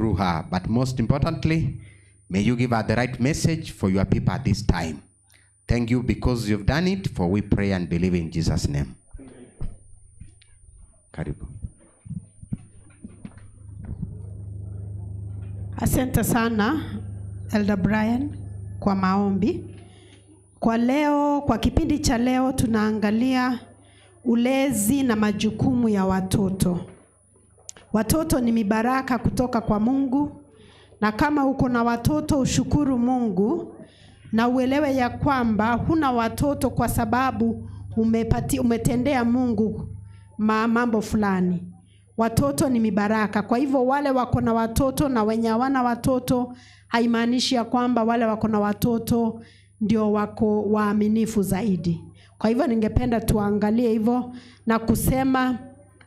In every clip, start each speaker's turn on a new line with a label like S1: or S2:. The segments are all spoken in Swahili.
S1: through her. But most importantly, may you give her the right message for your people at this time. Thank you because you've done it, for we pray and believe in Jesus' name. Karibu.
S2: Asante sana Elder Brian kwa maombi. Kwa leo, kwa kipindi cha leo tunaangalia ulezi na majukumu ya watoto. Watoto ni mibaraka kutoka kwa Mungu, na kama uko na watoto ushukuru Mungu na uelewe ya kwamba huna watoto kwa sababu umetendea Mungu mambo fulani. Watoto ni mibaraka. Kwa hivyo wale wako na watoto na wenye hawana watoto, haimaanishi ya kwamba wale wako na watoto ndio wako waaminifu zaidi. Kwa hivyo ningependa tuangalie hivyo na kusema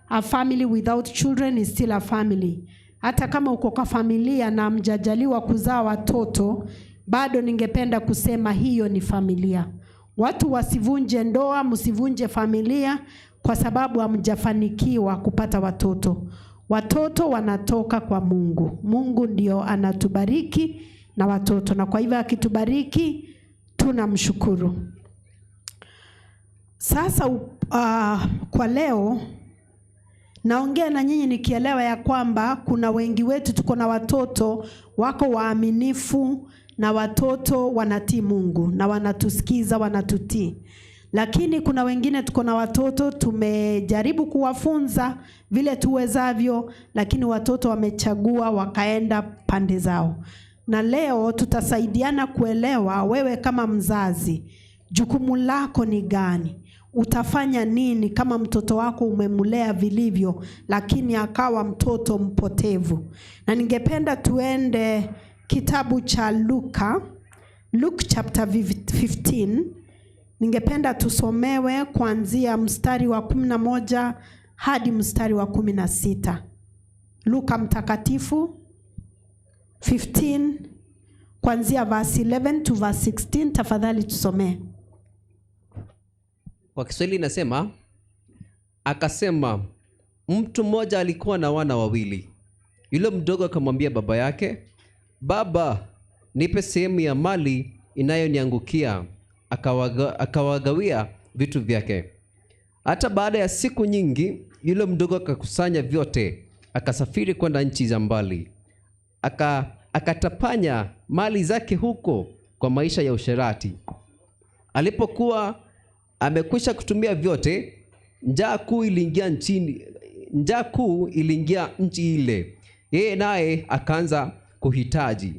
S2: a family without children is still a family. Hata kama uko kwa familia na mjajaliwa kuzaa watoto, bado ningependa kusema hiyo ni familia. Watu wasivunje ndoa, msivunje familia kwa sababu hamjafanikiwa kupata watoto. Watoto wanatoka kwa Mungu. Mungu ndio anatubariki na watoto, na kwa hivyo akitubariki tunamshukuru. Sasa kwa leo naongea na nyinyi nikielewa ya kwamba kuna wengi wetu tuko na watoto wako waaminifu na watoto wanatii Mungu na wanatusikiza, wanatutii. Lakini kuna wengine tuko na watoto tumejaribu kuwafunza vile tuwezavyo, lakini watoto wamechagua wakaenda pande zao. Na leo tutasaidiana kuelewa wewe kama mzazi, jukumu lako ni gani? Utafanya nini kama mtoto wako umemlea vilivyo, lakini akawa mtoto mpotevu? Na ningependa tuende kitabu cha Luka, Luke chapter 15. Ningependa tusomewe kuanzia mstari wa 11 hadi mstari wa 16. Luka mtakatifu 15 kuanzia verse 11 to verse 16, tafadhali tusomee.
S3: Kwa Kiswahili inasema, akasema mtu mmoja alikuwa na wana wawili. Yule mdogo akamwambia baba yake, Baba, nipe sehemu ya mali inayoniangukia. Akawagawia vitu vyake. Hata baada ya siku nyingi, yule mdogo akakusanya vyote, akasafiri kwenda nchi za mbali, akatapanya mali zake huko kwa maisha ya usherati. Alipokuwa amekwisha kutumia vyote, njaa kuu iliingia nchini, njaa kuu iliingia nchi ile. Yeye naye akaanza kuhitaji.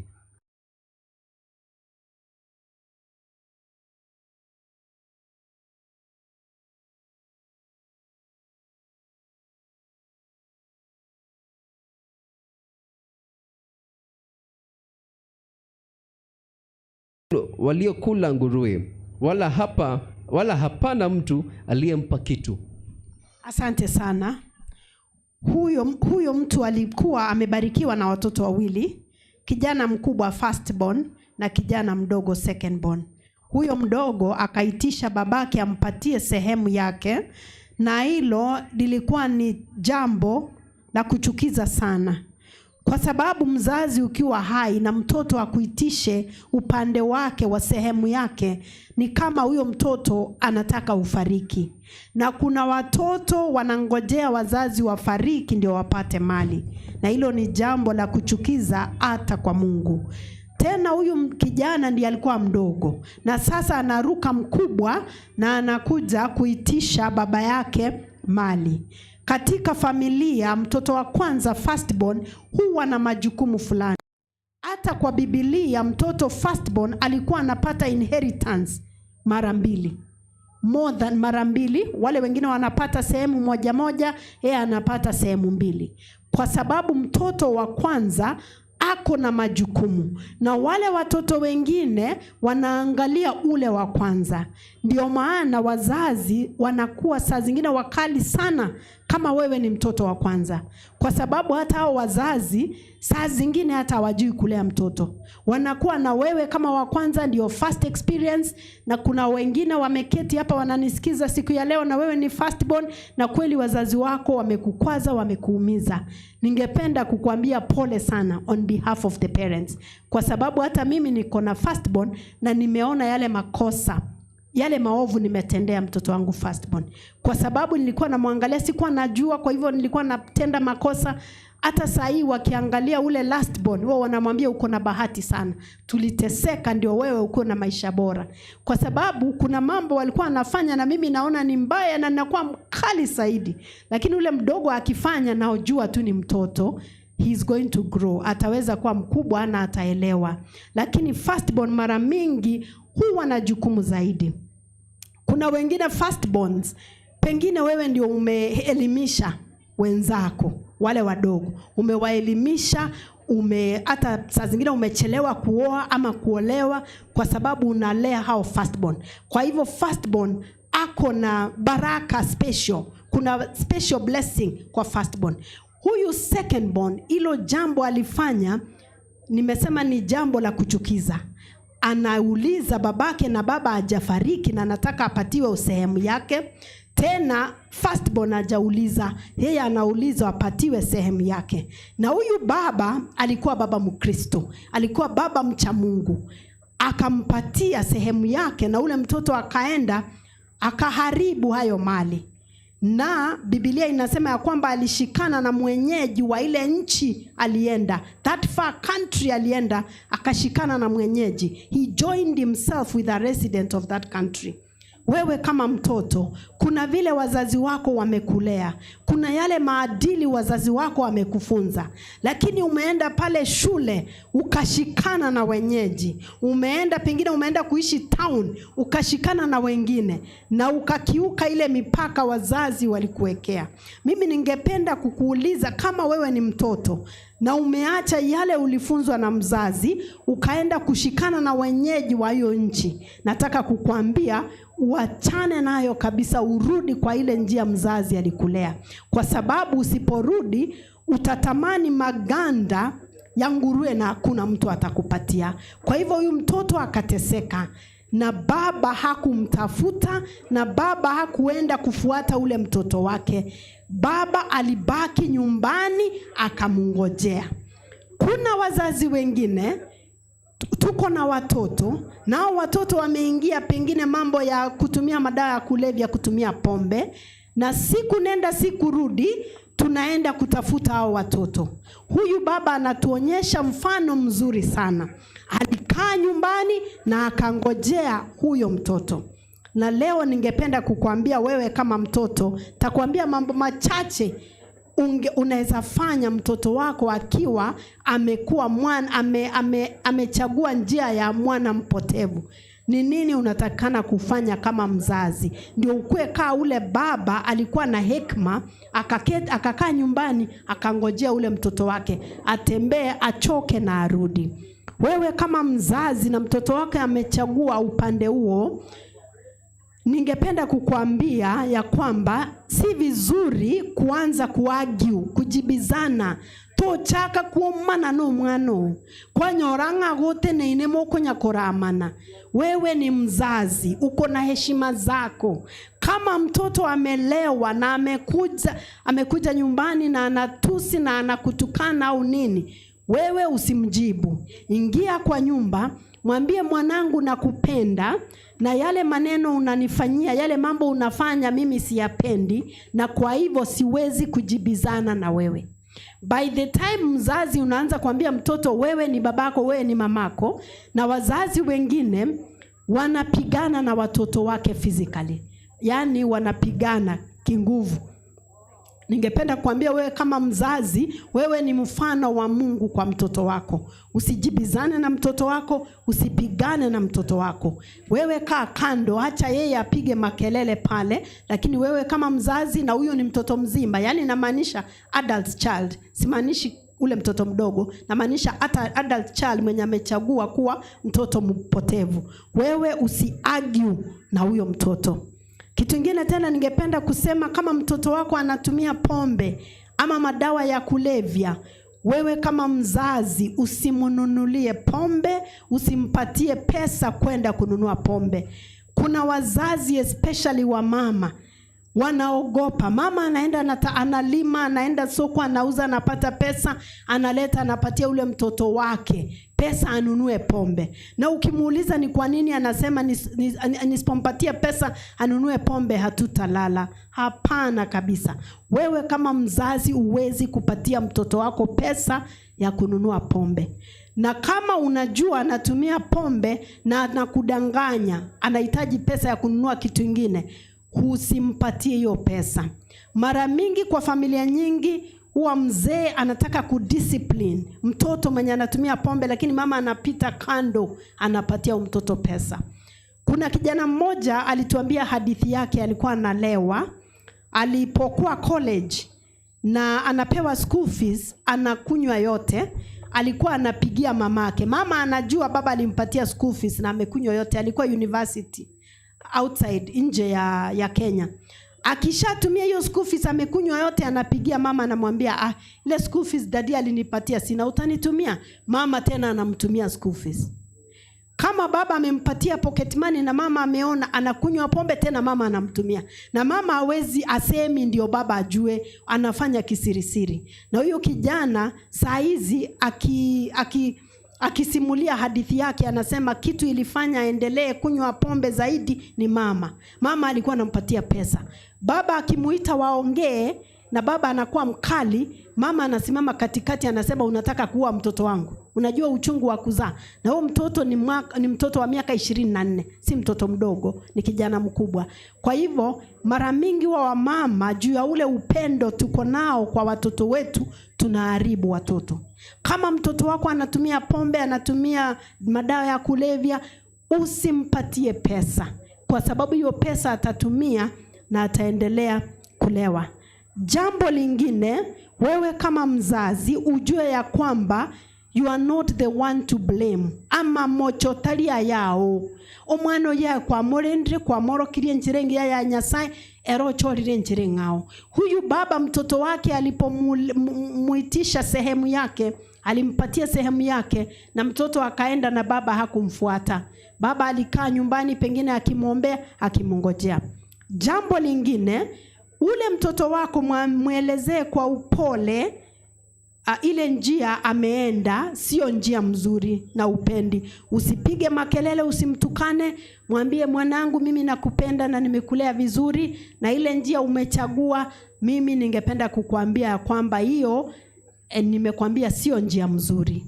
S3: Waliokula nguruwe, wala hapana mtu aliyempa kitu.
S2: Asante sana. Huyo mtu alikuwa amebarikiwa na watoto wawili, kijana mkubwa firstborn na kijana mdogo secondborn. Huyo mdogo akaitisha babake ampatie sehemu yake, na hilo lilikuwa ni jambo la kuchukiza sana. Kwa sababu mzazi ukiwa hai na mtoto akuitishe upande wake wa sehemu yake, ni kama huyo mtoto anataka ufariki. Na kuna watoto wanangojea wazazi wafariki ndio wapate mali. Na hilo ni jambo la kuchukiza hata kwa Mungu. Tena huyu kijana ndiye alikuwa mdogo, na sasa anaruka mkubwa na anakuja kuitisha baba yake mali. Katika familia, mtoto wa kwanza firstborn huwa na majukumu fulani. Hata kwa Biblia mtoto firstborn alikuwa anapata inheritance mara mbili. More than mara mbili. Wale wengine wanapata sehemu moja moja, yeye anapata sehemu mbili. Kwa sababu mtoto wa kwanza ako na majukumu, na wale watoto wengine wanaangalia ule wa kwanza. Ndio maana wazazi wanakuwa saa zingine wakali sana Kama wewe ni mtoto wa kwanza, kwa sababu hata hao wazazi saa zingine hata hawajui kulea mtoto, wanakuwa na wewe kama wa kwanza, ndio first experience. Na kuna wengine wameketi hapa wananisikiza siku ya leo, na wewe ni first born, na kweli wazazi wako wamekukwaza, wamekuumiza. Ningependa kukuambia pole sana on behalf of the parents, kwa sababu hata mimi niko na first born na nimeona yale makosa, yale maovu nimetendea mtoto wangu firstborn, kwa sababu nilikuwa namwangalia, sikuwa najua, kwa hivyo nilikuwa natenda makosa. Hata saa hii wakiangalia ule lastborn, wao wanamwambia uko na bahati sana, tuliteseka ndio wewe uko na maisha bora, kwa sababu kuna mambo walikuwa wanafanya na mimi naona ni mbaya na nakuwa mkali zaidi, lakini ule mdogo akifanya, naojua tu ni mtoto, he is going to grow, ataweza kuwa mkubwa na ataelewa. Lakini firstborn mara mingi huwa na jukumu zaidi. Kuna wengine firstborns, pengine wewe ndio umeelimisha wenzako wale wadogo, umewaelimisha, hata saa zingine umechelewa kuoa ama kuolewa kwa sababu unalea hao firstborn. Kwa hivyo firstborn ako na baraka special, kuna special blessing kwa firstborn. Huyu secondborn, hilo jambo alifanya, nimesema ni jambo la kuchukiza. Anauliza babake na baba hajafariki na anataka apatiwe sehemu yake. Tena firstborn hajauliza, yeye anauliza apatiwe sehemu yake. Na huyu baba alikuwa baba Mkristo, alikuwa baba mcha Mungu, akampatia sehemu yake, na ule mtoto akaenda akaharibu hayo mali. Na Biblia inasema ya kwamba alishikana na mwenyeji wa ile nchi alienda, that far country alienda, akashikana na mwenyeji. He joined himself with a resident of that country. Wewe kama mtoto, kuna vile wazazi wako wamekulea, kuna yale maadili wazazi wako wamekufunza, lakini umeenda pale shule ukashikana na wenyeji, umeenda pengine umeenda kuishi town ukashikana na wengine na ukakiuka ile mipaka wazazi walikuwekea. Mimi ningependa kukuuliza kama wewe ni mtoto na umeacha yale ulifunzwa na mzazi ukaenda kushikana na wenyeji wa hiyo nchi, nataka kukwambia uachane nayo kabisa, urudi kwa ile njia mzazi alikulea, kwa sababu usiporudi utatamani maganda ya nguruwe na hakuna mtu atakupatia. Kwa hivyo huyu mtoto akateseka, na baba hakumtafuta, na baba hakuenda kufuata ule mtoto wake. Baba alibaki nyumbani akamngojea. Kuna wazazi wengine tuko na watoto, nao watoto wameingia pengine mambo ya kutumia madawa ya kulevya, kutumia pombe, na siku nenda siku rudi, tunaenda kutafuta hao watoto. Huyu baba anatuonyesha mfano mzuri sana. Alikaa nyumbani na akangojea huyo mtoto. Na leo ningependa kukuambia wewe kama mtoto, takuambia mambo machache unaweza fanya mtoto wako akiwa amekuwa mwana, amechagua njia ya mwana mpotevu. Ni nini unatakana kufanya kama mzazi ndio ukue kaa ule baba alikuwa na hekima, akakaa nyumbani akangojea ule mtoto wake atembee, achoke na arudi. Wewe kama mzazi na mtoto wake amechagua upande huo, ningependa kukuambia ya kwamba si vizuri kuanza kuargue, kujibizana, tochaka kuomana no mwano kwanyora ng'a guteneine mukunya kuramana. Wewe ni mzazi, uko na heshima zako. Kama mtoto amelewa na amekuja nyumbani na anatusi na anakutukana au nini, wewe usimjibu. Ingia kwa nyumba, mwambie mwanangu, nakupenda, na yale maneno unanifanyia, yale mambo unafanya mimi siyapendi, na kwa hivyo siwezi kujibizana na wewe. By the time mzazi unaanza kuambia mtoto wewe ni babako, wewe ni mamako, na wazazi wengine wanapigana na watoto wake physically, yaani wanapigana kinguvu. Ningependa kuambia wewe kama mzazi, wewe ni mfano wa Mungu kwa mtoto wako. Usijibizane na mtoto wako, usipigane na mtoto wako. Wewe kaa kando, acha yeye apige makelele pale, lakini wewe kama mzazi, na huyo ni mtoto mzima, yaani namaanisha adult child, simaanishi ule mtoto mdogo, namaanisha hata adult child mwenye amechagua kuwa mtoto mpotevu. Wewe usiargue na huyo mtoto. Kitu ingine tena ningependa kusema, kama mtoto wako anatumia pombe ama madawa ya kulevya, wewe kama mzazi usimnunulie pombe, usimpatie pesa kwenda kununua pombe. Kuna wazazi especially wa mama wanaogopa. Mama anaenda analima, anaenda soko, anauza, anapata pesa, analeta, anapatia ule mtoto wake pesa anunue pombe. Na ukimuuliza ni kwa nini, anasema nisipompatia pesa anunue pombe hatutalala. Hapana kabisa. Wewe kama mzazi huwezi kupatia mtoto wako pesa ya kununua pombe. Na kama unajua anatumia pombe na anakudanganya, anahitaji pesa ya kununua kitu ingine, usimpatie hiyo pesa. Mara mingi kwa familia nyingi huwa mzee anataka kudiscipline mtoto mwenye anatumia pombe, lakini mama anapita kando, anapatia mtoto pesa. Kuna kijana mmoja alituambia hadithi yake, alikuwa analewa alipokuwa college na anapewa school fees, anakunywa yote. Alikuwa anapigia mamake, mama anajua baba alimpatia school fees na amekunywa yote. Alikuwa university outside, nje ya Kenya. Akishatumia hiyo school fees, amekunywa yote, anapigia mama, anamwambia, "Ah, ile school fees daddy alinipatia sina, utanitumia?" Mama tena anamtumia school fees. Kama baba amempatia pocket money na mama ameona anakunywa pombe, tena mama anamtumia. Na mama hawezi asemi ndio baba ajue, anafanya kisirisiri. Na huyo kijana saa hizi akisimulia hadithi yake anasema kitu ilifanya aendelee kunywa pombe zaidi ni mama. Mama alikuwa anampatia pesa. Baba akimuita waongee na baba anakuwa mkali, mama anasimama katikati anasema unataka kuua mtoto wangu. Unajua uchungu wa kuzaa. Na huyo mtoto ni mtoto wa miaka 24, si mtoto mdogo, ni kijana mkubwa. Kwa hivyo mara mingi wa wamama juu ya ule upendo tuko nao kwa watoto wetu tunaharibu watoto. Kama mtoto wako anatumia pombe, anatumia madawa ya kulevya, usimpatie pesa, kwa sababu hiyo pesa atatumia na ataendelea kulewa. Jambo lingine, wewe kama mzazi ujue ya kwamba you are not the one to blame. Ama mochotaria yao omwana oyo kwamorendire kwamorokirie njira engiya ya Nyasaye ero ochorire njira ng'ao. Huyu baba mtoto wake alipomuitisha sehemu yake, alimpatia sehemu yake na mtoto akaenda na baba hakumfuata. Baba alikaa nyumbani pengine akimwombea, akimngojea. Jambo lingine, ule mtoto wako mwelezee kwa upole, ile njia ameenda sio njia mzuri na upendi. Usipige makelele, usimtukane, mwambie mwanangu, mimi nakupenda na nimekulea vizuri, na ile njia umechagua, mimi ningependa kukuambia kwamba hiyo nimekwambia sio njia mzuri.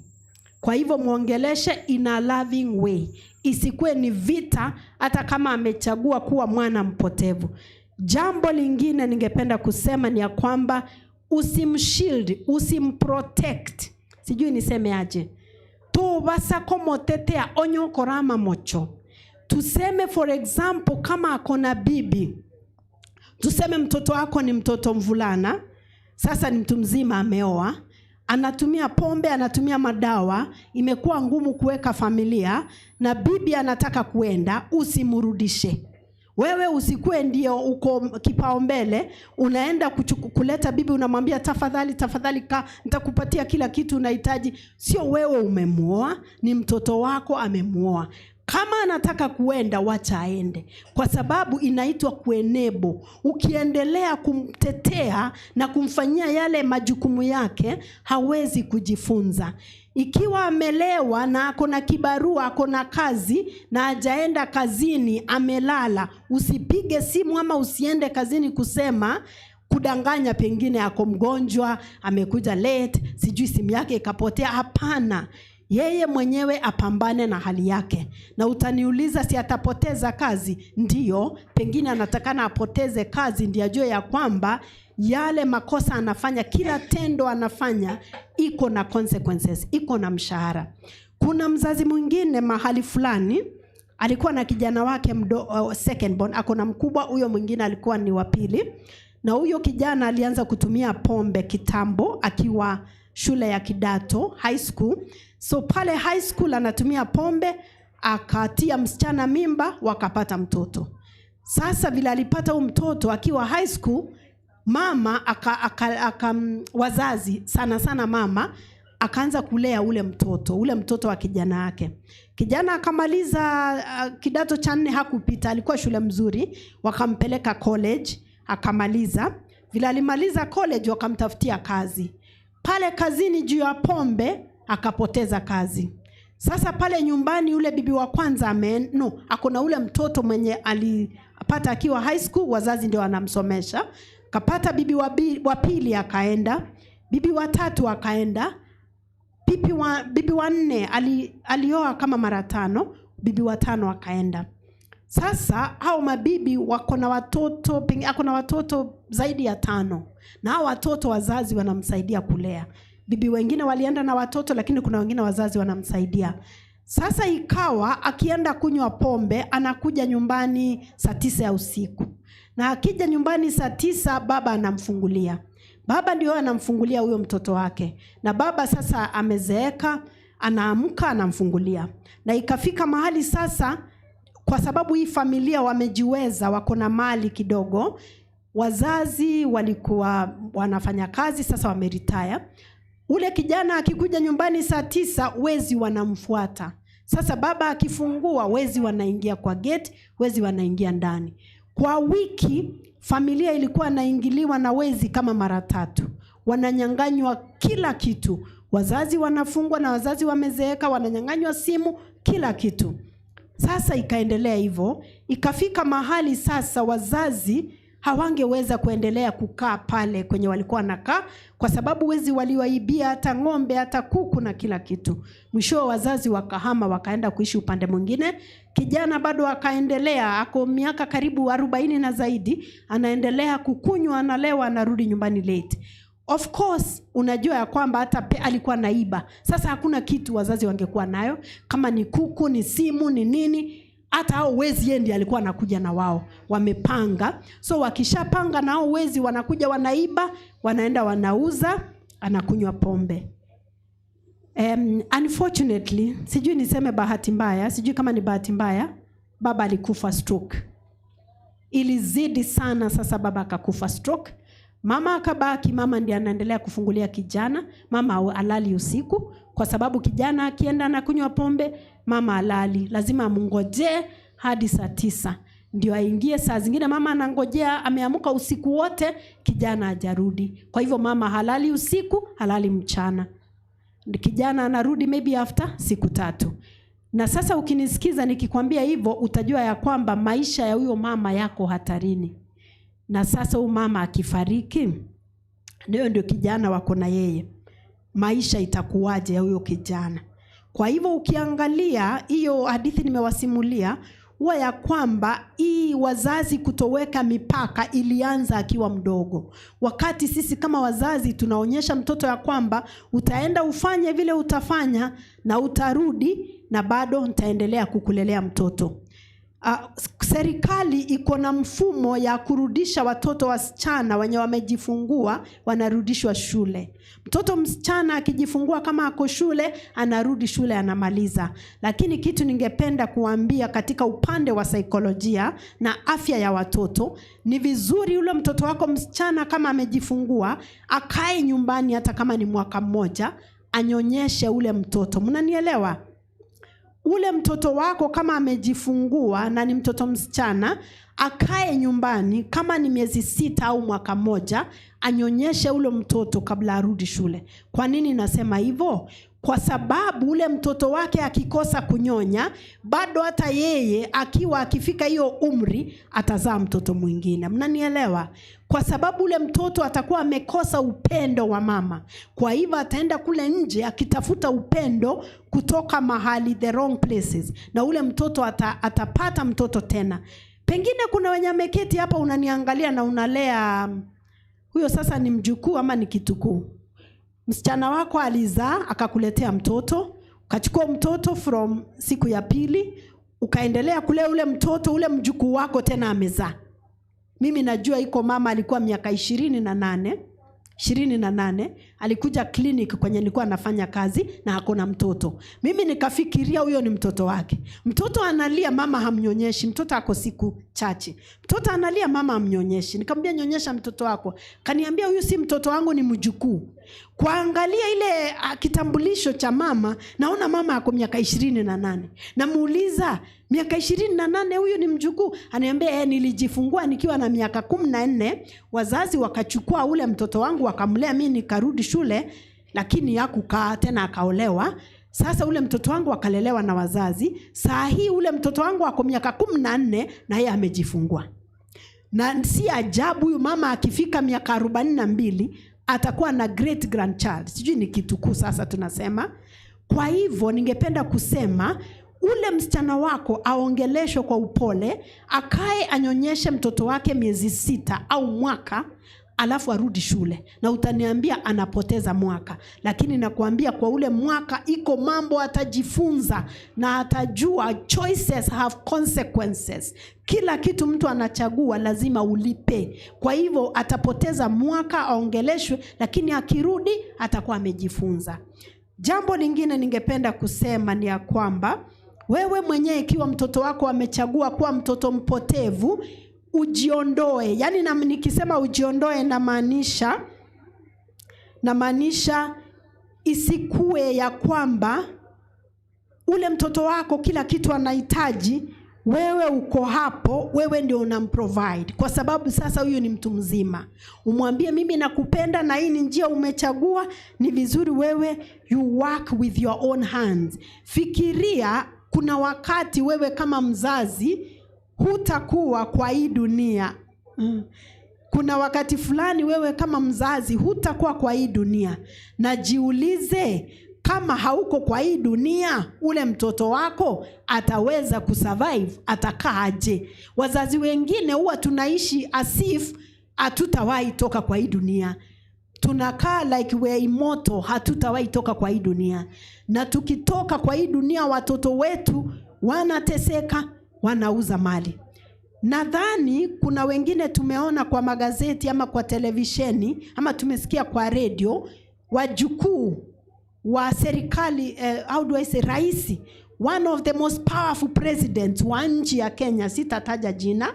S2: Kwa hivyo muongeleshe in a loving way, isikuwe ni vita, hata kama amechagua kuwa mwana mpotevu. Jambo lingine ningependa kusema ni ya kwamba usimshield, usimprotect. Sijui niseme aje. Tobasa komotetea onyo korama mocho. Tuseme for example kama akona bibi. Tuseme mtoto wako ni mtoto mvulana, sasa ni mtu mzima ameoa, anatumia pombe, anatumia madawa, imekuwa ngumu kuweka familia na bibi anataka kuenda, usimrudishe. Wewe usikue ndio uko kipaumbele, unaenda kuleta bibi, unamwambia tafadhali, tafadhali ka, nitakupatia kila kitu unahitaji. Sio wewe umemuoa, ni mtoto wako amemuoa. Kama anataka kuenda, wacha aende, kwa sababu inaitwa kuenebo. Ukiendelea kumtetea na kumfanyia yale majukumu yake, hawezi kujifunza. Ikiwa amelewa na ako na kibarua, ako na kazi na hajaenda kazini, amelala, usipige simu ama usiende kazini kusema kudanganya, pengine ako mgonjwa, amekuja late, sijui simu yake ikapotea. Hapana, yeye mwenyewe apambane na hali yake. Na utaniuliza si atapoteza kazi? Ndiyo, pengine anatakana apoteze kazi ndiyo ajue ya kwamba yale makosa anafanya, kila tendo anafanya iko na consequences, iko na mshahara. Kuna mzazi mwingine mahali fulani alikuwa na kijana wake second born, ako na mkubwa, huyo mwingine alikuwa ni wa pili. Na huyo kijana alianza kutumia pombe kitambo akiwa shule ya kidato, high school. So pale high school anatumia pombe, akatia msichana mimba, wakapata mtoto. Sasa vile alipata huu mtoto akiwa high school, mama aka, aka, aka, wazazi sana sana mama akaanza kulea ule mtoto wa kijana yake. Kijana akamaliza kidato cha nne, hakupita, alikuwa shule mzuri, wakampeleka college akamaliza. Vile alimaliza college, wakamtafutia kazi pale kazini, juu ya pombe akapoteza kazi. Sasa pale nyumbani yule bibi wa kwanza no, ako na ule mtoto mwenye alipata akiwa high school, wazazi ndio wanamsomesha. Kapata bibi wa pili akaenda, bibi wa tatu akaenda, bibi wa nne alioa kama mara tano, bibi wa tano akaenda. Sasa hao mabibi wako na watoto, ako na watoto zaidi ya tano, na hao watoto wazazi wanamsaidia kulea. Bibi wengine walienda na watoto, lakini kuna wengine wazazi wanamsaidia. Sasa ikawa akienda kunywa pombe anakuja nyumbani saa 9 ya usiku, na akija nyumbani saa 9 baba anamfungulia. Baba ndio anamfungulia huyo mtoto wake, na baba sasa amezeeka, anaamka anamfungulia, na ikafika mahali sasa, kwa sababu hii familia wamejiweza, wako na mali kidogo, wazazi walikuwa wanafanya kazi, sasa wameretire. Ule kijana akikuja nyumbani saa 9, wezi wanamfuata. Sasa baba akifungua, wezi wanaingia kwa gate, wezi wanaingia ndani. Kwa wiki familia ilikuwa inaingiliwa na wezi kama mara tatu, wananyang'anywa kila kitu. Wazazi wanafungwa na wazazi wamezeeka, wananyang'anywa simu, kila kitu. Sasa ikaendelea hivyo, ikafika mahali sasa wazazi hawangeweza kuendelea kukaa pale kwenye walikuwa wanakaa, kwa sababu wezi waliwaibia hata ng'ombe, hata kuku na kila kitu. Mwisho wazazi wakahama, wakaenda kuishi upande mwingine. Kijana bado akaendelea, ako miaka karibu 40 na zaidi, anaendelea kukunywa, analewa, anarudi nyumbani late. Of course unajua ya kwamba hata alikuwa naiba. Sasa hakuna kitu wazazi wangekuwa nayo, kama ni kuku, ni simu, ni nini, hata hao wezi yeye ndiye alikuwa anakuja na wao wamepanga. So wakishapanga na hao wezi wanakuja wanaiba, wanaenda wanauza, anakunywa pombe. Unfortunately, sijui niseme bahati mbaya, sijui kama ni bahati mbaya, baba alikufa stroke. Ilizidi sana sasa, baba akakufa stroke. Mama akabaki, mama ndiye anaendelea kufungulia kijana. Mama alali usiku kwa sababu kijana akienda na kunywa pombe, mama alali, lazima amngojee hadi saa 9 ndio aingie. Saa zingine mama anangojea, ameamka usiku wote, kijana hajarudi. Kwa hivyo mama halali usiku, halali mchana. Kijana anarudi maybe after siku 3. Na sasa ukinisikiza nikikwambia hivyo, utajua ya kwamba maisha ya huyo mama yako hatarini. Na sasa huyu mama akifariki, ndio kijana wako na yeye, maisha itakuwaje ya huyo kijana? Kwa hivyo ukiangalia hiyo hadithi nimewasimulia, huwa ya kwamba hii wazazi kutoweka mipaka ilianza akiwa mdogo. Wakati sisi kama wazazi tunaonyesha mtoto ya kwamba utaenda ufanye vile utafanya na utarudi na bado nitaendelea kukulelea mtoto. Serikali iko na mfumo ya kurudisha watoto wasichana wenye wamejifungua, wanarudishwa shule. Mtoto msichana akijifungua kama ako shule, anarudi shule anamaliza. Lakini kitu ningependa kuambia katika upande wa saikolojia na afya ya watoto, ni vizuri yule mtoto wako msichana kama amejifungua, akae nyumbani hata kama ni mwaka mmoja, anyonyeshe ule mtoto. Mnanielewa? Ule mtoto wako kama amejifungua na ni mtoto msichana, akae nyumbani kama ni miezi 6 au mwaka mmoja, anyonyeshe ule mtoto kabla arudi shule. Kwa nini nasema hivyo? Kwa sababu ule mtoto wake akikosa kunyonya, bado hata yeye akifika hiyo umri atazaa mtoto mwingine. Mnanielewa? Kwa sababu ule mtoto atakuwa amekosa upendo wa mama. Kwa hivyo ataenda kule nje akitafuta upendo kutoka mahali the wrong places. Na ule mtoto atapata mtoto tena. Pengine kuna wenye ameketi hapa unaniangalia na unalea huyo sasa ni mjukuu ama ni kitukuu. Msichana wako alizaa akakuletea mtoto, ukachukua mtoto from siku ya pili, ukaendelea kulea ule mtoto, ule mjukuu wako tena amezaa. Mimi najua iko mama alikuwa miaka 28, alikuja clinic kwenye nilikuwa nafanya kazi na ako na mtoto. Mimi nikafikiria huyo ni mtoto wake. Mtoto analia, mama hamnyonyeshi, mtoto ako siku Chachi. Mtoto analia, mama amnyonyeshi. Nikamwambia nyonyesha mtoto wako. Kaniambia huyu si mtoto wangu, ni mjukuu. Kuangalia ile kitambulisho cha mama, naona mama ako miaka 28. Namuuliza, miaka 28 huyu ni mjukuu? Ananiambia nilijifungua nikiwa na miaka 14, wazazi wakachukua ule mtoto wangu wakamlea, mimi nikarudi shule, lakini hakukaa tena, akaolewa. Sasa ule mtoto wangu akalelewa na wazazi. Saa hii ule mtoto wangu ako miaka 14 na yeye amejifungua. Na si ajabu huyu mama akifika miaka 42 atakuwa na great grandchild. Sijui ni kitukuu sasa tunasema. Kwa hivyo ningependa kusema ule msichana wako aongeleshwe kwa upole, akae anyonyeshe mtoto wake miezi 6 au mwaka, alafu arudi shule. Na utaniambia anapoteza mwaka, lakini nakuambia kwa ule mwaka iko mambo atajifunza na atajua choices have consequences. Kila kitu mtu anachagua lazima ulipe. Kwa hivyo atapoteza mwaka, aongeleshwe, lakini akirudi atakuwa amejifunza. Jambo lingine ningependa kusema ni ya kwamba wewe mwenyewe ikiwa mtoto wako amechagua kuwa mtoto mpotevu, ujiondoe. Yaani na nikisema ujiondoe namaanisha isikue ya kwamba ule mtoto wako kila kitu anahitaji, wewe uko hapo, wewe ndio unamprovide. Kwa sababu sasa huyu ni mtu mzima. Umwambie mimi nakupenda na hii ni njia umechagua, ni vizuri wewe you work with your own hands. Fikiria kuna wakati wewe kama mzazi hutakuwa kwa hii dunia. Kuna wakati fulani wewe kama mzazi hutakuwa kwa hii dunia. Na jiulize, kama hauko kwa hii dunia, ule mtoto wako ataweza kusurvive, atakaaje? Wazazi wengine huwa tunaishi as if hatutawahi toka kwa hii dunia. Tunakaa like we are immortal, hatutawahi toka kwa hii dunia. Na tukitoka kwa hii dunia watoto wetu wanateseka, wanauza mali. Nadhani kuna wengine tumeona kwa magazeti ama kwa televisheni ama tumesikia kwa radio, wajukuu wa serikali, how do I say, raisi, one of the most powerful presidents wa nchi ya Kenya, sitataja jina.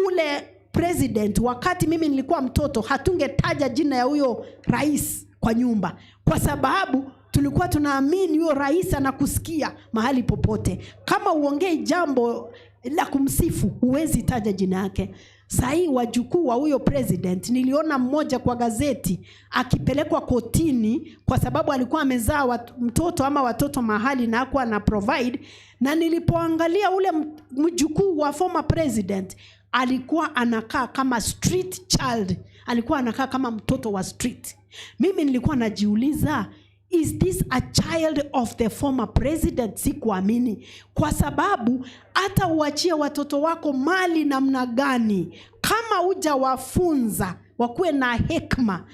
S2: Ule president, wakati mimi nilikuwa mtoto, hatungetaja jina ya huyo rais kwa nyumba, kwa sababu tulikuwa tunaamini huyo rais anakusikia mahali popote. Kama uongei jambo la kumsifu, huwezi taja jina yake. Sahi wajukuu wa huyo president, niliona mmoja kwa gazeti akipelekwa kotini kwa sababu alikuwa amezaa mtoto ama watoto mahali na hakuwa na provide. Na nilipoangalia ule mjukuu wa former president alikuwa anakaa kama street child, alikuwa anakaa kama mtoto wa street. Mimi nilikuwa najiuliza, is this a child of the former president? Sikuamini. Kwa sababu hata uachie watoto wako mali namna gani, kama hujawafunza wakuwe na hekima,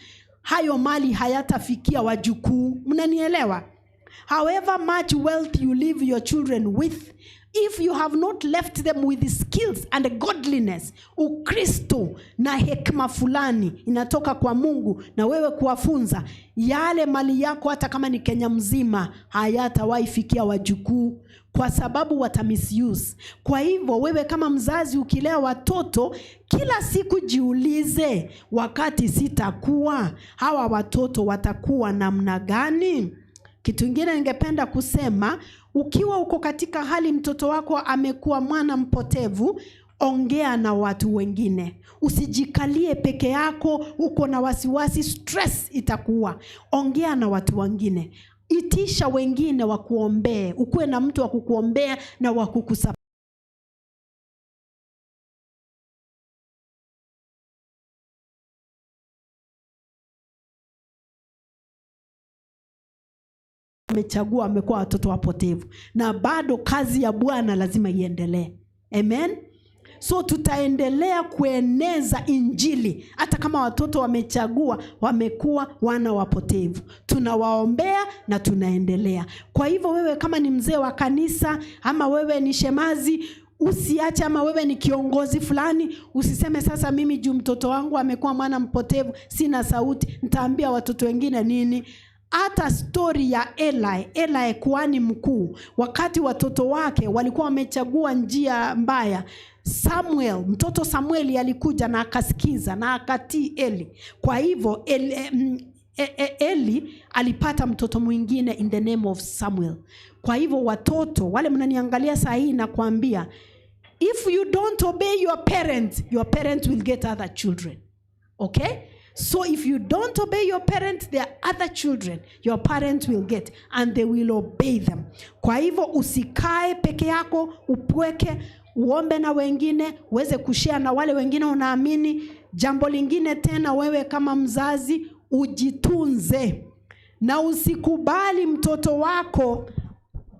S2: hayo mali hayatafikia wajukuu. Mnanielewa? However much wealth you leave your children with, if you have not left them with skills and godliness, Ukristo na hekima fulani inatoka kwa Mungu na wewe kuwafunza, yale mali yako hata kama ni Kenya mzima hayatawahi fikia wajukuu, kwa sababu wata misuse. Kwa hivyo wewe kama mzazi ukilea watoto, kila siku jiulize, wakati sitakuwa, hawa watoto watakuwa namna gani? Kitu kingine ningependa kusema, ukiwa uko katika hali mtoto wako amekuwa mwana mpotevu, ongea na watu wengine. Usijikalie peke yako, uko na wasiwasi, stress itakuwa. Ongea na watu wengine. Itisha wengine wakuombee, ukuwe na mtu wa kukuombea na wa kukusupport. Amechagua, amekuwa watoto wapotevu, na bado kazi ya Bwana lazima iendelee. Amen. So tutaendelea kueneza injili hata kama watoto wamechagua, wamekuwa wana wapotevu. Tunawaombea na tunaendelea. Kwa hivyo wewe kama ni mzee wa kanisa ama wewe ni shemazi, usiache, ama wewe ni kiongozi fulani, usiseme sasa mimi juu mtoto wangu amekuwa mwana mpotevu sina sauti, nitaambia watoto wengine nini? Hata story ya Eli, Eli kuhani mkuu, wakati watoto wake walikuwa wamechagua njia mbaya, Samuel, mtoto Samueli alikuja na akasikiza na akatii Eli. Kwa hivyo Eli alipata mtoto mwingine in the name of Samuel. Kwa hivyo watoto wale mnaniangalia saa hii, nakwambia, if you don't obey your parents, your parents will get other children. Okay? So if you don't obey your parents, there are other children your parents will get and they will obey them. Kwa hivyo usikae peke yako, upweke, uombe na wengine, uweze kushare na wale wengine unaamini. Jambo lingine tena, wewe kama mzazi ujitunze na usikubali mtoto wako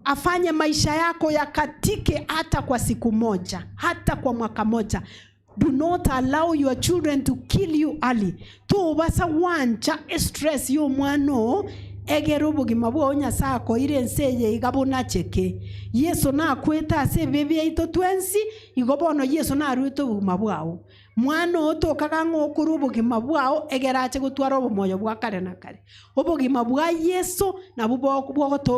S2: afanye maisha yako yakatike hata kwa siku moja, hata kwa mwaka moja. Do not allow your children to kill you early. Tobasa wancha stress yo mwana egere obogima bwao Nyasaye akoire ense eye iga bonacheke. Yesu nakwete ase ebibe biaito twensi, igo bono Yesu naruete obogima bwao. Mwana otokaga ng'a okore obogima bwao egere ache gotwara obomoyo bwa kare na kare. Obogima bwa Yesu nabwo bwogotoa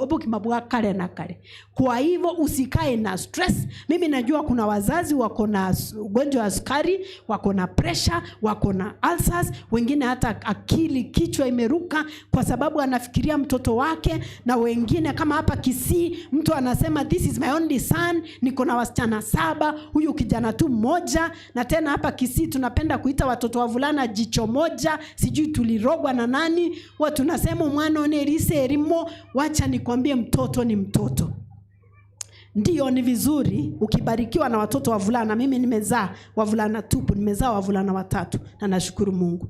S2: obogima bwa kare na kare. Kwa hivyo usikae na stress. Mimi najua kuna wazazi wako na ugonjwa wa sukari, wako na pressure, wako na ulcers, wengine hata akili kichwa imeruka kwa sababu anafikiria mtoto wake, na wengine kama hapa Kisii mtu anasema this is my only son, niko na wasichana 7, huyu kijana tu mmoja. Na tena hapa Kisii tunapenda kuita watoto wavulana jicho moja, sijui tulirogwa na nani, huwa tunasema mwana one rise erimo. Wacha nikwambie, mtoto ni mtoto. Ndiyo, ni vizuri ukibarikiwa na watoto wavulana. Mimi nimezaa wavulana tupu, nimezaa wavulana 3 na nashukuru Mungu.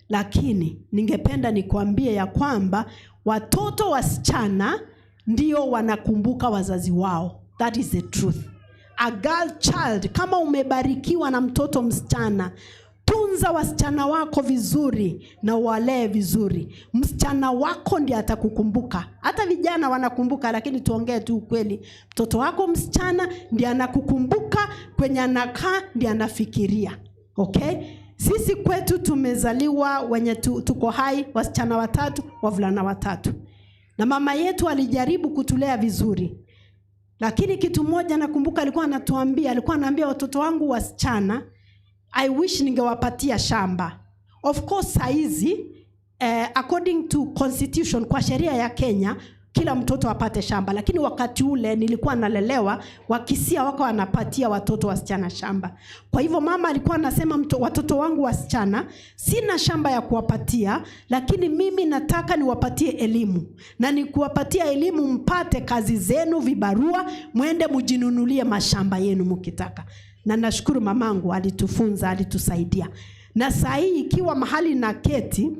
S2: Lakini ningependa nikwambie ya kwamba watoto wasichana ndio wanakumbuka wazazi wao. That is the truth. A girl child, kama umebarikiwa na mtoto msichana, tunza wasichana wako vizuri na walee vizuri. Msichana wako ndiye atakukumbuka. Hata vijana wanakumbuka, lakini tuongee tu ukweli. Mtoto wako msichana ndiye anakukumbuka, kwenye anakaa ndiye anafikiria. Okay? Sisi kwetu tumezaliwa wenye tuko hai, wasichana 3, wavulana 3. Na mama yetu alijaribu kutulea vizuri. Lakini kitu moja nakumbuka alikuwa anatuambia, alikuwa anaambia watoto wangu wasichana, I wish ningewapatia shamba. Of course saizi, according to constitution, kwa sheria ya Kenya, kila mtoto apate shamba. Lakini wakati ule nilikuwa nalelewa, Wakisia wako wanapatia watoto wasichana shamba. Kwa hivyo mama alikuwa anasema watoto wangu wasichana sina shamba ya kuwapatia, lakini mimi nataka niwapatie elimu. Na nikuwapatia elimu mpate kazi zenu, vibarua, mwende mjinunulie mashamba yenu mkitaka. Na nashukuru mamangu alitufunza, alitusaidia. Na saa hii ikiwa mahali na keti,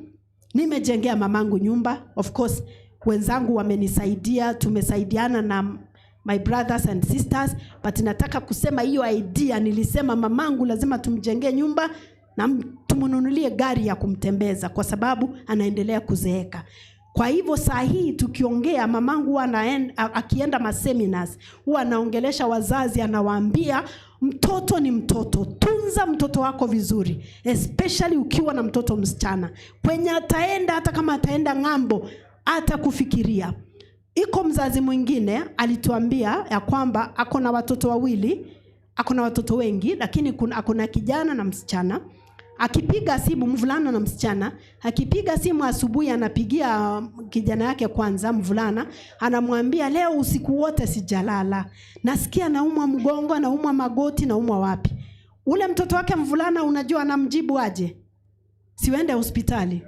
S2: nimejengea mamangu nyumba. Of course wenzangu wamenisaidia, tumesaidiana na my brothers and sisters, but nataka kusema hiyo idea nilisema mamangu lazima tumjengee nyumba na tumnunulie gari ya kumtembeza kwa sababu anaendelea kuzeeka. Kwa hivyo saa hii tukiongea, mamangu huwa akienda ma seminars, huwa anaongelesha wazazi, anawaambia mtoto ni mtoto, tunza mtoto wako vizuri, especially ukiwa na mtoto msichana. Kwenye ataenda, hata kama ataenda ng'ambo, atakufikiria. Iko mzazi mwingine alituambia ya kwamba ako na watoto wawili, ako na watoto wengi, lakini ako na kijana na msichana. Akipiga simu, mvulana na msichana, akipiga simu asubuhi anapigia kijana yake kwanza, mvulana, anamwambia leo usiku wote sijalala, nasikia naumwa mgongo, naumwa magoti, naumwa wapi. Ule mtoto wake mvulana unajua anamjibu aje? Siwende hospitali.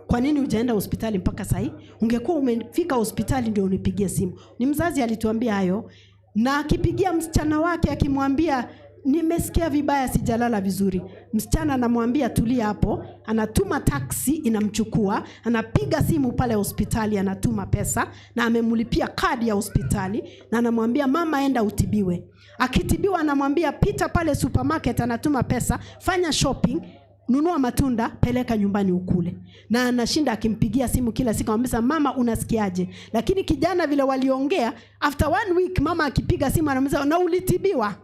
S2: Kwa nini hujaenda hospitali mpaka sahi? Ungekuwa umefika hospitali ndio unipigie simu. Ni mzazi alituambia hayo. Na akipigia msichana wake akimwambia nimesikia vibaya, sijalala vizuri, msichana anamwambia tulia hapo, anatuma taxi inamchukua, anapiga simu pale hospitali, anatuma pesa na amemlipia kadi ya hospitali, na anamwambia mama enda utibiwe. Akitibiwa anamwambia pita pale supermarket, anatuma pesa, fanya shopping, nunua matunda, peleka nyumbani ukule. Na anashinda akimpigia simu kila siku, anamwambia mama unasikiaje? Lakini kijana vile waliongea, after 1 week mama akipiga simu anamwambia na ulitibiwa?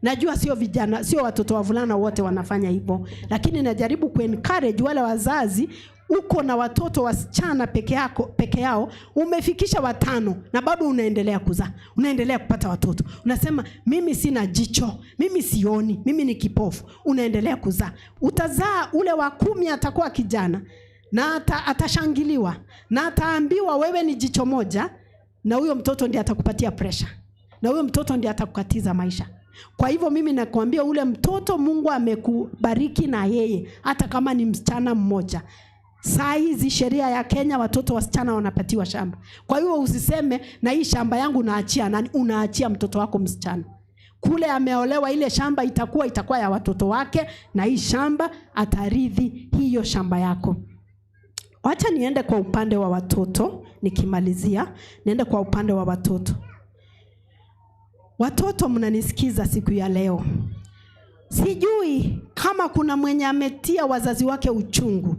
S2: Najua sio vijana, sio watoto wavulana wote wanafanya hivyo, lakini najaribu kuencourage wale wazazi, Uko na watoto wasichana peke yako peke yao, umefikisha watano na bado unaendelea kuzaa, unaendelea kupata watoto. Unasema mimi sina jicho, mimi sioni, mimi ni kipofu. Unaendelea kuzaa, utazaa ule wa 10 atakuwa kijana na atashangiliwa na ataambiwa wewe ni jicho moja, na huyo mtoto ndiye atakupatia pressure, na huyo mtoto ndiye atakukatiza maisha. Kwa hivyo mimi nakwambia ule mtoto Mungu amekubariki na yeye, hata kama ni msichana mmoja. Saa hizi sheria ya Kenya watoto wasichana wanapatiwa shamba. Kwa hiyo usiseme na hii shamba yangu naachia nani? Unaachia mtoto wako msichana. Kule ameolewa, ile shamba itakuwa ya watoto wake, na hii shamba atarithi hiyo shamba yako. Wacha niende kwa upande wa watoto, nikimalizia, niende kwa upande wa watoto. Watoto mnanisikiza siku ya leo. Sijui kama kuna mwenye ametia wazazi wake uchungu.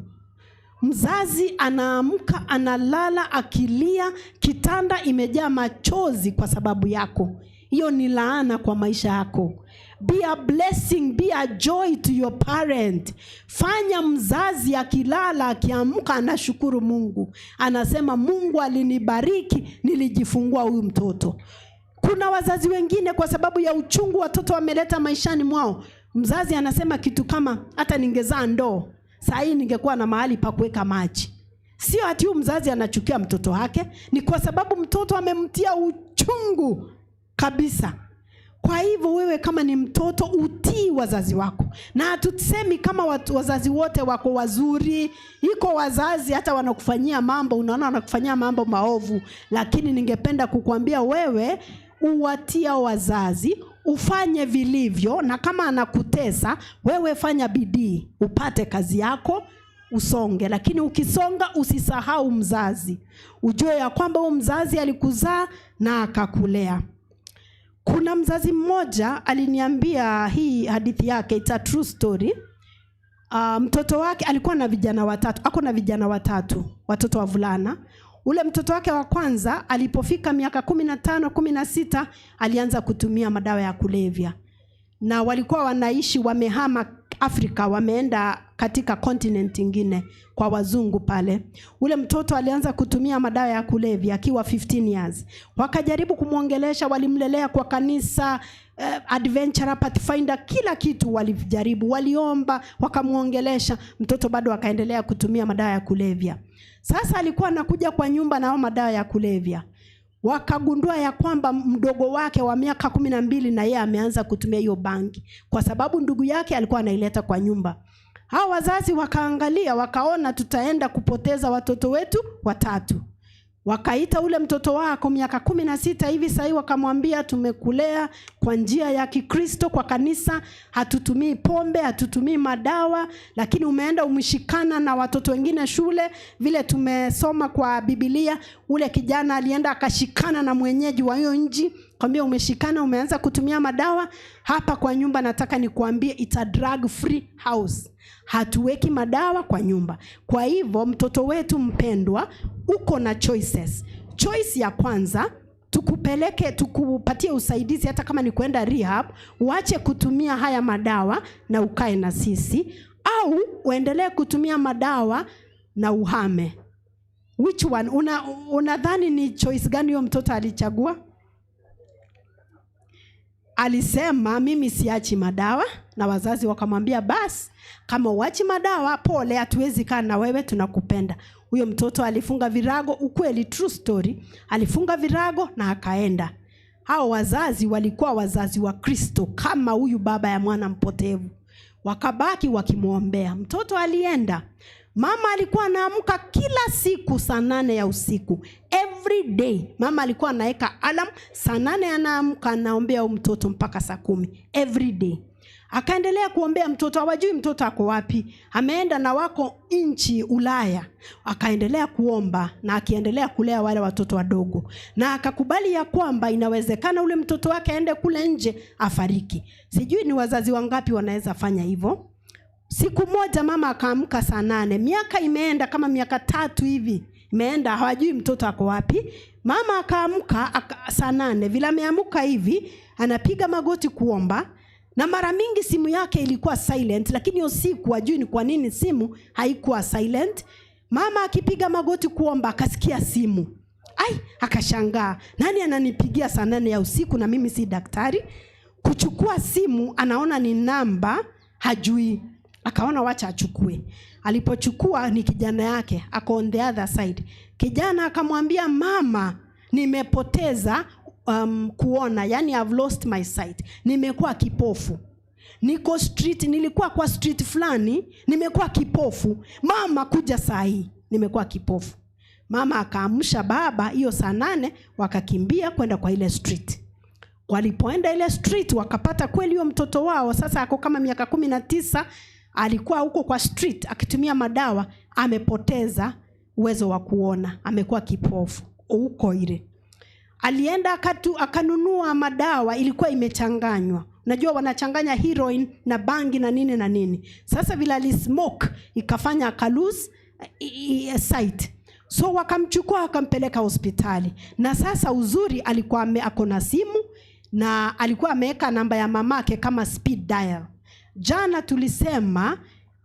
S2: Mzazi anaamka analala akilia, kitanda imejaa machozi kwa sababu yako. Hiyo ni laana kwa maisha yako. Be a blessing, be a joy to your parent. Fanya mzazi akilala akiamka anashukuru Mungu. Anasema Mungu alinibariki, nilijifungua huyu mtoto. Kuna wazazi wengine kwa sababu ya uchungu watoto wameleta maishani mwao, mzazi anasema kitu kama hata ningezaa ndoo saa hii ningekuwa na mahali pa kuweka maji. Sio ati huyu mzazi anachukia mtoto wake, ni kwa sababu mtoto amemtia uchungu kabisa. Kwa hivyo wewe kama ni mtoto utii wazazi wako, na hatusemi kama wazazi wote wako wazuri. Iko wazazi hata wanakufanyia mambo, unaona wanakufanyia mambo maovu, lakini ningependa kukuambia wewe uwatia wazazi, ufanye vilivyo, na kama anakutesa wewe fanya bidii upate kazi yako usonge, lakini ukisonga usisahau mzazi, ujue ya kwamba huyu mzazi alikuzaa na akakulea. Kuna mzazi mmoja aliniambia hii hadithi yake, it's a true story. Mtoto wake alikuwa na vijana watatu, ako na vijana watatu, watoto wavulana. Ule mtoto wake wa kwanza alipofika miaka 15, 16 alianza kutumia madawa ya kulevya, na walikuwa wanaishi wamehama Afrika, wameenda katika continent ingine kwa wazungu pale. Ule mtoto alianza kutumia madawa ya kulevya akiwa 15 years. Wakajaribu kumwongelesha, walimlelea kwa kanisa, adventurer, pathfinder, kila kitu walijaribu, waliomba, wakamwongelesha, mtoto bado akaendelea kutumia madawa ya kulevya. Sasa alikuwa anakuja kwa nyumba na hao madawa ya kulevya. Wakagundua ya kwamba mdogo wake wa miaka 12 na yeye ameanza kutumia hiyo bangi, kwa sababu ndugu yake alikuwa anaileta kwa nyumba. Hao wazazi wakaangalia, wakaona tutaenda kupoteza watoto wetu watatu. Wakaita ule mtoto wako miaka 16 hivi sahii, wakamwambia tumekulea kwa njia ya Kikristo kwa kanisa, hatutumii pombe, hatutumii madawa, lakini umeenda umeshikana na watoto wengine shule, vile tumesoma kwa Biblia, ule kijana alienda akashikana na mwenyeji wa hiyo nchi, kwambia umeshikana, umeanza kutumia madawa hapa kwa nyumba. Nataka nikuambie it's a drug free house, hatuweki madawa kwa nyumba. Kwa hivyo mtoto wetu mpendwa, uko na choices. Choice ya kwanza, tukupeleke tukupatie usaidizi, hata kama ni kwenda rehab, uache kutumia haya madawa na ukae na sisi, au uendelee kutumia madawa na uhame. Which one? Unadhani ni choice gani huyo mtoto alichagua? Alisema mimi siachi madawa, na wazazi wakamwambia basi, kama uachi madawa, pole, hatuwezi kaa na wewe, tunakupenda. Huyo mtoto alifunga virago, ukweli, true story, alifunga virago na akaenda. Hao wazazi walikuwa wazazi wa Kristo kama huyu baba ya mwana mpotevu, wakabaki wakimwombea. Mtoto alienda. Mama alikuwa anaamka kila siku saa 8 ya usiku, every day. Mama alikuwa anaweka alarm saa 8, anaamka anaombea huyu mtoto mpaka saa 10 every day. Akaendelea kuombea mtoto, hawajui mtoto ako wapi, ameenda na wako nchi Ulaya. Akaendelea kuomba na akiendelea kulea wale watoto wadogo, na akakubali ya kwamba inawezekana ule mtoto wake aende kule nje afariki. Sijui ni wazazi wangapi wanaweza fanya hivyo. Siku moja mama akaamka saa 8, miaka imeenda kama miaka 3 hivi imeenda, hawajui mtoto ako wapi. Mama akaamka saa 8, vile ameamka hivi anapiga magoti kuomba, na mara mingi simu yake ilikuwa silent, lakini hiyo siku hajui ni kwa nini simu haikuwa silent. Mama akipiga magoti kuomba, akasikia simu. Ai, akashangaa, nani ananipigia saa 8 ya usiku na mimi si daktari? Kuchukua simu, anaona ni namba hajui, akaona wacha achukue. Alipochukua ni kijana yake, ako on the other side. Kijana akamwambia, mama, nimepoteza kuona, yani I've lost my sight, nimekuwa kipofu, niko street, nilikuwa kwa street fulani, nimekuwa kipofu. Mama, kuja saa hii, nimekuwa kipofu. Mama akaamsha baba hiyo saa 8, wakakimbia kwenda kwa ile street. Walipoenda ile street wakapata kweli huyo mtoto wao, sasa ako kama miaka 19, alikuwa huko kwa street akitumia madawa, amepoteza uwezo wa kuona, amekuwa kipofu huko ile. Alienda akanunua madawa, ilikuwa imechanganywa. Unajua wanachanganya heroin na bangi na nini na nini. Sasa vile alismoke ikafanya akalose sight. So wakamchukua wakampeleka hospitali. Na sasa uzuri alikuwa ako na simu na alikuwa ameweka namba ya mamake kama speed dial. Jana tulisema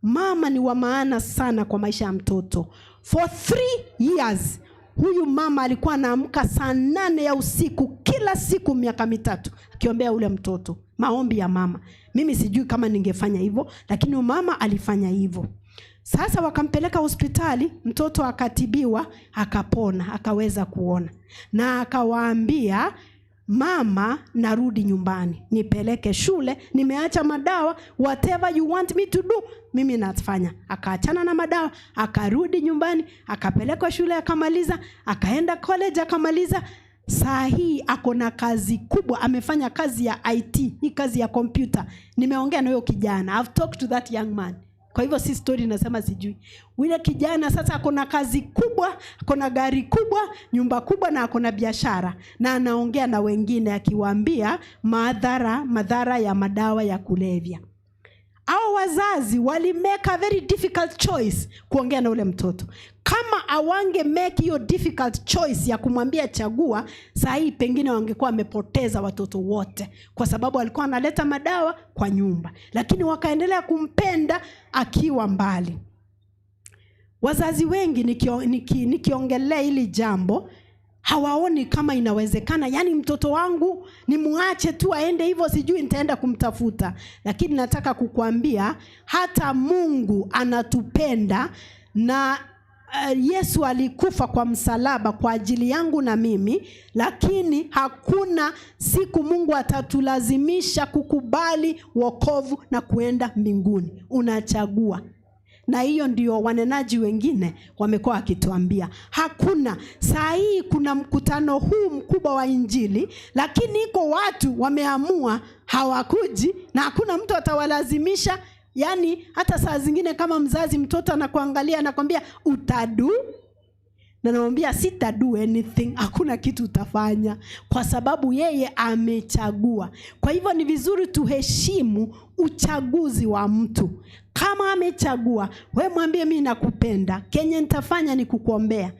S2: mama ni wa maana sana kwa maisha ya mtoto. For 3 years huyu mama alikuwa anaamka saa 8 ya usiku kila siku miaka 3 akiombea ule mtoto. Maombi ya mama. Mimi sijui kama ningefanya hivyo, lakini mama alifanya hivyo. Sasa wakampeleka hospitali, mtoto akatibiwa, akapona, akaweza kuona. Na akawaambia, mama, narudi nyumbani, nipeleke shule, nimeacha madawa, whatever you want me to do, mimi nafanya. Akaachana na madawa, akarudi nyumbani, akapelekwa shule akamaliza, akaenda college akamaliza. Saa hii ako na kazi kubwa, amefanya kazi ya IT, hii kazi ya computer. Nimeongea na huyo kijana, I've talked to that young man. Kwa hivyo si story nasema sijui. Yule kijana sasa ako na kazi kubwa, ako na gari kubwa, nyumba kubwa na ako na biashara. Na anaongea na wengine akiwaambia madhara ya madawa ya kulevya. Hao wazazi wali make a very difficult choice kuongea na ule mtoto. Kama awange make hiyo difficult choice ya kumwambia chagua, saa hii pengine wangekuwa wamepoteza watoto wote, kwa sababu alikuwa analeta madawa kwa nyumba. Lakini wakaendelea kumpenda akiwa mbali. Wazazi wengi nikiongelea hili jambo hawaoni kama inawezekana. Yaani mtoto wangu nimuache tu aende hivyo, sijui nitaenda kumtafuta. Lakini nataka kukuambia hata Mungu anatupenda, na Yesu alikufa kwa msalaba kwa ajili yangu na mimi, lakini hakuna siku Mungu atatulazimisha kukubali wokovu na kuenda mbinguni. Unachagua. Na hiyo ndio wanenaji wengine wamekuwa wakituambia. Hakuna. Saa hii kuna mkutano huu mkubwa wa Injili, lakini iko watu wameamua hawakuji na hakuna mtu atawalazimisha. Yaani hata saa zingine kama mzazi mtoto anakuangalia anakuambia utadu, na namwambia sitadu anything, hakuna kitu utafanya, kwa sababu yeye amechagua. Kwa hivyo ni vizuri tuheshimu uchaguzi wa mtu. Kama amechagua, we mwambie mimi nakupenda, kenye nitafanya ni kukuombea.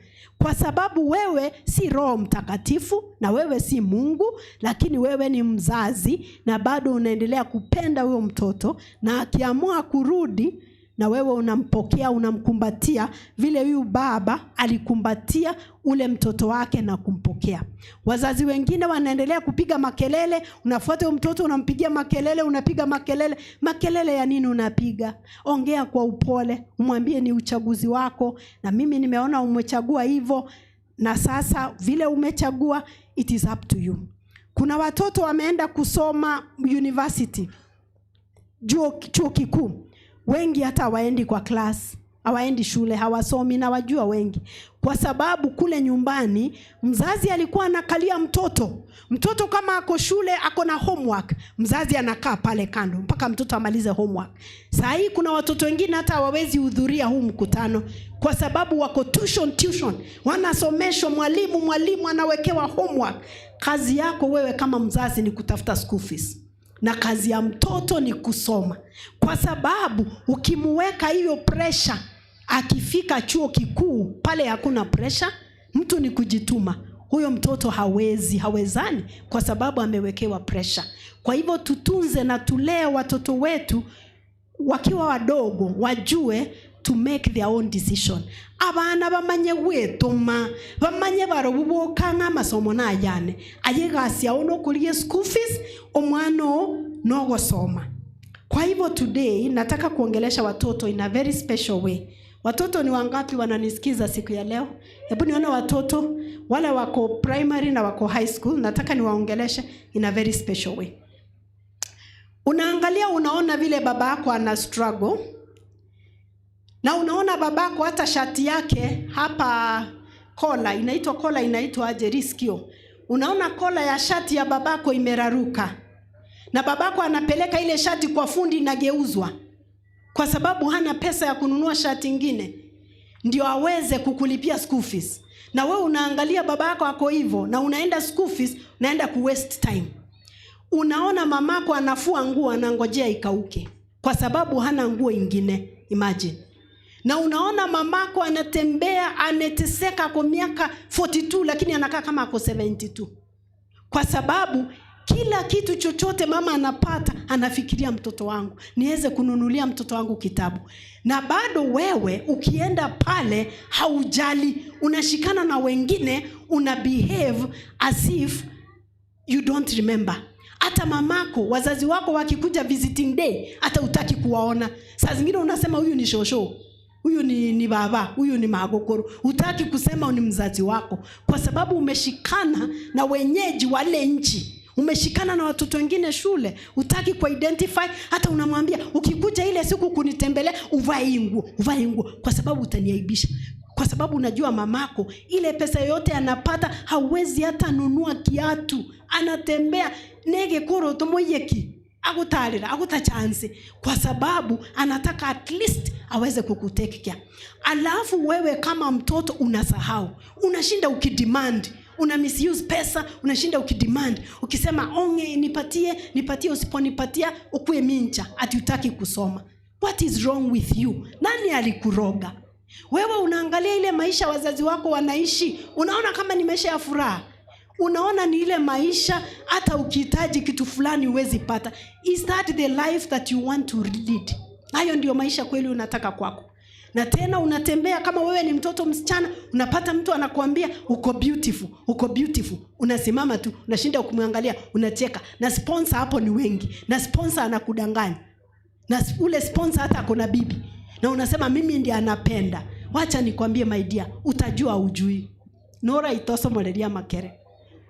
S2: Kwa sababu wewe si Roho Mtakatifu na wewe si Mungu, lakini wewe ni mzazi na bado unaendelea kupenda huyo mtoto, na akiamua kurudi na wewe unampokea, unamkumbatia vile huyu baba alikumbatia ule mtoto wake na kumpokea. Wazazi wengine wanaendelea kupiga makelele, unafuata huyo mtoto unampigia makelele, unapiga makelele. Makelele ya nini unapiga? Ongea kwa upole, umwambie ni uchaguzi wako na mimi nimeona umechagua hivyo, na sasa vile umechagua it is up to you. Kuna watoto wameenda kusoma university, chuo kikuu. Wengi hata hawaendi kwa class, hawaendi shule, hawasomi, na wajua wengi. Kwa sababu kule nyumbani mzazi alikuwa anakalia mtoto. Mtoto kama ako shule ako na homework, mzazi anakaa pale kando mpaka mtoto amalize homework. Saa hii kuna watoto wengine hata hawawezi hudhuria huu mkutano kwa sababu wako tuition, wanasomeshwa, mwalimu anawekewa homework. Kazi yako wewe kama mzazi ni kutafuta school fees, na kazi ya mtoto ni kusoma. Kwa sababu ukimuweka hiyo pressure, akifika chuo kikuu pale hakuna pressure, mtu ni kujituma. Huyo mtoto hawezani kwa sababu amewekewa pressure. Kwa hivyo tutunze na tulee watoto wetu wakiwa wadogo, wajue to make their own decision. Abana bamanye gwetoma, bamanye barobuboka ng'amasomo nayane. Aye gasi yao nokuria school fees, omwana oo nogosoma. Kwa hivyo today nataka kuongelesha watoto in a very special way. Watoto ni wangapi wananisikiza siku ya leo? Hebu nione watoto wale wako primary na wako high school, nataka niwaongeleshe in a very special way. Unaangalia unaona vile baba yako ana struggle, na unaona babako hata shati yake hapa kola inaitwa, kola inaitwa aje, riskio. Unaona kola ya shati ya babako imeraruka, na babako anapeleka ile shati kwa fundi inageuzwa, kwa sababu hana pesa ya kununua shati ingine ndio aweze kukulipia school fees. Na wewe unaangalia babako ako hivyo, na unaenda school fees, unaenda ku waste time. Unaona mamako anafua nguo, anangojea ikauke kwa sababu hana nguo ingine, imagine. Na unaona mamako anatembea anateseka kwa miaka 42 lakini anakaa kama ako 72, kwa sababu kila kitu chochote mama anapata anafikiria mtoto wangu, niweze kununulia mtoto wangu kitabu. Na bado wewe ukienda pale haujali, unashikana na wengine, una behave as if you don't remember. Hata mamako, wazazi wako wakikuja visiting day, hata utaki kuwaona. Saa zingine unasema huyu ni shosho, huyu ni baba, huyu ni magokoro. Hutaki kusema ni mzazi wako kwa sababu umeshikana na wenyeji wale nchi, umeshikana na watoto wengine shule, hutaki kuidentify. Hata unamwambia ukikuja ile siku kunitembelea, uvae hii nguo, uvae hii nguo, kwa sababu utaniaibisha, kwa sababu unajua mamako ile pesa yote anapata hawezi hata nunua kiatu, anatembea nege koro tomoyeki agutarira aguta chance, kwa sababu anataka at least aweze kukutake care. Alafu wewe kama mtoto unasahau, unashinda ukidemand, una misuse pesa, unashinda ukidemand, ukisema onge nipatie, nipatie, usiponipatia ukue mincha, ati utaki kusoma. What is wrong with you? Nani alikuroga? Wewe unaangalia ile maisha wazazi wako wanaishi, unaona kama ni maisha ya furaha, unaona ni ile maisha hata ukihitaji kitu fulani huwezi pata. Is that the life that you want to lead? Hayo ndio maisha kweli unataka kwako? Na tena unatembea kama wewe ni mtoto msichana, unapata mtu anakuambia uko beautiful, uko beautiful, unasimama tu, unashinda ukimwangalia, unacheka. Na sponsor hapo ni wengi, na sponsor anakudanganya, na ule sponsor hata ako na bibi, na unasema mimi ndiye anapenda. Wacha nikwambie my dear, utajua hujui. Nora itosomoleria makere,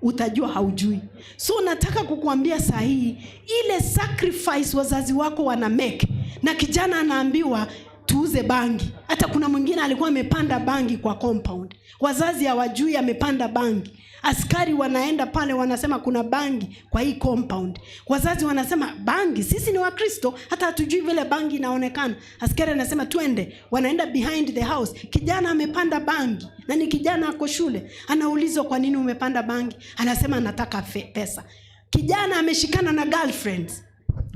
S2: utajua haujui. So nataka kukuambia saa hii ile sacrifice wazazi wako wana make, na kijana anaambiwa tuuze bangi. Hata kuna mwingine alikuwa amepanda bangi kwa compound, wazazi hawajui amepanda bangi. Askari wanaenda pale wanasema kuna bangi kwa hii compound. Wazazi wanasema bangi, sisi ni Wakristo, hata hatujui vile bangi inaonekana. Askari anasema twende, wanaenda behind the house, kijana amepanda bangi na ni kijana ako shule. Anaulizwa kwa nini umepanda bangi, anasema anataka pesa. Kijana ameshikana na girlfriends,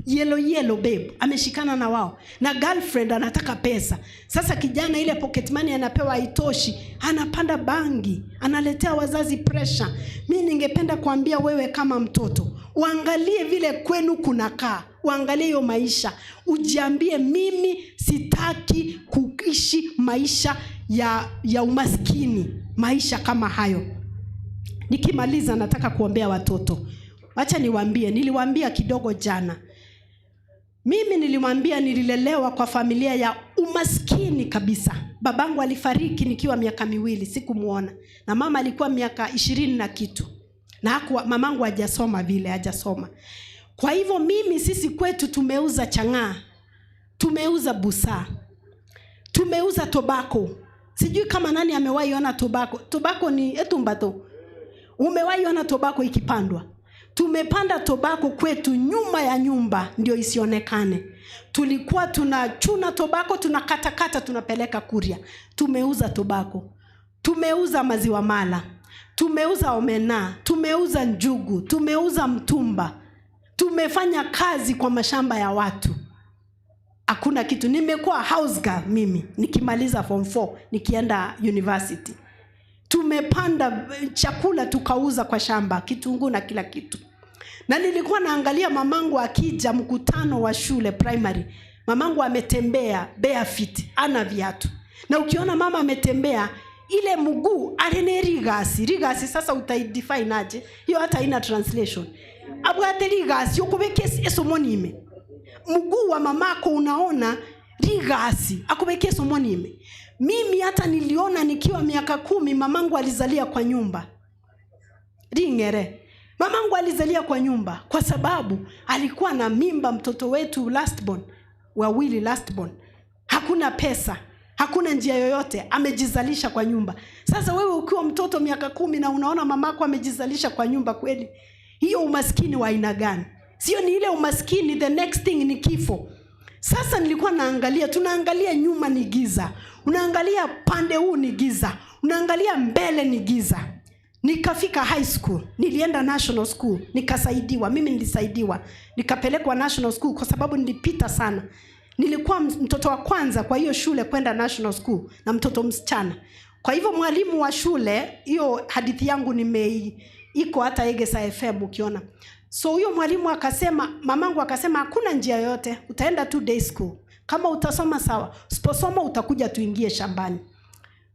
S2: yellow yellow babe, ameshikana na wao na girlfriend anataka pesa. Sasa kijana ile pocket money anapewa haitoshi, anapanda bangi, analetea wazazi pressure. Mi ningependa kuambia wewe kama mtoto, uangalie vile kwenu kunakaa, uangalie hiyo maisha, ujiambie mimi sitaki kuishi maisha ya umaskini, maisha kama hayo. Nikimaliza nataka kuombea watoto. Wacha niwaambie, niliwaambia kidogo jana. Mimi nilimwambia nililelewa kwa familia ya umaskini kabisa. Babangu alifariki nikiwa miaka 2, sikumuona. Na mama alikuwa miaka 20 na kitu. Na hakuwa, mamangu hajasoma vile, hajasoma. Kwa hivyo mimi, sisi kwetu tumeuza chang'aa, tumeuza busaa, tumeuza tobacco. Sijui kama nani amewahi ona tobacco. Tobacco ni etumbato. Umewahi ona tobacco ikipandwa? Tumepanda tobacco kwetu nyuma ya nyumba ndio isionekane. Tulikuwa tunachuna tobacco, tunakatakata, tunapeleka kuria. Tumeuza tobacco, tumeuza maziwa mala, tumeuza omena, tumeuza njugu, tumeuza mtumba. Tumefanya kazi kwa mashamba ya watu. Hakuna kitu. Nimekuwa house girl mimi nikimaliza form 4 nikienda university. Tumepanda chakula tukauza kwa shamba, kitunguu na kila kitu. Na nilikuwa naangalia mamangu akija mkutano wa shule primary, Mamangu ametembea barefoot, ana viatu. Na ukiona mama ametembea ile mguu arene rigasi rigasi, sasa utaidefine aje hiyo? Hata haina translation. Abwate rigasi okubeka esomonime, mguu wa mamako unaona rigasi akubeka esomonime. Mimi hata niliona nikiwa miaka 10 mamangu alizalia kwa nyumba ringere. Mamangu alizalia kwa nyumba kwa sababu alikuwa na mimba mtoto wetu lastborn, wawili lastborn. Hakuna pesa, hakuna njia yoyote, amejizalisha kwa nyumba. Sasa wewe ukiwa mtoto miaka 10 na unaona mamako amejizalisha kwa nyumba, kweli hiyo umaskini wa aina gani? Sio ni ile umaskini, the next thing ni kifo. Sasa nilikuwa naangalia, tunaangalia nyuma ni giza, unaangalia pande huu ni giza, unaangalia mbele ni giza. Nikafika high school, nilienda national school, nikasaidiwa. Mimi nilisaidiwa, nikapelekwa national school kwa sababu nilipita sana. Nilikuwa mtoto wa kwanza kwa hiyo shule kwenda national school na mtoto msichana. Kwa hivyo mwalimu wa shule, hiyo hadithi yangu nimei iko hata Egesa FM ukiona. So huyo mwalimu akasema, mamangu akasema hakuna njia yoyote, utaenda tu day school. Kama utasoma sawa, usiposoma utakuja tuingie shambani.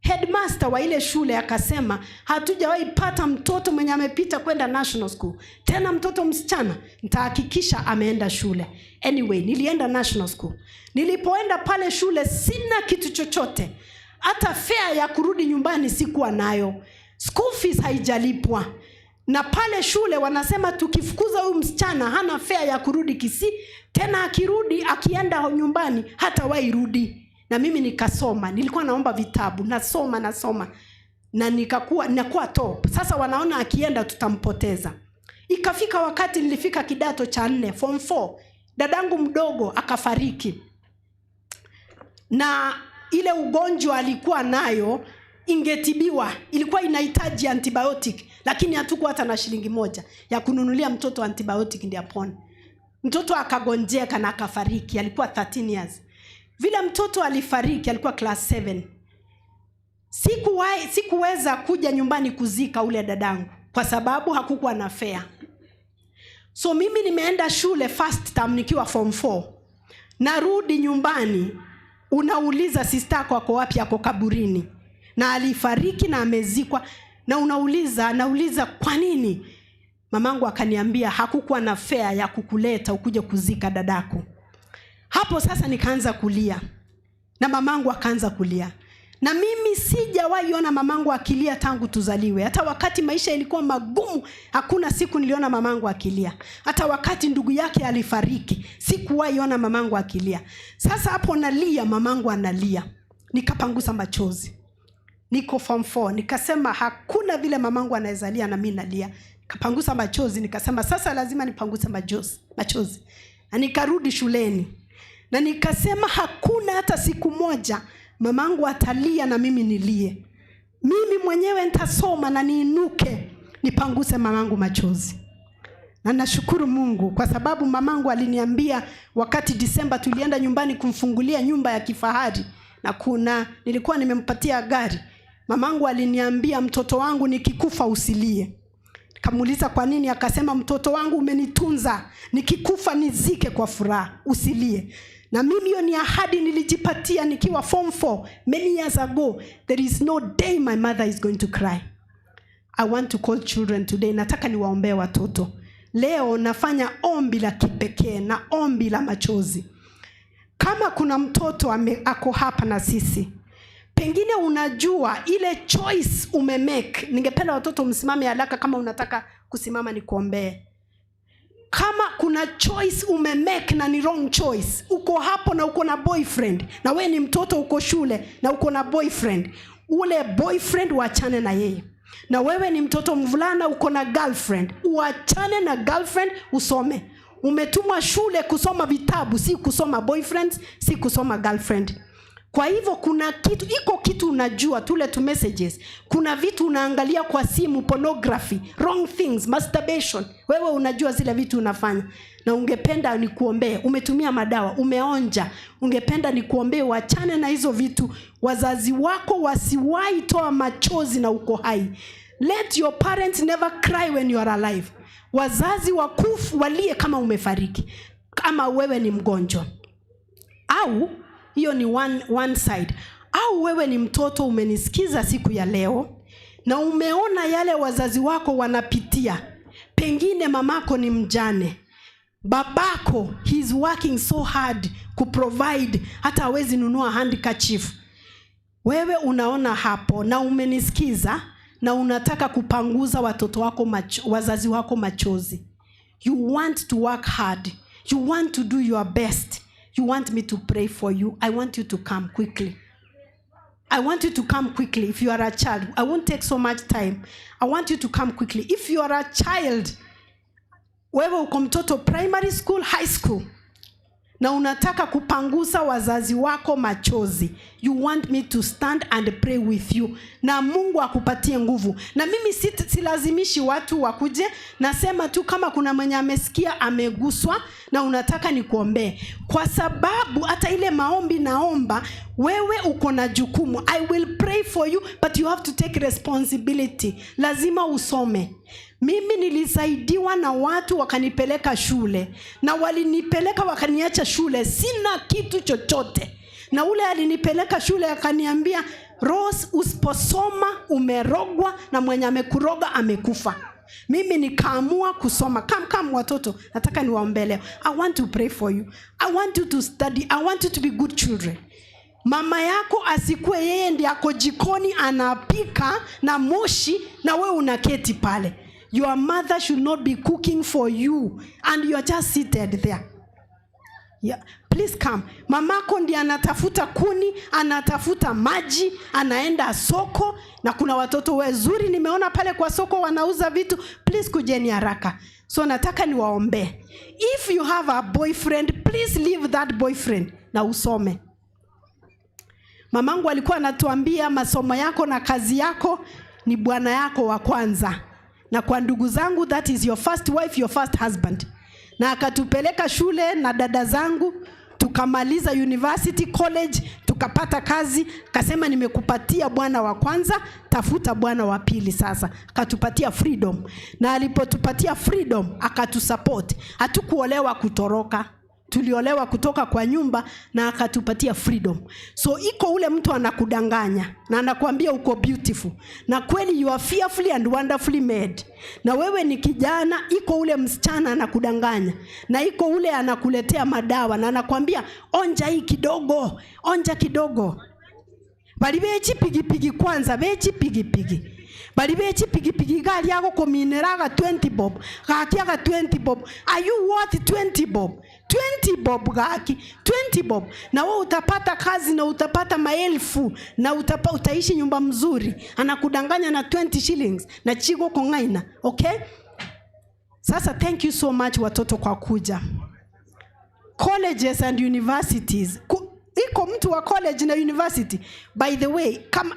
S2: Headmaster wa ile shule akasema hatujawahi pata mtoto mwenye amepita kwenda national school, tena mtoto msichana, nitahakikisha ameenda shule. Anyway, nilienda national school. Nilipoenda pale shule sina kitu chochote, hata fare ya kurudi nyumbani sikuwa nayo, school fees haijalipwa. Na pale shule wanasema tukifukuza huyu msichana hana fare ya kurudi Kisii, tena akirudi akienda nyumbani hatawahi rudi. Na mimi nikasoma, nilikuwa naomba vitabu, nasoma nasoma na nikakuwa nakuwa top. Sasa wanaona akienda tutampoteza. Ikafika wakati nilifika kidato cha nne, form 4, dadangu mdogo akafariki, na ile ugonjwa alikuwa nayo ingetibiwa, ilikuwa inahitaji antibiotic, lakini hatukuwa hata na shilingi moja ya kununulia mtoto antibiotic ndio apone. Mtoto akagonjeka na akafariki, alikuwa 13 years. Vile mtoto alifariki alikuwa class 7. Sikuweza kuja nyumbani kuzika ule dadangu kwa sababu hakukuwa na fare. So mimi nimeenda shule first term nikiwa form 4. Narudi nyumbani, unauliza sister yako ako wapi? Ako kaburini. Na alifariki na amezikwa. Na unauliza, nauliza kwa nini? Mamangu akaniambia hakukuwa na fare ya kukuleta ukuje kuzika dadako. Hapo sasa nikaanza kulia na mamangu akaanza kulia, na mimi sijawahi ona mamangu akilia tangu tuzaliwe. Hata wakati maisha ilikuwa magumu, hakuna siku niliona mamangu akilia. Hata wakati ndugu yake alifariki, sikuwahi ona mamangu akilia. Sasa hapo nalia, mamangu analia, nikapangusa machozi. Niko form 4, nikasema hakuna vile mamangu anaweza lia na mimi nalia. Nikapangusa machozi, nikasema sasa lazima nipanguse machozi. Na nikarudi shuleni. Na nikasema hakuna hata siku moja mamangu atalia na mimi nilie. Mimi mwenyewe nitasoma na niinuke nipanguse mamangu machozi. Na nashukuru Mungu kwa sababu mamangu aliniambia wakati Disemba tulienda nyumbani kumfungulia nyumba ya kifahari na kuna nilikuwa nimempatia gari. Mamangu aliniambia, mtoto wangu nikikufa usilie. Nikamuuliza kwa nini, akasema mtoto wangu umenitunza, nikikufa nizike kwa furaha, usilie. Na mimi hiyo ni ahadi nilijipatia nikiwa form 4 many years ago. There is no day my mother is going to cry. I want to call children today. Nataka niwaombee watoto. Leo nafanya ombi la kipekee na ombi la machozi. Kama kuna mtoto ako hapa na sisi, pengine unajua ile choice umemake. Ningependa watoto msimame haraka, kama unataka kusimama nikuombee. Kama kuna choice umemake na ni wrong choice, uko hapo na uko na boyfriend, na we ni mtoto uko shule na uko na boyfriend, ule boyfriend uachane na yeye. Na wewe ni mtoto mvulana uko na girlfriend, uachane na girlfriend, usome. Umetumwa shule kusoma vitabu, si kusoma boyfriends, si kusoma girlfriend. Kwa hivyo kuna kitu, iko kitu unajua, tule tu messages. Kuna vitu unaangalia kwa simu, pornography, wrong things, masturbation. Wewe unajua zile vitu unafanya. Na ungependa nikuombee, umetumia madawa, umeonja. Ungependa nikuombee uachane na hizo vitu. Wazazi wako wasiwahi toa machozi na uko hai. Let your parents never cry when you are alive. Wazazi wakufu walie kama umefariki, kama wewe ni mgonjwa. Au hiyo ni one side. Au wewe ni mtoto umenisikiza siku ya leo na umeona yale wazazi wako wanapitia. Pengine mamako ni mjane, babako he's working so hard kuprovide, hata hawezi nunua handkerchief. Wewe unaona hapo na umenisikiza na unataka kupanguza watoto wako wazazi wako machozi. You want to work hard, you want to do your best, you want me to pray for you. I want you to come quickly. I want you to come quickly if you are a child. I won't take so much time. I want you to come quickly. If you are a child, wewe uko mtoto primary school, high school, na unataka kupangusa wazazi wako machozi, you want me to stand and pray with you, na Mungu akupatie nguvu. Na mimi silazimishi watu wakuje, nasema tu kama kuna mwenye amesikia ameguswa na unataka nikuombee, kwa sababu hata ile maombi naomba, wewe uko na jukumu. I will pray for you, but you have to take responsibility. Lazima usome. Mimi nilisaidiwa na watu wakanipeleka shule, na walinipeleka wakaniacha shule sina kitu chochote. Na ule alinipeleka shule akaniambia, "Rose, usiposoma umerogwa na mwenye amekuroga amekufa." Mimi nikaamua kusoma. Come, come watoto, nataka niwaombee leo. I want to pray for you. I want you to study. I want you to be good children. Mama yako asikuwe yeye ndiye ako jikoni anapika na moshi na wewe unaketi pale. Your mother should not be cooking for you and you are just seated there. Yeah. Please come. Mamako ndiye anatafuta kuni, anatafuta maji, anaenda soko, na kuna watoto wazuri nimeona pale kwa soko wanauza vitu. Please kujeni haraka. So nataka niwaombee. If you have a boyfriend, please leave that boyfriend na usome. Mamangu alikuwa anatuambia masomo yako na kazi yako ni bwana yako wa kwanza. Na kwa ndugu zangu, that is your first wife, your first husband. Na akatupeleka shule na dada zangu, tukamaliza university college, tukapata kazi. Akasema nimekupatia bwana wa kwanza, tafuta bwana wa pili sasa. Akatupatia freedom, na alipotupatia freedom akatusupport. Hatukuolewa kutoroka, tuliolewa kutoka kwa nyumba na akatupatia freedom. So iko ule mtu anakudanganya na anakuambia uko beautiful, na kweli you are fearfully and wonderfully made, na wewe ni kijana. Iko ule msichana anakudanganya, na iko ule anakuletea madawa na anakuambia onja hii kidogo, onja kidogo. Bali bechipigipigi kwanza, bechipigipigi bali bechipigipigi gali agokomineraga 20 bob, gakiaga 20 bob. Are you worth 20 bob? 20 bob gaki, 20 bob, na wewe utapata kazi na utapata maelfu na utaishi nyumba mzuri. Anakudanganya na 20 shillings na chigo kongaina. Okay, sasa thank you so much watoto kwa kuja. Colleges and universities. Iko mtu wa college na university? By the way, kama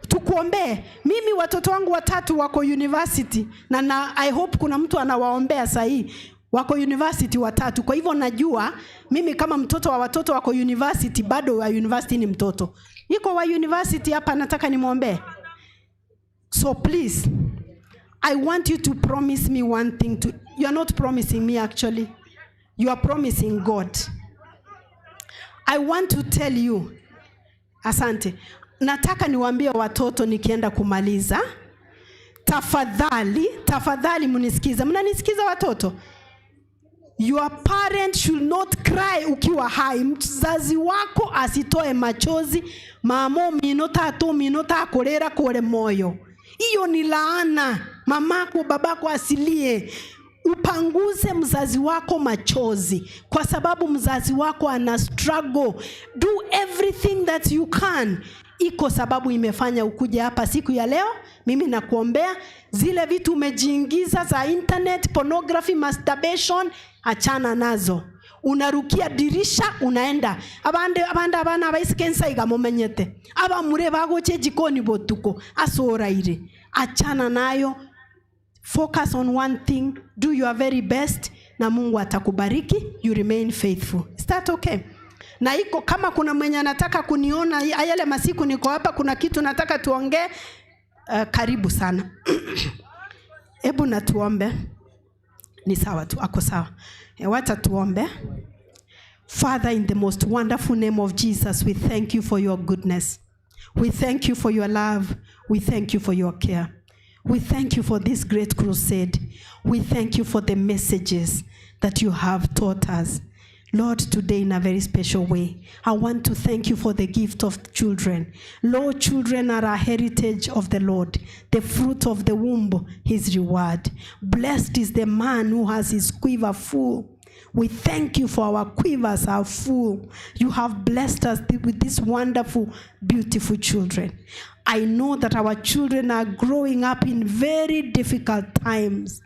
S2: tukuombee. Mimi watoto wangu watatu wako university na I hope kuna mtu anawaombea sahii. Wako university watatu. Kwa hivyo najua mimi kama mtoto wa watoto wako university, bado wa university ni mtoto. Iko wa university hapa nataka nimwombee? So please, I want you to promise me one thing. You are not promising me, actually. You are promising God. I want to tell you. Asante. Nataka niwaambie watoto nikienda kumaliza. Tafadhali, tafadhali mnisikize. Mnanisikiza watoto? Your parent should not cry ukiwa hai. Mzazi wako asitoe machozi. Mamo mino tatu mino takorera kore moyo. Hiyo ni laana. Mamako babako asilie. Upanguze mzazi wako machozi, kwa sababu mzazi wako ana struggle. Do everything that you can. Iko sababu imefanya ukuje hapa siku ya leo. Mimi nakuombea zile vitu umejiingiza za internet, pornography, masturbation, achana nazo. Unarukia dirisha unaenda abande abande abana abaisike nsaiga mumenyete abamure bagoche jikoni botuko asoraire. Achana nayo. Focus on one thing, do your very best na Mungu atakubariki. You remain faithful. Is that okay? Na iko kama kuna mwenye anataka kuniona yale masiku niko hapa, kuna kitu nataka tuongee, karibu sana. Hebu na tuombe. Ni sawa tu, ako sawa. Wacha tuombe. Father, in the most wonderful name of Jesus, we thank you for your goodness. We thank you for your love. We thank you for your care. We thank you for this great crusade. We thank you for the messages that you have taught us. Lord, today in a very special way, I want to thank you for the gift of children. Lord, children are a heritage of the Lord, the fruit of the womb, his reward. Blessed is the man who has his quiver full. We thank you for our quivers are full. You have blessed us with these wonderful, beautiful children. I know that our children are growing up in very difficult times.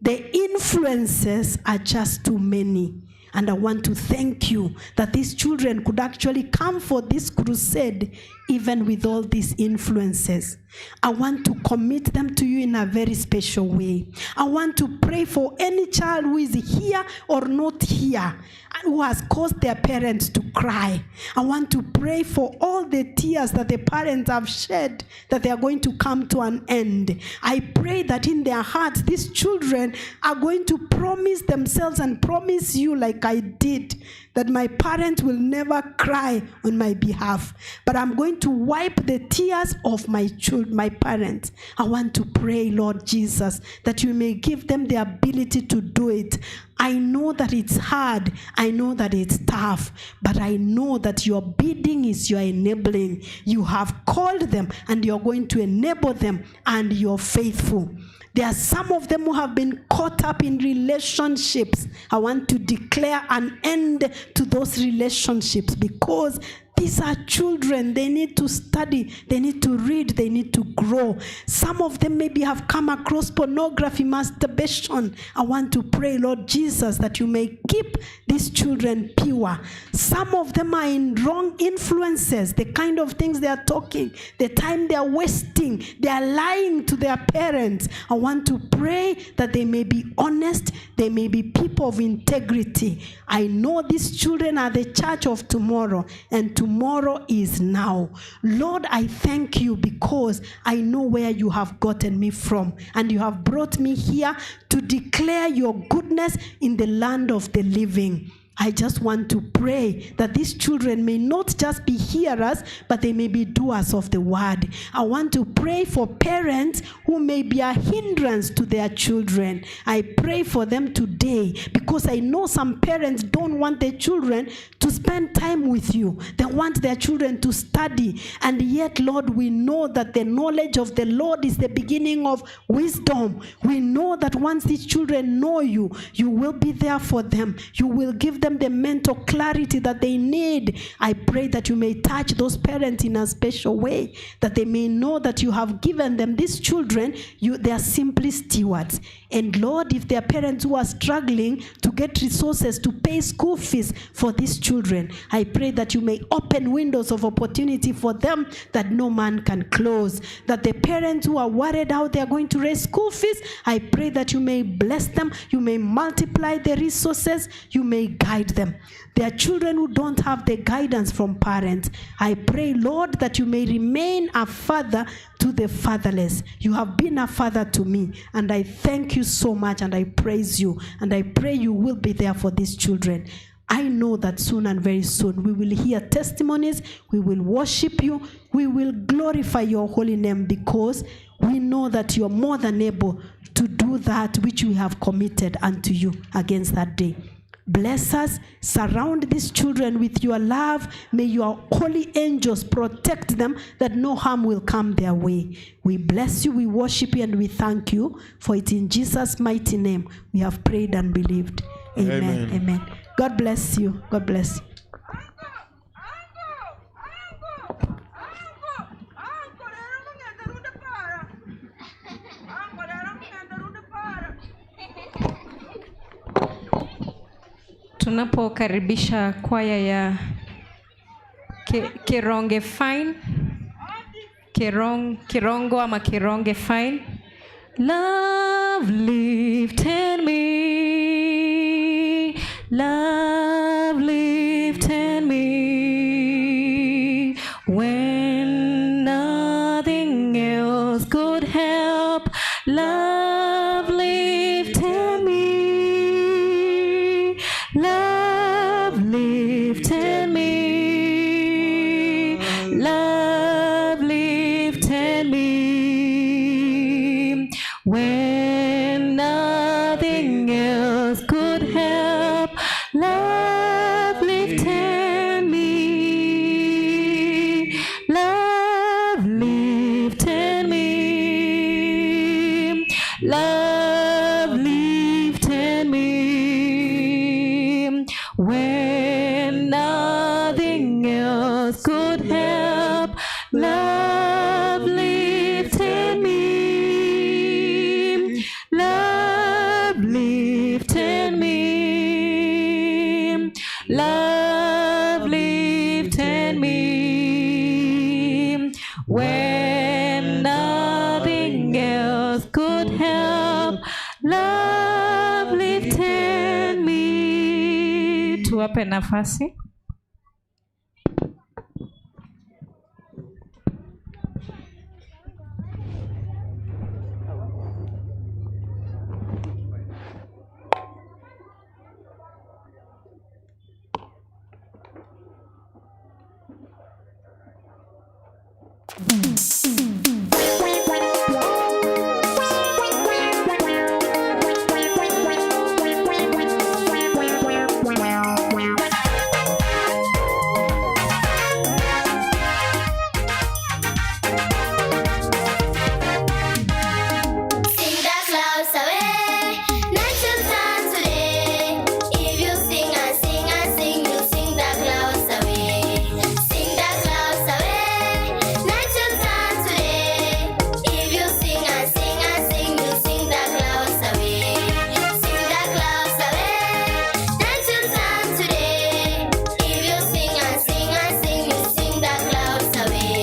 S2: The influences are just too many. And I want to thank you that these children could actually come for this crusade, even with all these influences. I want to commit them to you in a very special way. I want to pray for any child who is here or not here, who has caused their parents to cry. I want to pray for all the tears that the parents have shed, that they are going to come to an end. I pray that in their hearts, these children are going to promise themselves and promise you, like I did, that my parents will never cry on my behalf, but I'm going to wipe the tears of my children, my parents. I want to pray, Lord Jesus, that you may give them the ability to do it. I know that it's hard. I know that it's tough, but I know that your bidding is your enabling. You have called them and you're going to enable them, and you're faithful. There are some of them who have been caught up in relationships. I want to declare an end to those relationships, because these are children. They need to study. They need to read. They need to grow. Some of them maybe have come across pornography, masturbation. I want to pray, Lord Jesus, that you may keep these children pure. Some of them are in wrong influences, the kind of things they are talking, the time they are wasting, they are lying to their parents. I want to pray that they may be honest, they may be people of integrity. I know these children are the church of tomorrow, and tomorrow is now. Lord, I thank you because I know where you have gotten me from, and you have brought me here to declare your goodness in the land of the living. I just want to pray that these children may not just be hearers, but they may be doers of the word. I want to pray for parents who may be a hindrance to their children. I pray for them today, because I know some parents don't want their children to spend time with you. They want their children to study. And yet, Lord, we know that the knowledge of the Lord is the beginning of wisdom. We know that once these children know you, you will be there for them. You will give them the mental clarity that they need. I pray that you may touch those parents in a special way, that they may know that you have given them these children. They are simply stewards. And Lord, if there are parents who are struggling to get resources to pay school fees for these children, I pray that you may open windows of opportunity for them that no man can close. That the parents who are worried how they are going to raise school fees, I pray that you may bless them, you may multiply the resources, you may guide them. There are children who don't have the guidance from parents. I pray, Lord, that you may remain a father to the fatherless. You have been a father to me, and I thank you so much, and I praise you, and I pray you will be there for these children. I know that soon and very soon we will hear testimonies, we will worship you, we will glorify your holy name, because we know that you are more than able to do that which we have committed unto you against that day. Bless us, surround these children with your love. May your holy angels protect them, that no harm will come their way. We bless you, we worship you, and we thank you. For it in Jesus' mighty name we have prayed and believed. Amen. Amen. Amen. God bless you. God bless you.
S4: Tunapokaribisha kwaya ya Kironge Fine, Kirongo ama Kironge Fine. Love lifted me, love lifted me, when nothing else could help, love lifted me. Love Nothing else could help, love lifted me. Love lifted me. Love lifted me. When nothing else could help, love lifted me. Love lifted me. Love lifted me. When nothing else could help, love lifted me. Tuwape nafasi.
S5: Sing the clouds away, night till sun today. If you sing and sing and sing, you sing the clouds away. Sing the clouds away, night till sun today. If you sing and sing and sing, you sing the clouds away. Sing the clouds away, night till sun today. If you sing and sing and sing, you sing the clouds away.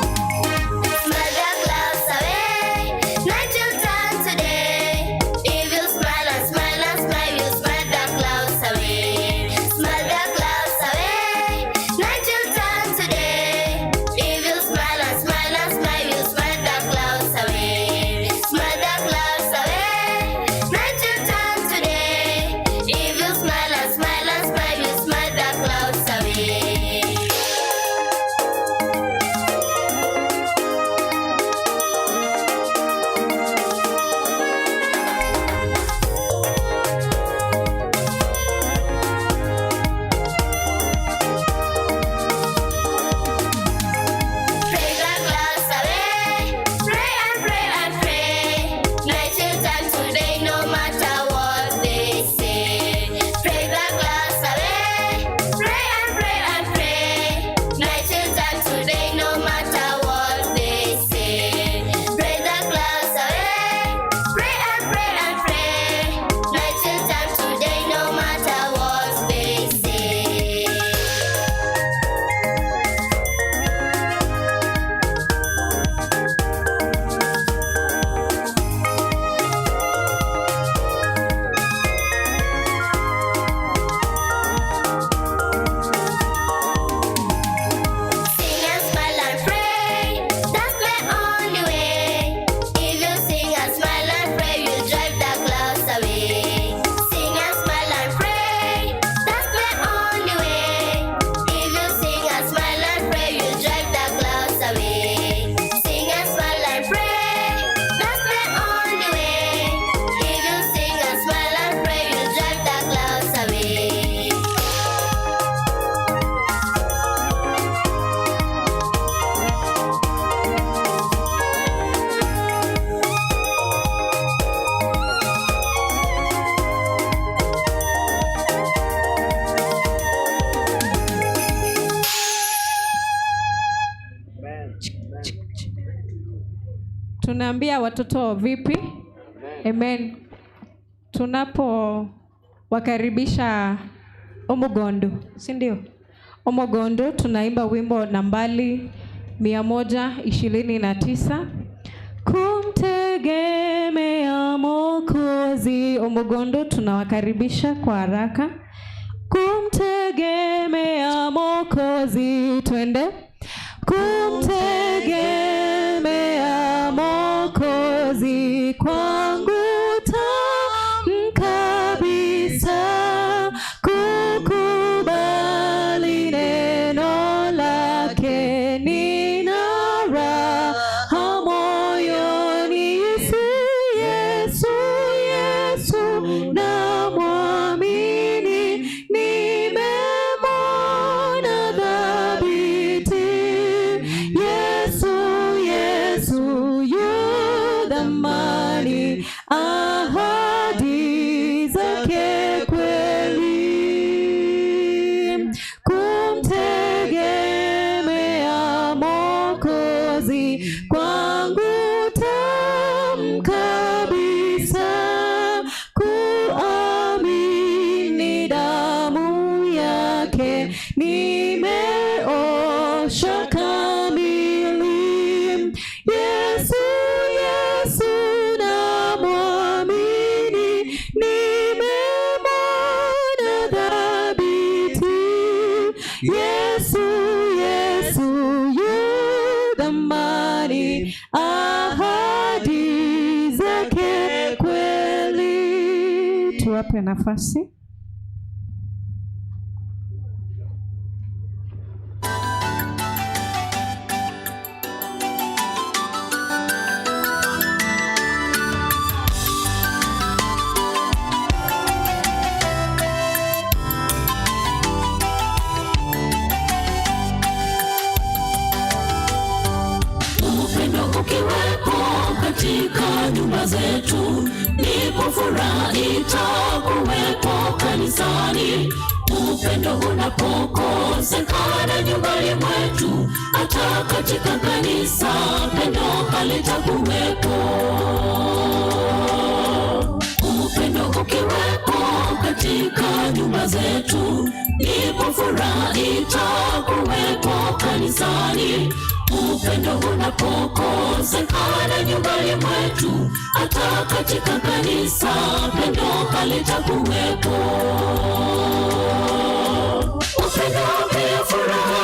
S5: Smile the clouds away, night will turn today. If you smile and smile and smile, you smile the clouds away. Smile the clouds away, night will turn today. If you smile and smile and smile, you smile the clouds away. Smile the clouds away, night will turn today. If you smile and smile and smile, you smile the clouds away. Pray the clouds away, pray and pray and pray. Night till time today, no matter what they say. Pray the clouds away, pray and pray and pray. Night till time today, no matter what they say. Pray the clouds away, pray and pray and pray. Night till time today, no matter what they say. Sing and smile and pray, that's my only way. If you sing and smile and pray, you'll drive the clouds away. Sing and smile and pray, that's my only way. If you sing and smile and pray, you'll drive the clouds away. Sing and smile and pray, that's my only way. If you sing and smile and pray, you'll drive the clouds away.
S4: Tunaambia watoto vipi? Amen. Tunapowakaribisha Omogondo, si ndio? Omogondo tunaimba wimbo nambari 129 kumtegemea Mwokozi. Omogondo tunawakaribisha kwa haraka. Kumtegemea Mwokozi, twende. Kumtegemea Mwokozi kwangu Ahadi zake kweli, kumtegemea Mwokozi kwangu tamu kabisa, kuamini damu yake nimeoshwa kamili. Yesu, Yesu namwamini, nimemwona thabiti. Yesu, Yesu yu thamani, ahadi zake kweli. Tuwape nafasi.
S6: Upendo ukiwepo katika nyumba zetu, ndipo furaha itakuwepo kanisani. Upendo unapokosekana nyumbani mwetu, hata katika kanisa pendo halitakuwepo. Upendo ukiwepo katika nyumba zetu, ndipo furaha itakuwepo kanisani. Upendo unapokosekana nyumbani mwetu, hata katika kanisa pendo halitakuwepo. Upendo pia furaha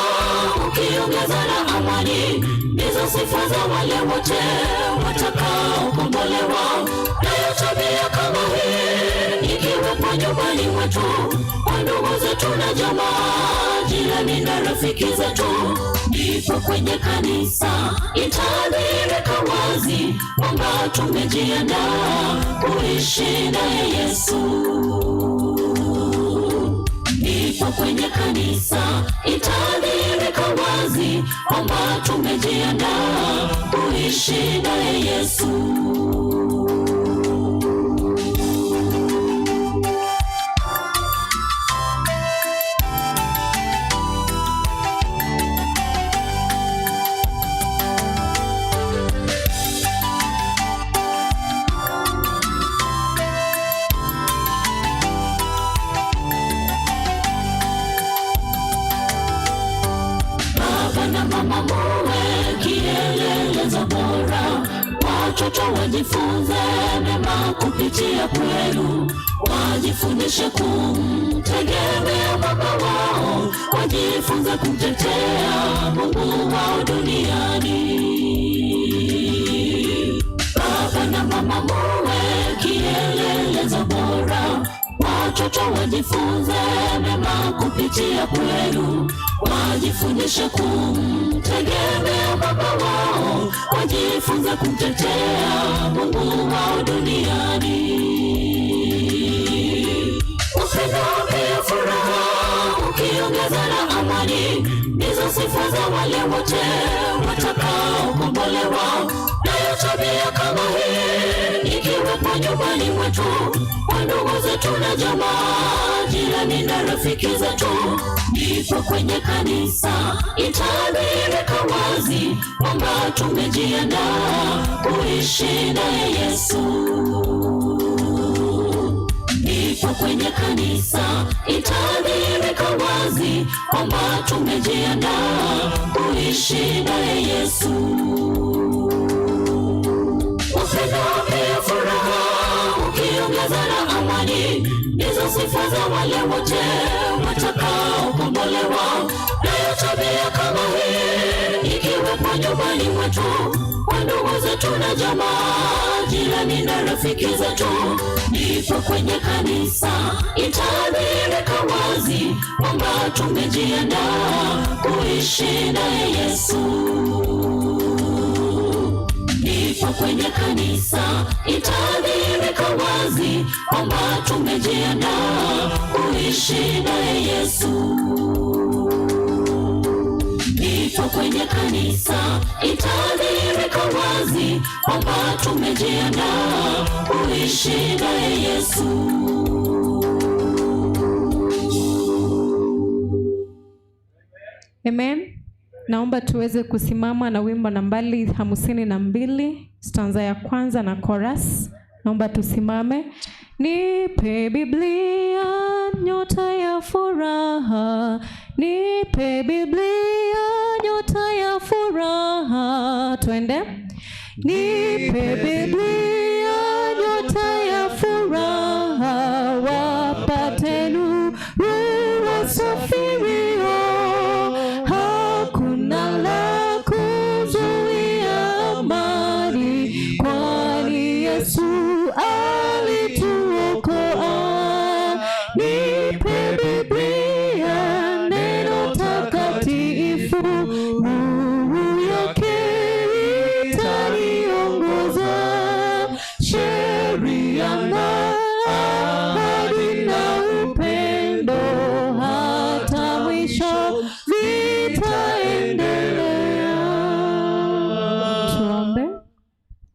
S6: ukiongeza na amani, ndizo sifa za wale wote watakaokombolewa. Nayo tabia kama hii ikiwepo nyumbani mwetu, kwa ndugu zetu na jamaa, jirani na rafiki zetu, ndipo kwenye kanisa itadhihirika wazi kwamba tumejiandaa kuishi naye Yesu. Ndipo kwenye kanisa itadhihirika wazi kwamba tumejiandaa kuishi naye Yesu. Baba na mama muwe kielelezo bora, watoto wajifunze mema kupitia kwenu, wajifundishe kumtegemea baba wao, wajifunze kumtetea Mungu wao duniani. Baba na mama muwe kielelezo bora, watoto wajifunze mema kupitia kwenu, wajifundishe kumtegemea baba wao, wajifunze kumtetea Mungu wao duniani. Upendo pia furaha ukiongeza na amani, ndizo sifa za wale wote watakaokombolewa. Nayo tabia kama hii ikiwepo nyumbani mwetu, kwa ndugu zetu na jamaa, jirani na rafiki zetu, ndipo kwenye kanisa itadhihirika wazi kwamba tumejiandaa kuishi naye Yesu. Ndipo kwenye kanisa itadhihirika wazi kwamba tumejiandaa kuishi naye Yesu. Upendo pia furaha ukiongeza na amani, ndizo sifa za wale wote watakaokombolewa. Nayo tabia kama hii ikiwepo nyumbani mwetu, kwa ndugu zetu na jamaa, jirani na rafiki zetu, ndipo kwenye kanisa itadhihirika wazi kwamba tumejiandaa kuishi naye Yesu. Ndipo kwenye kanisa itadhihirika wazi kwamba tumejiandaa kuishi naye Yesu. Ndipo kwenye kanisa itadhihirika wazi kwamba tumejiandaa kuishi naye Yesu.
S4: Amen. Naomba tuweze kusimama na wimbo nambari 52, stanza ya kwanza na chorus. Naomba tusimame. Nipe Biblia nyota ya furaha, nipe Biblia nyota ya furaha. Twende. Nipe Biblia nyota ya furaha, wapate nuru wasafirio. Hakuna la kuzuia amani, kwani Yesu alituokoa. Nipe Biblia neno takatifu, nuru yake itaniongoza. Sheria na ahadi na upendo, hata mwisho vitaendelea. Tuombe.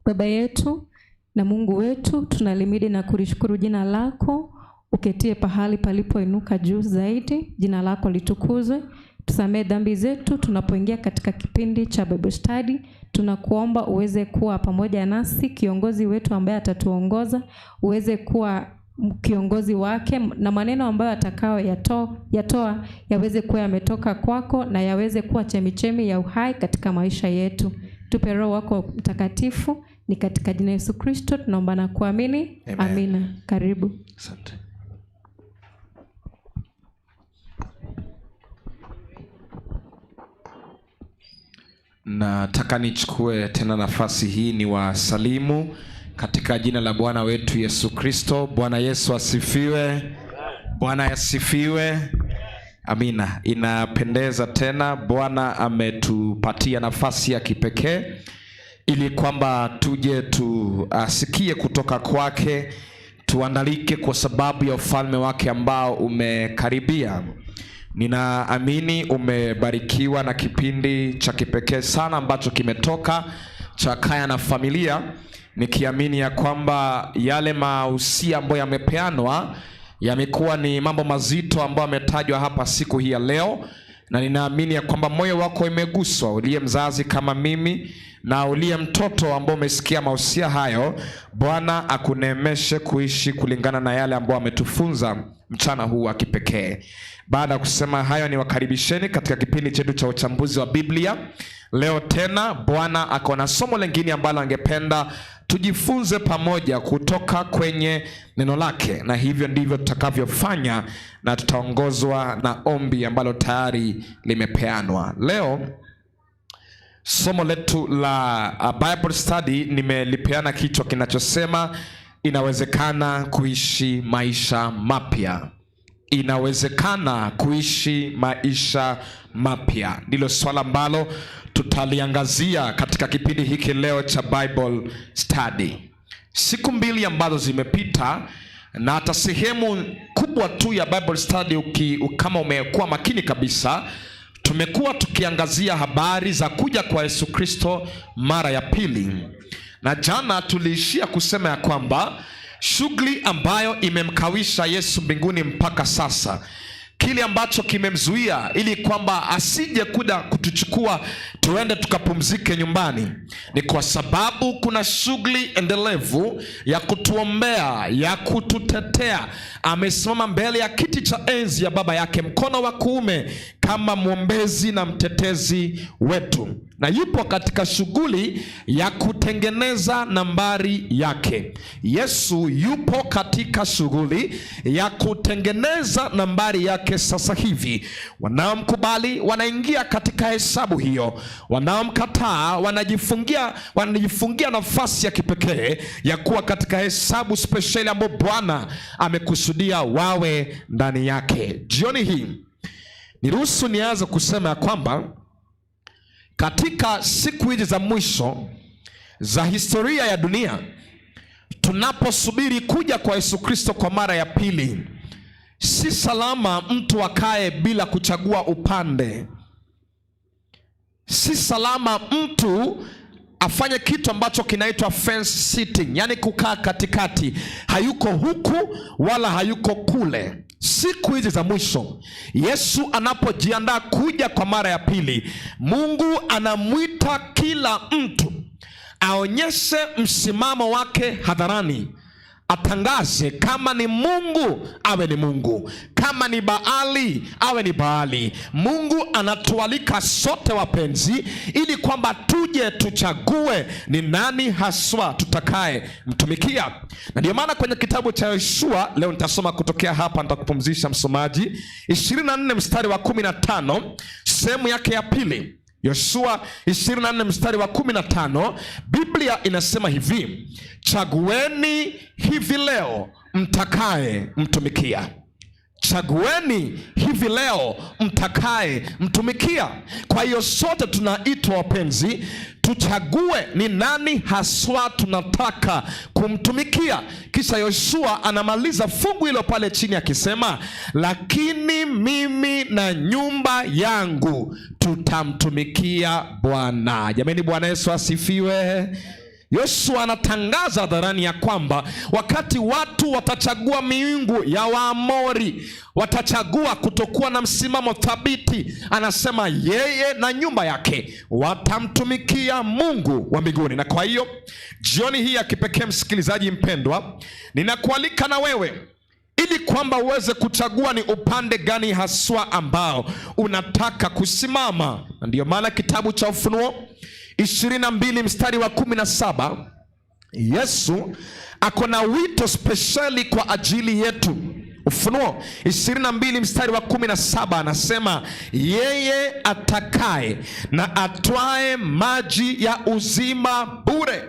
S4: Baba yetu na Mungu wetu, tunalimidi na kulishukuru jina lako, uketie pahali palipoinuka juu zaidi. Jina lako litukuzwe. Tusamehe dhambi zetu tunapoingia katika kipindi cha Bible study. Tunakuomba uweze kuwa pamoja nasi, kiongozi wetu ambaye atatuongoza, uweze kuwa kiongozi wake, na maneno ambayo atakao yatoa yaweze kuwa yametoka kwako na yaweze kuwa chemichemi ya uhai katika maisha yetu. Tupe Roho wako Mtakatifu, ni katika jina Yesu Kristo tunaomba na kuamini.
S7: Amen.
S4: Amina. Karibu.
S7: Asante. Nataka nichukue tena nafasi hii ni wasalimu katika jina la Bwana wetu Yesu Kristo. Bwana Yesu asifiwe. Bwana asifiwe. Amina. Inapendeza tena, Bwana ametupatia nafasi ya kipekee ili kwamba tuje tuasikie kutoka kwake, tuandalike kwa sababu ya ufalme wake ambao umekaribia. Ninaamini umebarikiwa na kipindi cha kipekee sana ambacho kimetoka cha Kaya na Familia, nikiamini ya kwamba yale mahusia ambayo yamepeanwa yamekuwa ni mambo mazito ambayo yametajwa hapa siku hii ya leo, na ninaamini ya kwamba moyo wako imeguswa, uliye mzazi kama mimi na uliye mtoto ambao umesikia mahusia hayo. Bwana akuneemeshe kuishi kulingana na yale ambayo ametufunza mchana huu wa kipekee. Baada ya kusema hayo, niwakaribisheni katika kipindi chetu cha uchambuzi wa Biblia. Leo tena Bwana ako na somo lingine ambalo angependa tujifunze pamoja kutoka kwenye neno lake, na hivyo ndivyo tutakavyofanya, na tutaongozwa na ombi ambalo tayari limepeanwa. Leo somo letu la Bible study nimelipeana kichwa kinachosema inawezekana kuishi maisha mapya. Inawezekana kuishi maisha mapya ndilo swala ambalo tutaliangazia katika kipindi hiki leo cha Bible study. Siku mbili ambazo zimepita, na hata sehemu kubwa tu ya Bible study kama umekuwa makini kabisa, tumekuwa tukiangazia habari za kuja kwa Yesu Kristo mara ya pili. Na jana tuliishia kusema ya kwamba shughuli ambayo imemkawisha Yesu mbinguni mpaka sasa, kile ambacho kimemzuia ili kwamba asije kuja kutuchukua tuende tukapumzike nyumbani, ni kwa sababu kuna shughuli endelevu ya kutuombea, ya kututetea. Amesimama mbele ya kiti cha enzi ya Baba yake mkono wa kuume kama mwombezi na mtetezi wetu, na yupo katika shughuli ya kutengeneza nambari yake. Yesu yupo katika shughuli ya kutengeneza nambari yake sasa hivi. Wanaomkubali wanaingia katika hesabu hiyo, wanaomkataa wanajifungia nafasi ya kipekee ya kuwa katika hesabu spesheli ambayo Bwana amekusudia wawe ndani yake. Jioni hii niruhusu nianze kusema ya kwamba katika siku hizi za mwisho za historia ya dunia, tunaposubiri kuja kwa Yesu Kristo kwa mara ya pili, si salama mtu akae bila kuchagua upande. Si salama mtu afanye kitu ambacho kinaitwa fence sitting, yani kukaa katikati, hayuko huku wala hayuko kule. Siku hizi za mwisho, Yesu anapojiandaa kuja kwa mara ya pili, Mungu anamwita kila mtu aonyeshe msimamo wake hadharani, atangaze kama ni Mungu awe ni Mungu, kama ni Baali awe ni Baali. Mungu anatualika sote wapenzi, ili kwamba tuje tuchague ni nani haswa tutakaye mtumikia. Na ndio maana kwenye kitabu cha Yoshua leo nitasoma kutokea hapa, nitakupumzisha msomaji, 24 mstari wa 15 sehemu yake ya pili. Yoshua 24 mstari wa 15, Biblia inasema hivi: chagueni hivi leo mtakaye mtumikia. Chagueni hivi leo mtakaye mtumikia. Kwa hiyo sote tunaitwa wapenzi, tuchague ni nani haswa tunataka kumtumikia. Kisha Yoshua anamaliza fungu hilo pale chini akisema, lakini mimi na nyumba yangu tutamtumikia Bwana. Jamani, Bwana Yesu asifiwe. Yoshua anatangaza hadharani ya kwamba wakati watu watachagua miungu ya Waamori, watachagua kutokuwa na msimamo thabiti, anasema yeye na nyumba yake watamtumikia Mungu wa mbinguni. Na kwa hiyo jioni hii ya kipekee, msikilizaji mpendwa, ninakualika na wewe ili kwamba uweze kuchagua ni upande gani haswa ambao unataka kusimama. Na ndiyo maana kitabu cha Ufunuo 22 mstari wa 17, Yesu ako na wito spesheli kwa ajili yetu. Ufunuo 22 mstari wa 17 anasema, yeye atakaye na atwae maji ya uzima bure.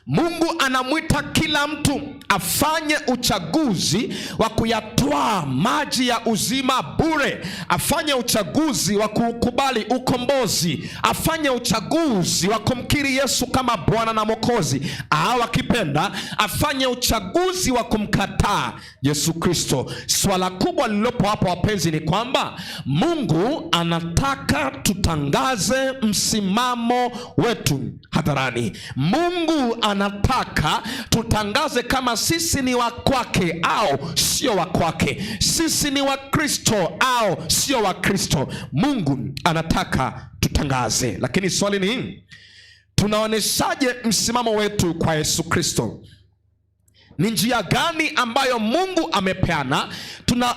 S7: Mungu anamwita kila mtu afanye uchaguzi wa kuyatwaa maji ya uzima bure, afanye uchaguzi wa kuukubali ukombozi, afanye uchaguzi wa kumkiri Yesu kama Bwana na Mwokozi, au akipenda afanye uchaguzi wa kumkataa Yesu Kristo. Swala kubwa lililopo hapo wapenzi, ni kwamba Mungu anataka tutangaze msimamo wetu hadharani. Mungu anataka tutangaze kama sisi ni wa kwake au sio wa kwake, sisi ni wa Kristo au sio wa Kristo. Mungu anataka tutangaze, lakini swali ni tunaoneshaje msimamo wetu kwa Yesu Kristo? Ni njia gani ambayo Mungu amepeana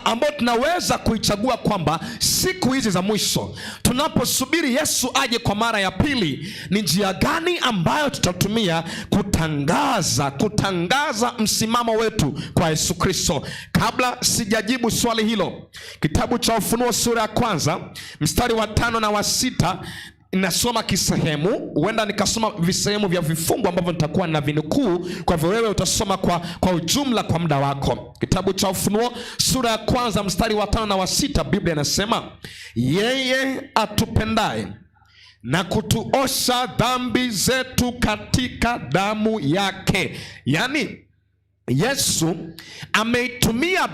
S7: ambayo tunaweza kuichagua kwamba siku hizi za mwisho tunaposubiri Yesu aje kwa mara ya pili, ni njia gani ambayo tutatumia kutangaza msimamo wetu kwa Yesu Kristo? Kabla sijajibu swali hilo, kitabu cha Ufunuo sura ya kwanza mstari wa 5 na wa 6 nasoma kisehemu, huenda nikasoma visehemu vya vifungu ambavyo nitakuwa na vinukuu, kwa hivyo wewe utasoma kwa ujumla kwa muda wako. Kitabu cha Ufunuo sura ya kwanza mstari wa 5 na wa 6, Biblia inasema, yeye atupendaye na kutuosha dhambi zetu katika damu yake. Yaani Yesu ameitumia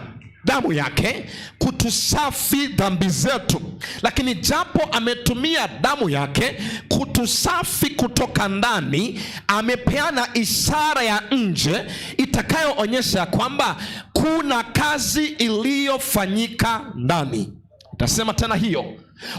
S7: damu yake kutusafi dhambi zetu, lakini japo ametumia damu yake kutusafi kutoka ndani, amepeana ishara ya nje itakayoonyesha kwamba kuna kazi iliyofanyika ndani. Nitasema tena hiyo.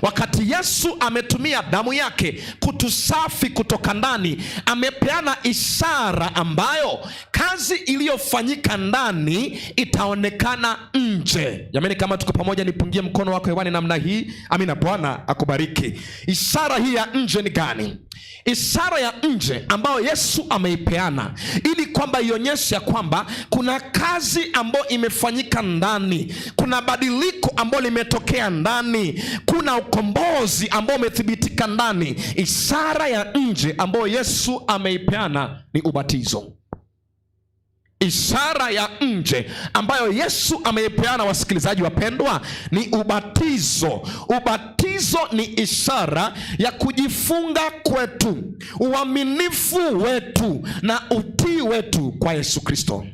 S7: Wakati Yesu ametumia damu yake kutusafi kutoka ndani, amepeana ishara ambayo kazi iliyofanyika ndani itaonekana nje. Jamani, kama tuko pamoja, nipungie mkono wako hewani namna hii. Amina, Bwana akubariki. Ishara hii ya nje ni gani? Ishara ya nje ambayo Yesu ameipeana ili kwamba ionyeshe ya kwamba kuna kazi ambayo imefanyika ndani, kuna badiliko ambalo limetokea ndani, kuna ukombozi ambao umethibitika ndani. Ishara ya nje ambayo Yesu ameipeana ni ubatizo. Ishara ya nje ambayo Yesu ameipeana, wasikilizaji wapendwa, ni ubatizo. Ubatizo ni ishara ya kujifunga kwetu, uaminifu wetu na utii wetu kwa Yesu Kristo.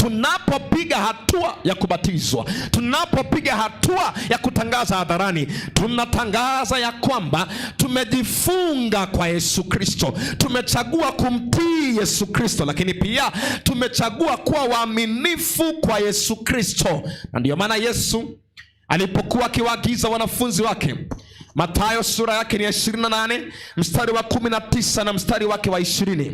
S8: Tunapopiga hatua ya kubatizwa, tunapopiga hatua ya kutangaza hadharani, tunatangaza ya kwamba tumejifunga kwa Yesu Kristo, tumechagua kumtii Yesu Kristo, lakini pia tumechagua kuwa waaminifu kwa Yesu Kristo. Na ndiyo maana Yesu alipokuwa akiwaagiza wanafunzi wake, Mathayo sura yake ni ya 28 mstari wa 19 na mstari wake wa 20.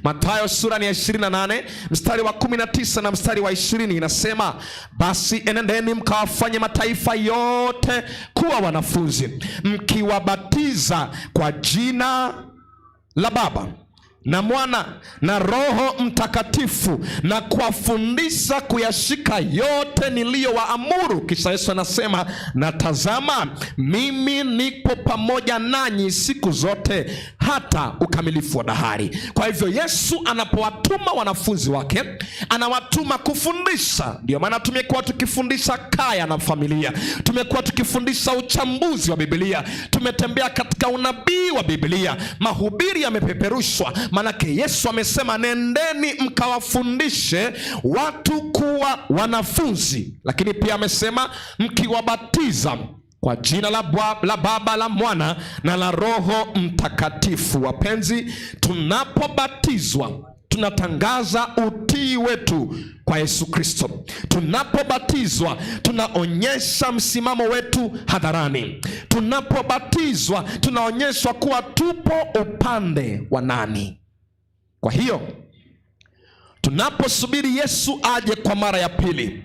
S8: Mathayo sura ni ya 28 mstari wa 19 na mstari wa 20, inasema basi enendeni mkawafanye mataifa yote kuwa wanafunzi, mkiwabatiza kwa jina la Baba na Mwana na Roho Mtakatifu, na kuwafundisha kuyashika yote niliyowaamuru. Kisha Yesu anasema, na tazama, mimi nipo pamoja nanyi siku zote hata ukamilifu wa dahari. Kwa hivyo Yesu anapowatuma wanafunzi wake, anawatuma kufundisha. Ndio maana tumekuwa tukifundisha kaya na familia, tumekuwa tukifundisha uchambuzi wa Biblia, tumetembea katika unabii wa Biblia, mahubiri yamepeperushwa. Manake Yesu amesema nendeni mkawafundishe watu kuwa wanafunzi, lakini pia amesema mkiwabatiza kwa jina la Baba, la Mwana na la Roho Mtakatifu. Wapenzi, tunapobatizwa tunatangaza utii wetu kwa Yesu Kristo. Tunapobatizwa tunaonyesha msimamo wetu hadharani. Tunapobatizwa tunaonyeshwa kuwa tupo upande wa nani. Kwa hiyo tunaposubiri Yesu aje kwa mara ya pili,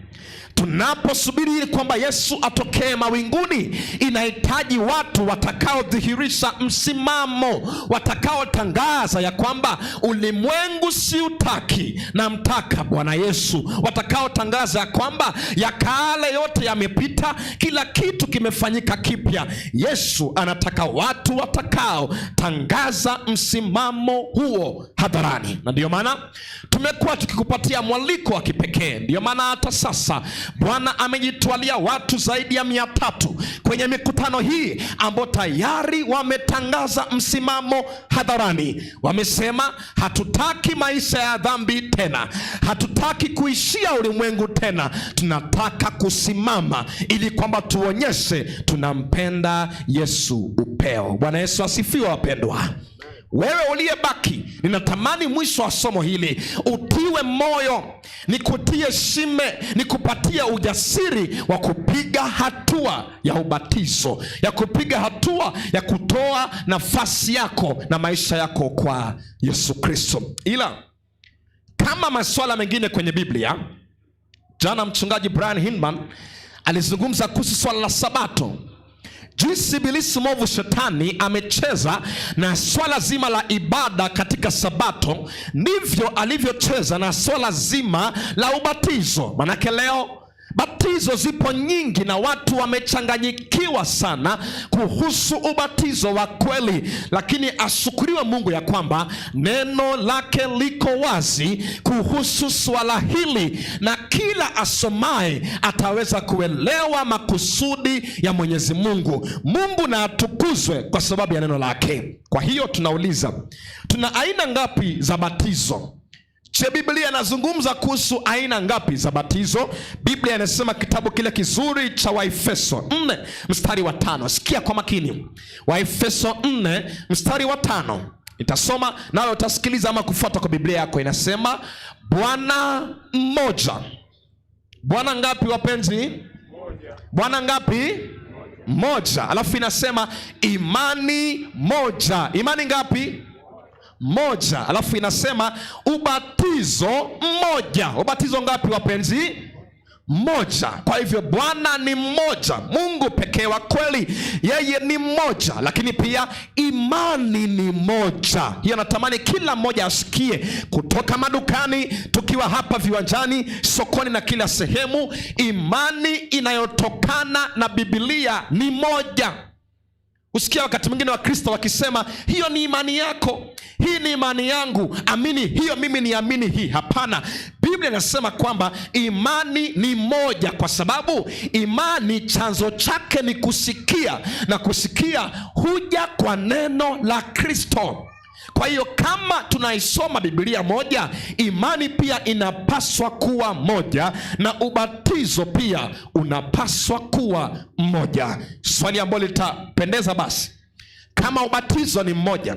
S8: tunaposubiri ili kwamba Yesu atokee mawinguni, inahitaji watu watakaodhihirisha msimamo, watakaotangaza ya kwamba ulimwengu siutaki na mtaka Bwana Yesu, watakaotangaza ya kwamba ya kale yote yamepita, kila kitu kimefanyika kipya. Yesu anataka watu watakaotangaza msimamo huo hadharani, na ndiyo maana tumekuwa tukikupatia mwaliko wa kipekee. Ndiyo maana hata sasa Bwana amejitwalia watu zaidi ya 300 kwenye mikutano hii ambao tayari wametangaza msimamo hadharani. Wamesema hatutaki maisha ya dhambi tena, hatutaki kuishia ulimwengu tena, tunataka kusimama ili kwamba tuonyeshe tunampenda Yesu upeo. Bwana Yesu asifiwe, wapendwa. Wewe uliyebaki, ninatamani mwisho wa somo hili utiwe moyo, nikutie shime, nikupatie ujasiri wa kupiga hatua ya ubatizo, ya kupiga hatua ya kutoa nafasi yako na maisha yako kwa Yesu Kristo. Ila kama masuala mengine kwenye Biblia, jana mchungaji Brian Hinman alizungumza kuhusu swala la Sabato, jinsi ibilisi mwovu shetani amecheza na swala zima la ibada katika Sabato, ndivyo alivyocheza na swala zima la ubatizo. Manake leo batizo zipo nyingi na watu wamechanganyikiwa sana kuhusu ubatizo wa kweli, lakini ashukuriwe Mungu ya kwamba neno lake liko wazi kuhusu swala hili, na kila asomaye ataweza kuelewa makusudi ya Mwenyezi Mungu. Mungu na atukuzwe kwa sababu ya neno lake. Kwa hiyo tunauliza, tuna aina ngapi za batizo? Je, Biblia inazungumza kuhusu aina ngapi za batizo? Biblia inasema kitabu kile kizuri cha Waefeso 4 mstari wa 5. Sikia kwa makini. Waefeso 4 mstari wa 5. Nitasoma nawe utasikiliza ama kufuata kwa Biblia yako. Inasema Bwana mmoja. Bwana ngapi wapenzi? Bwana ngapi? Mmoja. Alafu inasema imani moja. Imani ngapi? Moja. Alafu inasema ubatizo mmoja. Ubatizo ngapi wapenzi? Mmoja. Kwa hivyo Bwana ni mmoja, Mungu pekee wa kweli, yeye ni mmoja, lakini pia imani ni moja. Hiyo natamani kila mmoja asikie, kutoka madukani, tukiwa hapa viwanjani, sokoni na kila sehemu, imani inayotokana na Biblia ni moja. Usikia wakati mwingine Wakristo wakisema hiyo ni imani yako, hii ni imani yangu, amini hiyo, mimi niamini hii. Hapana, Biblia inasema kwamba imani ni moja, kwa sababu imani chanzo chake ni kusikia, na kusikia huja kwa neno la Kristo. Kwa hiyo kama tunaisoma Biblia moja, imani pia inapaswa kuwa moja na ubatizo pia unapaswa kuwa mmoja. Swali ambalo litapendeza basi, kama ubatizo ni mmoja,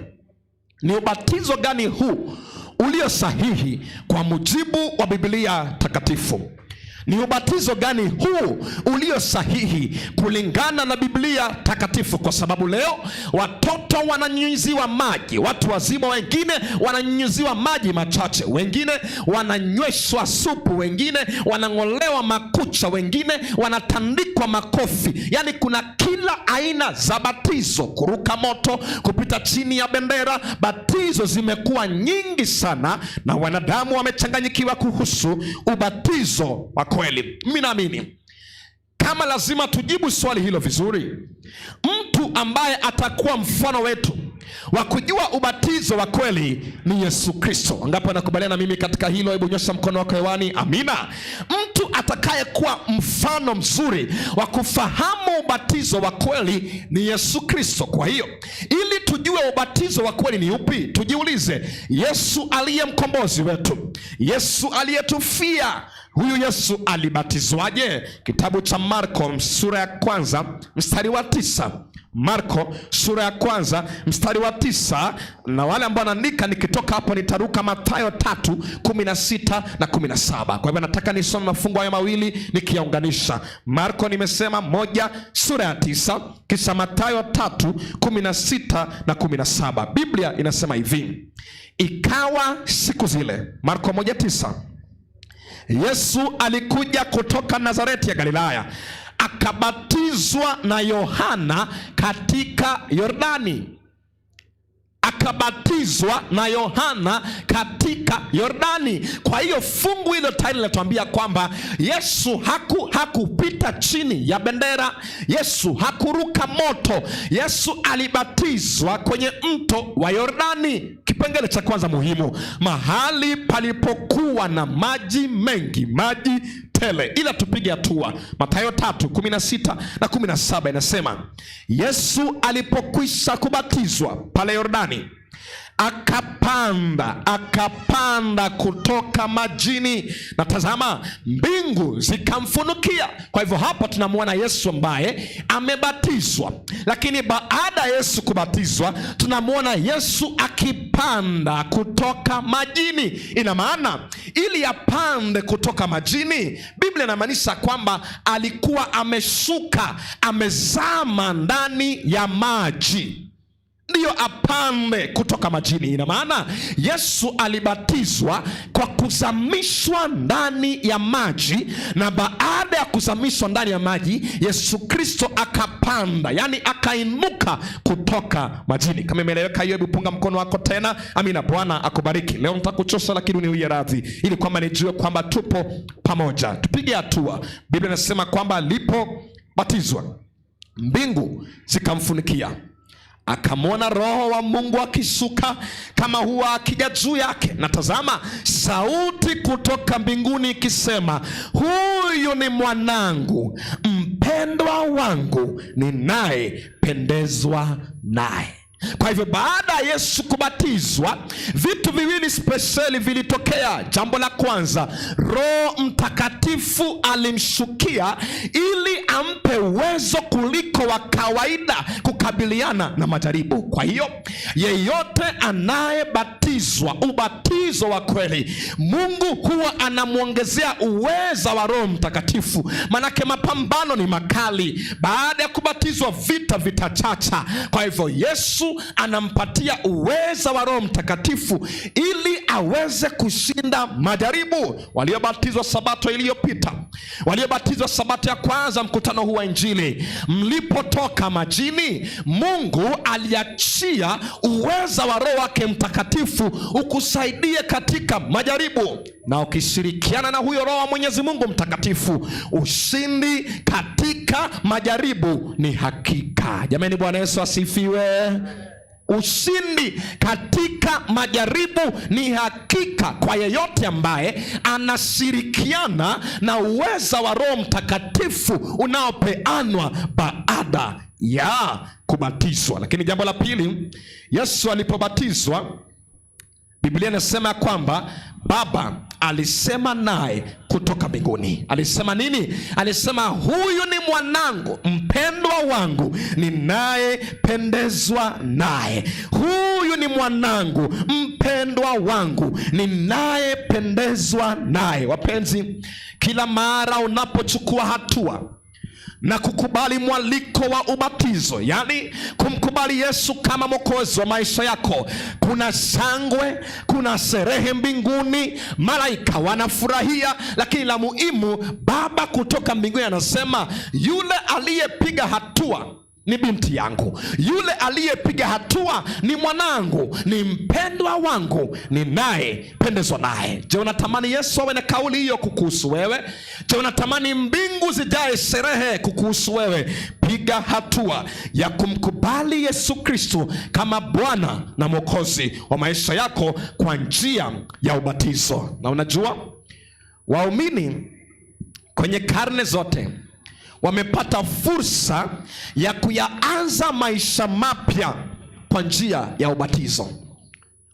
S8: ni ubatizo gani huu ulio sahihi kwa mujibu wa Biblia takatifu? Ni ubatizo gani huu ulio sahihi kulingana na Biblia takatifu? Kwa sababu leo watoto wananyunyiziwa maji, watu wazima wengine wananyunyiziwa maji machache, wengine wananyweshwa supu, wengine wanang'olewa makucha, wengine wanatandikwa makofi. Yaani kuna kila aina za batizo, kuruka moto, kupita chini ya bendera. Batizo zimekuwa nyingi sana, na wanadamu wamechanganyikiwa kuhusu ubatizo wa kweli. Mimi naamini kama lazima tujibu swali hilo vizuri, mtu ambaye atakuwa mfano wetu wa kujua ubatizo wa kweli ni Yesu Kristo. Wangapi wanakubaliana na mimi katika hilo? Hebu nyosha mkono wako hewani. Amina. Mtu atakayekuwa mfano mzuri wa kufahamu ubatizo wa kweli ni Yesu Kristo. Kwa hiyo ili tujue ubatizo wa kweli ni upi, tujiulize, Yesu aliye mkombozi wetu, Yesu aliyetufia, huyu Yesu alibatizwaje? Kitabu cha Marko sura ya 1 mstari wa 9. Marko sura ya 1 mstari wa 9, na wale ambao wanaandika, nikitoka hapo nitaruka Mathayo 3:16 na 17. Kwa hivyo nataka nisome mafungu hayo mawili nikiyaunganisha. Marko nimesema 1 sura ya 9, kisha Mathayo 3:16 na 17. Biblia inasema hivi: ikawa siku zile, Marko 1:9, Yesu alikuja kutoka Nazareti ya Galilaya, akabatizwa na Yohana katika Yordani. Akabatizwa na Yohana katika Yordani. Kwa hiyo fungu hilo tayari linatuambia kwamba Yesu hakupita chini ya bendera, Yesu hakuruka moto, Yesu alibatizwa kwenye mto wa Yordani. Kipengele cha kwanza muhimu, mahali palipokuwa na maji mengi, maji tele. Ila tupige hatua. Mathayo 3:16 na 17 inasema, Yesu alipokwisha kubatizwa pale Yordani, akapanda kutoka majini, na tazama mbingu zikamfunukia. Kwa hivyo hapa tunamuona Yesu ambaye amebatizwa, lakini baada ya Yesu kubatizwa tunamuona Yesu akipanda kutoka majini. Ina maana ili apande kutoka majini, Biblia inamaanisha kwamba alikuwa ameshuka, amezama ndani ya maji ndiyo apande kutoka majini. Ina maana Yesu alibatizwa kwa kuzamishwa ndani ya maji, na baada ya kuzamishwa ndani ya maji Yesu Kristo akapanda, yani akainuka kutoka majini. Kama imeeleweka hiyo, hebu punga mkono wako tena. Amina. Bwana akubariki. Leo nitakuchosha, lakini uniwie radhi, ili kwamba nijue kwamba tupo pamoja. Tupige hatua. Biblia inasema kwamba alipobatizwa mbingu zikamfunikia, akamwona Roho wa Mungu akishuka kama hua akija juu yake, na tazama sauti kutoka mbinguni ikisema, huyu ni mwanangu mpendwa wangu, ninayependezwa naye. Kwa hivyo baada ya Yesu kubatizwa, vitu viwili spesheli vilitokea. Jambo la kwanza, Roho Mtakatifu alimshukia ili ampe uwezo kuliko wa kawaida kukabiliana na majaribu. Kwa hiyo yeyote anayebatizwa ubatizo wa kweli, Mungu huwa anamwongezea uweza wa Roho Mtakatifu. Manake mapambano ni makali. Baada ya kubatizwa vita vitachacha. Kwa hivyo Yesu anampatia uweza wa Roho Mtakatifu ili aweze kushinda majaribu. Waliobatizwa sabato iliyopita, waliobatizwa sabato ya kwanza mkutano huu wa Injili, mlipotoka majini, Mungu aliachia uweza wa Roho wake Mtakatifu ukusaidie katika majaribu, na ukishirikiana na huyo Roho wa Mwenyezi Mungu Mtakatifu, ushindi katika majaribu ni hakika. Jamani, Bwana Yesu asifiwe. Ushindi katika majaribu ni hakika kwa yeyote ambaye anashirikiana na uweza wa Roho Mtakatifu unaopeanwa baada ya kubatizwa. Lakini jambo la pili, Yesu alipobatizwa Biblia inasema ya kwamba Baba alisema naye kutoka mbinguni. Alisema nini? Alisema, huyu ni mwanangu mpendwa wangu ninayependezwa naye. Huyu ni mwanangu mpendwa wangu ninayependezwa naye. Wapenzi, kila mara unapochukua hatua na kukubali mwaliko wa ubatizo, yaani kumkubali Yesu kama mwokozi wa maisha yako, kuna shangwe, kuna sherehe mbinguni, malaika wanafurahia. Lakini la muhimu, Baba kutoka mbinguni anasema yule aliyepiga hatua ni binti yangu, yule aliyepiga hatua ni mwanangu, ni mpendwa wangu, ninayependezwa naye. Je, unatamani Yesu awe na kauli hiyo kukuhusu wewe? Je, unatamani mbingu zijae sherehe kukuhusu wewe? Piga hatua ya kumkubali Yesu Kristo kama Bwana na Mwokozi wa maisha yako kwa njia ya ubatizo. Na unajua waumini kwenye karne zote wamepata fursa ya kuyaanza maisha mapya kwa njia ya ubatizo.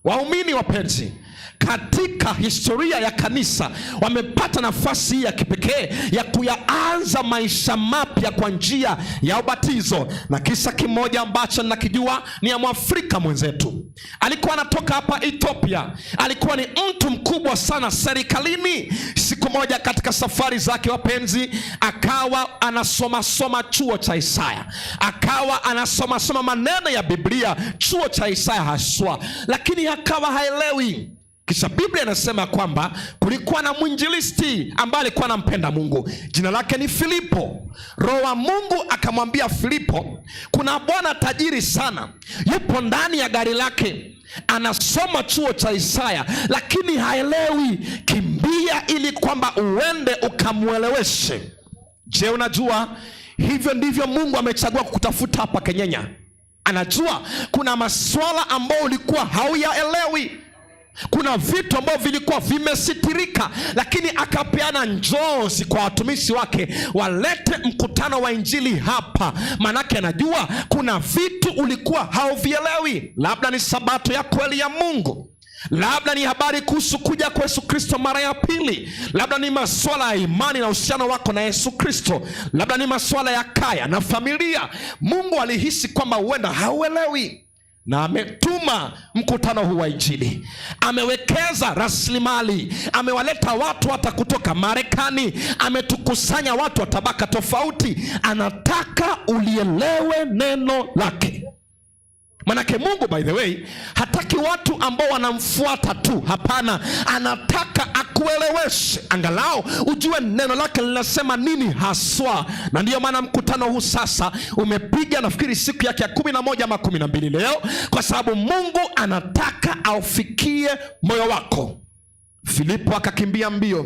S8: Waumini wapenzi, katika historia ya kanisa wamepata nafasi hii ya kipekee ya kuyaanza maisha mapya kwa njia ya ubatizo. Na kisa kimoja ambacho ninakijua ni ya Mwafrika mwenzetu, alikuwa anatoka hapa Ethiopia, alikuwa ni mtu mkubwa sana serikalini. Siku moja katika safari zake, wapenzi, akawa anasomasoma chuo cha Isaya, akawa anasomasoma maneno ya Biblia, chuo cha Isaya haswa, lakini akawa haelewi. Kisha Biblia inasema kwamba kulikuwa na mwinjilisti ambaye alikuwa anampenda Mungu, jina lake ni Filipo. Roho wa Mungu akamwambia Filipo, kuna bwana tajiri sana yupo ndani ya gari lake anasoma chuo cha Isaya lakini haelewi. Kimbia ili kwamba uende ukamweleweshe. Je, unajua hivyo ndivyo Mungu amechagua kukutafuta hapa Kenyenya? Anajua kuna maswala ambayo ulikuwa hauyaelewi, kuna vitu ambavyo vilikuwa vimesitirika, lakini akapeana njozi kwa watumishi wake walete mkutano wa injili hapa. Manake anajua kuna vitu ulikuwa hauvielewi, labda ni sabato ya kweli ya Mungu, labda ni habari kuhusu kuja kwa Yesu Kristo mara ya pili, labda ni masuala ya imani na uhusiano wako na Yesu Kristo, labda ni masuala ya kaya na familia. Mungu alihisi kwamba huenda hauelewi na ametuma mkutano huu wa injili, amewekeza rasilimali, amewaleta watu hata kutoka Marekani, ametukusanya watu wa tabaka tofauti. Anataka ulielewe neno lake. Manake Mungu by the way hataki watu ambao wanamfuata tu, hapana, anataka akueleweshe, angalau ujue neno lake linasema nini haswa. Na ndiyo maana mkutano huu sasa umepiga nafikiri siku yake ya 11 ama 12 leo, kwa sababu Mungu anataka aufikie moyo wako. Filipo akakimbia mbio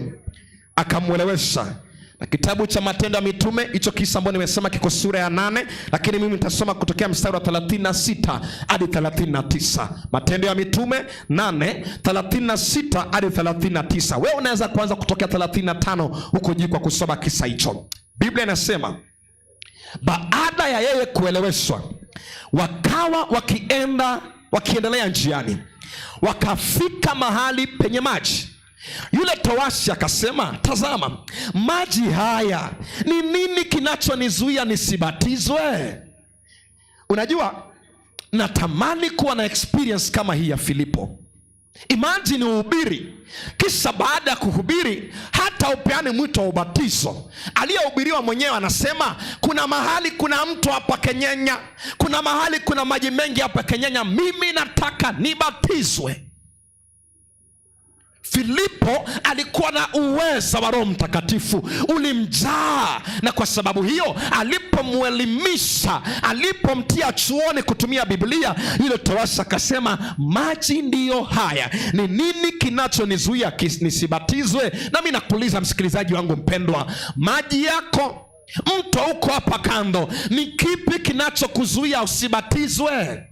S8: akamwelewesha. Na kitabu cha Matendo ya Mitume, hicho kisa ambacho nimesema kiko sura ya 8, lakini mimi nitasoma kutokea mstari wa 36 hadi 39. Matendo ya Mitume 8, 36 hadi 39. Wewe unaweza kuanza kutokea 35 huko juu kwa kusoma kisa hicho. Biblia inasema baada ya yeye kueleweshwa, wakawa wakiendelea njiani, wakafika mahali penye maji. Yule towashi akasema, tazama, maji haya, ni nini kinachonizuia nisibatizwe? Unajua, natamani kuwa na experience kama hii ya Filipo. Imagine uhubiri, kisha baada ya kuhubiri hata upeane mwito wa ubatizo. Aliyehubiriwa mwenyewe anasema kuna mahali kuna mto hapa Kenyenya, kuna mahali kuna maji mengi hapa Kenyenya, mimi nataka nibatizwe. Filipo alikuwa na uweza wa Roho Mtakatifu ulimjaa, na kwa sababu hiyo alipomwelimisha, alipomtia chuoni kutumia Biblia, yule towashi akasema, maji ndiyo haya, ni nini kinachonizuia nisibatizwe? Nami nakuuliza msikilizaji wangu mpendwa, maji yako, mto uko hapa kando, ni kipi kinachokuzuia usibatizwe?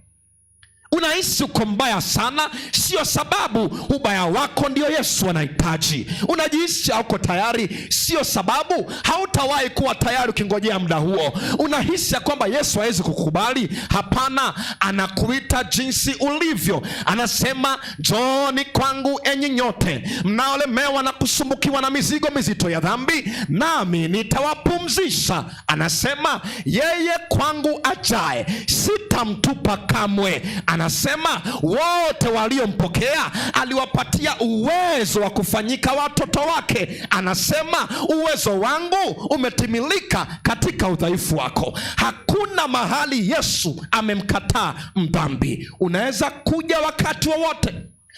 S8: Unahisi uko mbaya sana, sio sababu ubaya wako ndio Yesu anahitaji. Unajihisi hauko tayari, sio sababu hautawahi kuwa tayari ukingojea muda huo. Unahisi ya kwamba Yesu hawezi kukubali? Hapana, anakuita jinsi ulivyo. Anasema, njooni kwangu enyi nyote mnaolemewa na kusumbukiwa na mizigo mizito ya dhambi, nami nitawapumzisha. Anasema yeye kwangu ajaye sitamtupa kamwe. Anasema wote waliompokea aliwapatia uwezo wa kufanyika watoto wake. Anasema uwezo wangu umetimilika katika udhaifu wako. Hakuna mahali Yesu amemkataa mdhambi. Unaweza kuja wakati wowote,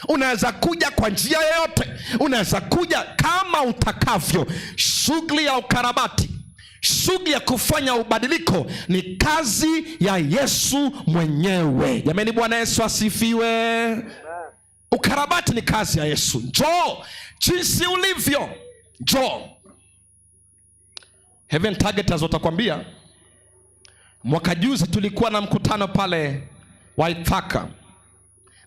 S8: unaweza kuja kwa njia yoyote, unaweza kuja kama utakavyo. Shughuli ya ukarabati, shughuli ya kufanya ubadiliko ni kazi ya Yesu mwenyewe. Jamani, Bwana Yesu asifiwe. Ukarabati ni kazi ya Yesu. Njoo jinsi ulivyo, njoo. Heaven Targeters watakwambia, mwaka juzi tulikuwa na mkutano pale Waithaka.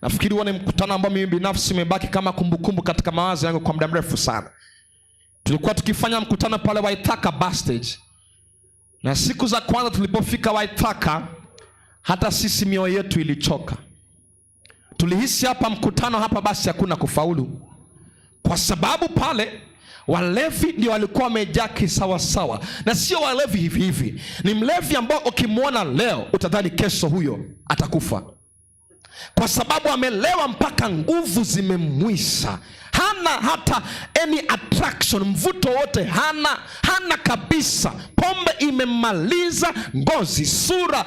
S8: Nafikiri huo ni mkutano ambao mimi binafsi umebaki kama kumbukumbu katika mawazo yangu kwa muda mrefu sana. Tulikuwa tukifanya mkutano pale Waithaka bus stage, na siku za kwanza tulipofika Waithaka, hata sisi mioyo yetu ilichoka. Tulihisi hapa mkutano hapa basi hakuna kufaulu, kwa sababu pale walevi ndio walikuwa wamejaa kisawasawa, na sio walevi hivi hivi, ni mlevi ambao ukimwona leo utadhani kesho huyo atakufa, kwa sababu amelewa mpaka nguvu zimemwisha, hana hata any attraction, mvuto wote hana, hana kabisa. Pombe imemmaliza ngozi, sura,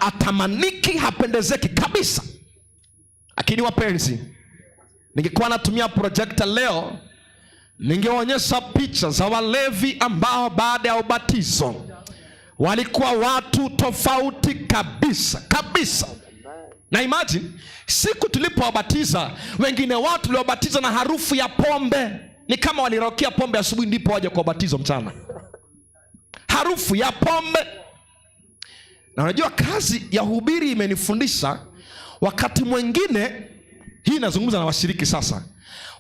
S8: hatamaniki, hapendezeki kabisa. Lakini wapenzi, ningekuwa natumia projector leo, ningeonyesha picha za walevi ambao baada ya ubatizo walikuwa watu tofauti kabisa kabisa. Na imagine siku tulipowabatiza, wengine watu tuliwabatiza na harufu ya pombe, ni kama waliraukia pombe asubuhi ndipo waje kwa ubatizo mchana, harufu ya pombe. Na unajua kazi ya hubiri imenifundisha wakati mwingine, hii nazungumza na washiriki sasa,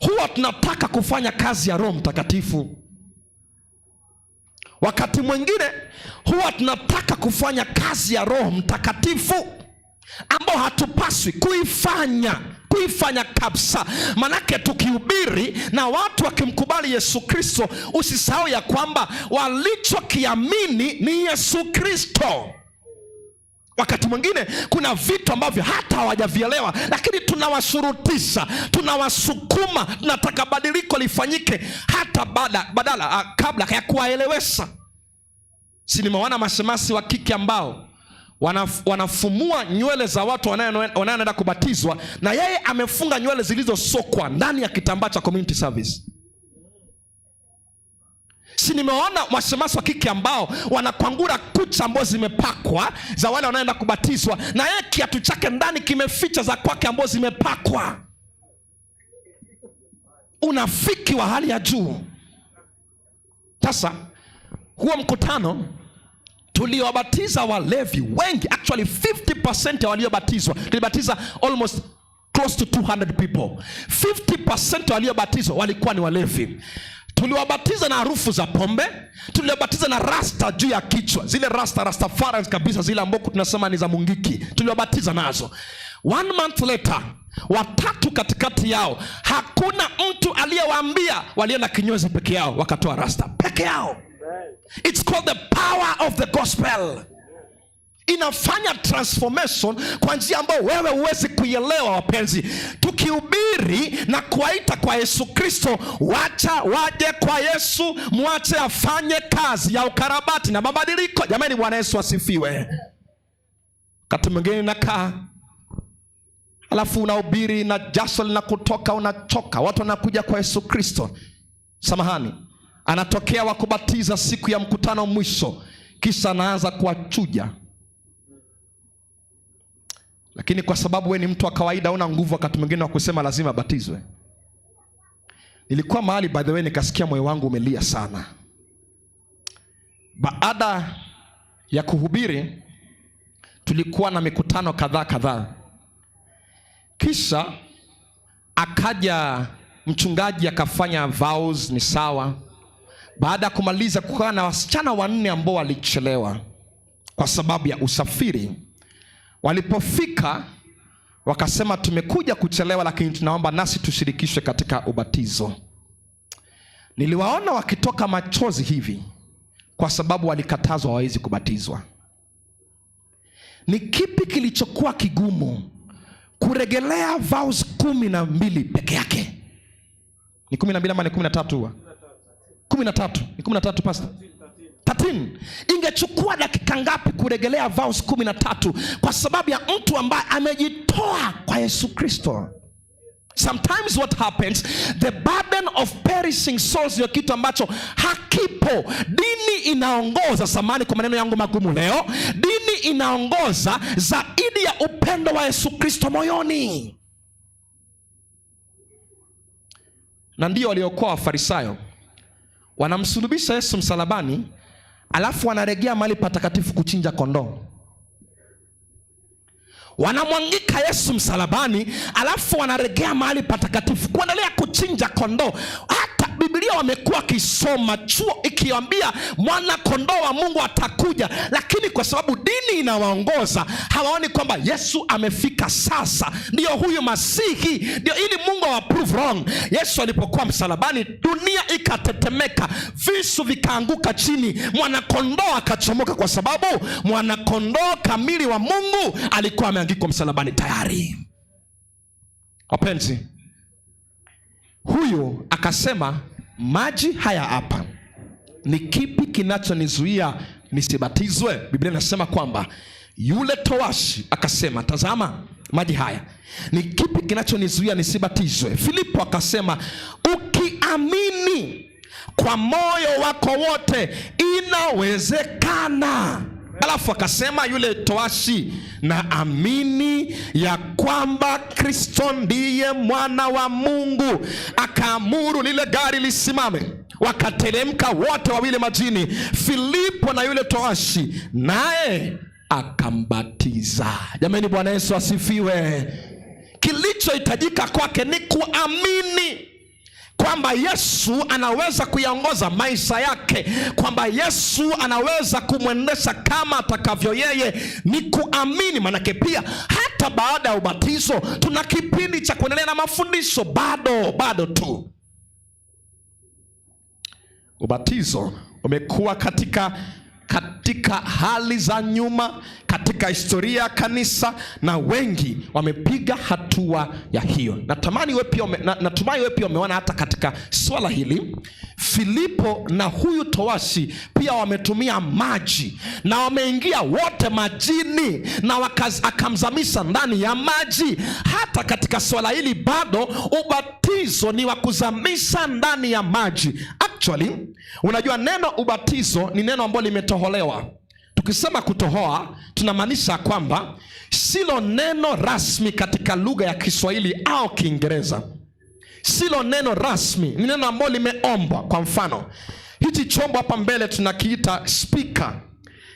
S8: huwa tunataka kufanya kazi ya Roho Mtakatifu. Wakati mwingine huwa tunataka kufanya kazi ya Roho Mtakatifu ambao hatupaswi kuifanya kabisa. Manake tukihubiri na watu wakimkubali Yesu Kristo, usisahau ya kwamba walichokiamini ni Yesu Kristo. Wakati mwingine kuna vitu ambavyo hata hawajavielewa, lakini tunawashurutisha, tunawasukuma, tunataka badiliko lifanyike hata badala kabla ya kuwaelewesha. Si nimeona mashemasi wa kike ambao wanafumua nywele za watu wanaoenda kubatizwa, na yeye amefunga nywele zilizosokwa ndani ya kitambaa cha community service. Si nimeona mashemasi wa kike ambao wanakwangura kucha ambazo zimepakwa za wale wanaoenda kubatizwa, na yeye kiatu chake ndani kimeficha za kwake ambazo zimepakwa. Unafiki wa hali ya juu. Sasa huo mkutano tuliowabatiza walevi wengi, actually 50% ya waliobatizwa, tulibatiza almost close to 200 people, 50% waliobatizwa walikuwa ni walevi. Tuliwabatiza na harufu za pombe, tuliwabatiza na rasta juu ya kichwa, zile rasta Rastafari kabisa, zile ambako tunasema ni za Mungiki, tuliwabatiza nazo. 1 month later, watatu katikati yao hakuna mtu aliyewaambia, walienda kinyozi peke yao wakatoa rasta peke yao. It's called the power of the gospel. Inafanya transformation kwa njia ambayo wewe huwezi kuielewa. Wapenzi, tukihubiri na kuwaita kwa Yesu Kristo, wacha waje kwa Yesu, mwache afanye kazi ya ukarabati na mabadiliko. Jamani, Bwana Yesu asifiwe. Wakati mwingine nakaa alafu unahubiri na jasho linakutoka, unachoka, watu wanakuja kwa Yesu Kristo. Samahani, anatokea wakubatiza siku ya mkutano mwisho, kisha anaanza kuwachuja. Lakini kwa sababu we ni mtu wa kawaida, una nguvu wakati mwingine wa kusema lazima abatizwe. Nilikuwa mahali by the way, nikasikia moyo wangu umelia sana. Baada ya kuhubiri, tulikuwa na mikutano kadhaa kadhaa. Kisha akaja mchungaji akafanya vows, ni sawa. Baada ya kumaliza, kukaa na wasichana 4 ambao walichelewa kwa sababu ya usafiri. Walipofika wakasema, tumekuja kuchelewa, lakini tunaomba nasi tushirikishwe katika ubatizo. Niliwaona wakitoka machozi hivi kwa sababu walikatazwa hawawezi kubatizwa. Ni kipi kilichokuwa kigumu kuregelea vows 12 peke yake? Ni 12 ama ni 13 huwa? 13. Ni 13, pastor. 13. Ingechukua dakika ngapi kuregelea vows 13 kwa sababu ya mtu ambaye amejitoa kwa Yesu Kristo? Sometimes what happens, the burden of perishing souls ndio kitu ambacho hakipo. Dini inaongoza, samahani kwa maneno yangu magumu leo, dini inaongoza zaidi ya upendo wa Yesu Kristo moyoni. Na ndio waliokuwa Wafarisayo. Wanamsulubisha Yesu msalabani, alafu wanaregea mahali patakatifu kuchinja kondoo. Wanamwangika Yesu msalabani, alafu wanaregea mahali patakatifu kuendelea kuchinja kondoo. Hata Biblia wamekuwa wakisoma chuo ikiambia mwana kondoo wa Mungu atakuja, lakini kwa sababu dini inawaongoza hawaoni kwamba Yesu amefika sasa, ndio huyu Masihi, ndio ili Mungu awa prove wrong. Yesu alipokuwa msalabani, dunia ikatetemeka, visu vikaanguka chini, mwana kondoo akachomoka, kwa sababu mwana kondoo kamili wa Mungu alikuwa ameangikwa msalabani tayari. Wapenzi, huyu akasema, maji haya hapa, ni kipi kinachonizuia nisibatizwe? Biblia inasema kwamba yule towashi akasema, tazama maji haya, ni kipi kinachonizuia nisibatizwe? Filipo akasema, ukiamini kwa moyo wako wote inawezekana. Alafu akasema yule towashi, naamini ya kwamba Kristo ndiye mwana wa Mungu. Akaamuru lile gari lisimame, wakateremka wote wawili majini, Filipo na yule towashi, naye akambatiza. Jamani, Bwana Yesu asifiwe. Kilichohitajika kwake ni kuamini kwamba Yesu anaweza kuyaongoza maisha yake, kwamba Yesu anaweza kumwendesha kama atakavyo yeye. Ni kuamini. Manake pia hata baada ya ubatizo tuna kipindi cha kuendelea na mafundisho, bado tu. Ubatizo umekuwa katika hali za nyuma katika historia ya kanisa, na wengi wamepiga hatua ya hiyo. Natamani wewe pia natumai wewe pia umeona hata katika swala hili Filipo na huyu towashi pia wametumia maji na wameingia wote majini na akamzamisha ndani ya maji. Hata katika swala hili bado ubatizo ni wa kuzamisha ndani ya maji. Actually, unajua neno ubatizo ni neno ambalo limetoholewa. Tukisema kutohoa tunamaanisha kwamba silo neno rasmi katika lugha ya Kiswahili au Kiingereza. Silo neno rasmi, ni neno ambalo limeombwa. Kwa mfano, hichi chombo hapa mbele tunakiita speaker.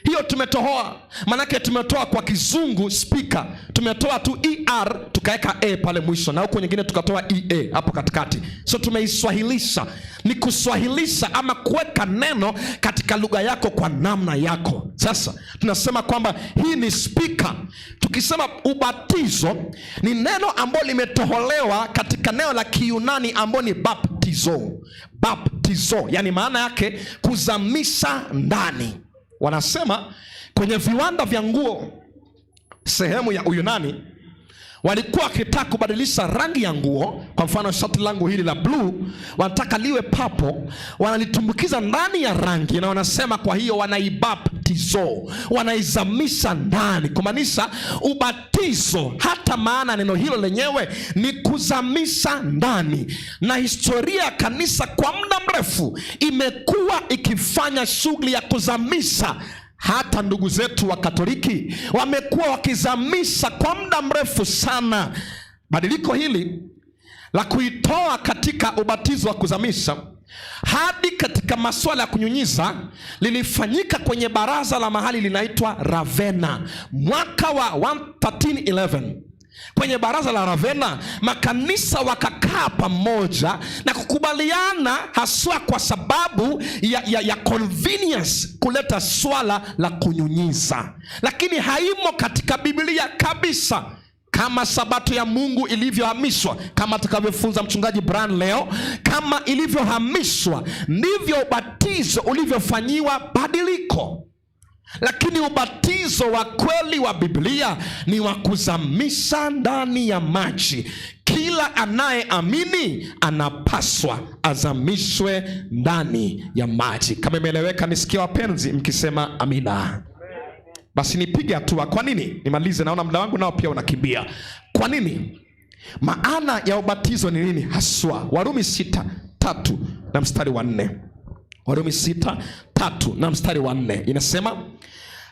S8: Hiyo tumetohoa, manake tumetoa kwa kizungu speaker. Tumetoa tu ER tukaweka A pale mwisho, na huko nyingine tukatoa EA hapo katikati. So tumeiswahilisha. Ni kuswahilisha ama kuweka neno katika lugha yako kwa namna yako. Sasa tunasema kwamba hii ni speaker. Tukisema ubatizo ni neno ambalo limetoholewa katika neno la Kiyunani ambalo ni baptizo. Baptizo, yani maana yake kuzamisha ndani. Wanasema kwenye viwanda vya nguo sehemu ya Uyunani walikuwa wakitaka kubadilisha rangi ya nguo. Kwa mfano shati langu hili la blue wanataka liwe purple, wanalitumbukiza ndani ya rangi, na wanasema kwa hiyo wanaibaptizo, wanaizamisha ndani, kumaanisha ubatizo. Hata maana neno hilo lenyewe ni kuzamisha ndani. Na historia ya kanisa kwa muda mrefu imekuwa ikifanya shughuli ya kuzamisha. Hata ndugu zetu wa Katoliki wamekuwa wakizamisha kwa muda mrefu sana. Badiliko hili la kuitoa katika ubatizo wa kuzamisha hadi katika masuala ya kunyunyiza lilifanyika kwenye baraza la mahali linaitwa Ravenna mwaka wa 1311. Kwenye baraza la Ravenna makanisa wakakaa pamoja na kukubaliana, haswa kwa sababu ya convenience, kuleta swala la kunyunyiza, lakini haimo katika Biblia kabisa. Kama sabato ya Mungu ilivyohamishwa, kama atakavyofunza mchungaji Brian leo, kama ilivyohamishwa ndivyo ubatizo ulivyofanyiwa badiliko. Lakini ubatizo wa kweli wa Biblia ni wa kuzamisha ndani ya maji. Kila anayeamini anapaswa azamishwe ndani ya maji. Kama imeeleweka, nisikie wapenzi mkisema amina. Basi nipige hatua. Kwa nini? Nimalize, naona muda wangu nao pia unakimbia. Kwa nini? Maana ya ubatizo ni nini haswa? Warumi 6:3 na mstari wa 4. Warumi 6:3 na mstari wa 4 inasema,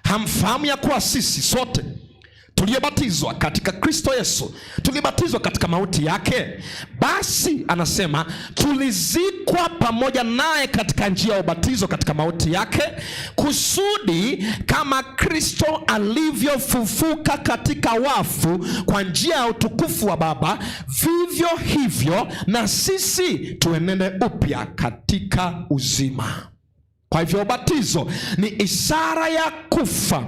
S8: hamfahamu ya kuwa sisi sote tuliobatizwa katika Kristo Yesu tulibatizwa katika mauti yake? Basi anasema tulizikwa pamoja naye katika njia ya ubatizo katika mauti yake, kusudi kama Kristo alivyofufuka katika wafu kwa njia ya utukufu wa Baba, vivyo hivyo na sisi tuenende upya katika uzima. Kwa hivyo ubatizo ni ishara ya kufa,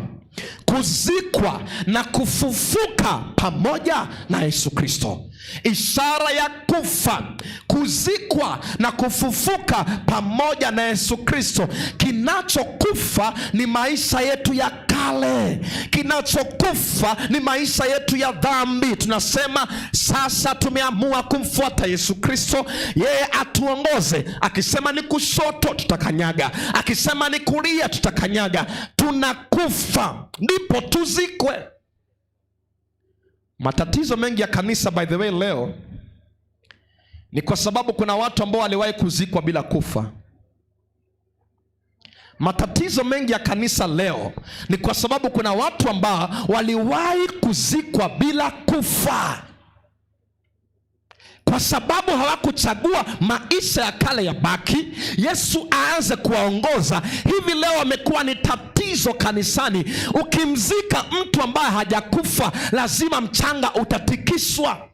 S8: kuzikwa na kufufuka pamoja na Yesu Kristo. Ishara ya kufa, kuzikwa na kufufuka pamoja na Yesu Kristo. Kinachokufa ni maisha yetu ya kale, kinachokufa ni maisha yetu ya dhambi. Tunasema sasa tumeamua kumfuata Yesu Kristo, yeye atuongoze. Akisema ni kushoto tutakanyaga, akisema ni kulia tutakanyaga. Tunakufa ndipo tuzikwe. Matatizo mengi ya kanisa, by the way, leo ni kwa sababu kuna watu ambao waliwahi kuzikwa bila kufa. Matatizo mengi ya kanisa leo ni kwa sababu kuna watu ambao waliwahi kuzikwa bila kufa, kwa sababu hawakuchagua maisha ya kale ya baki, Yesu aanze kuwaongoza. Hivi leo amekuwa ni tatizo kanisani. Ukimzika mtu ambaye hajakufa, lazima mchanga utatikiswa,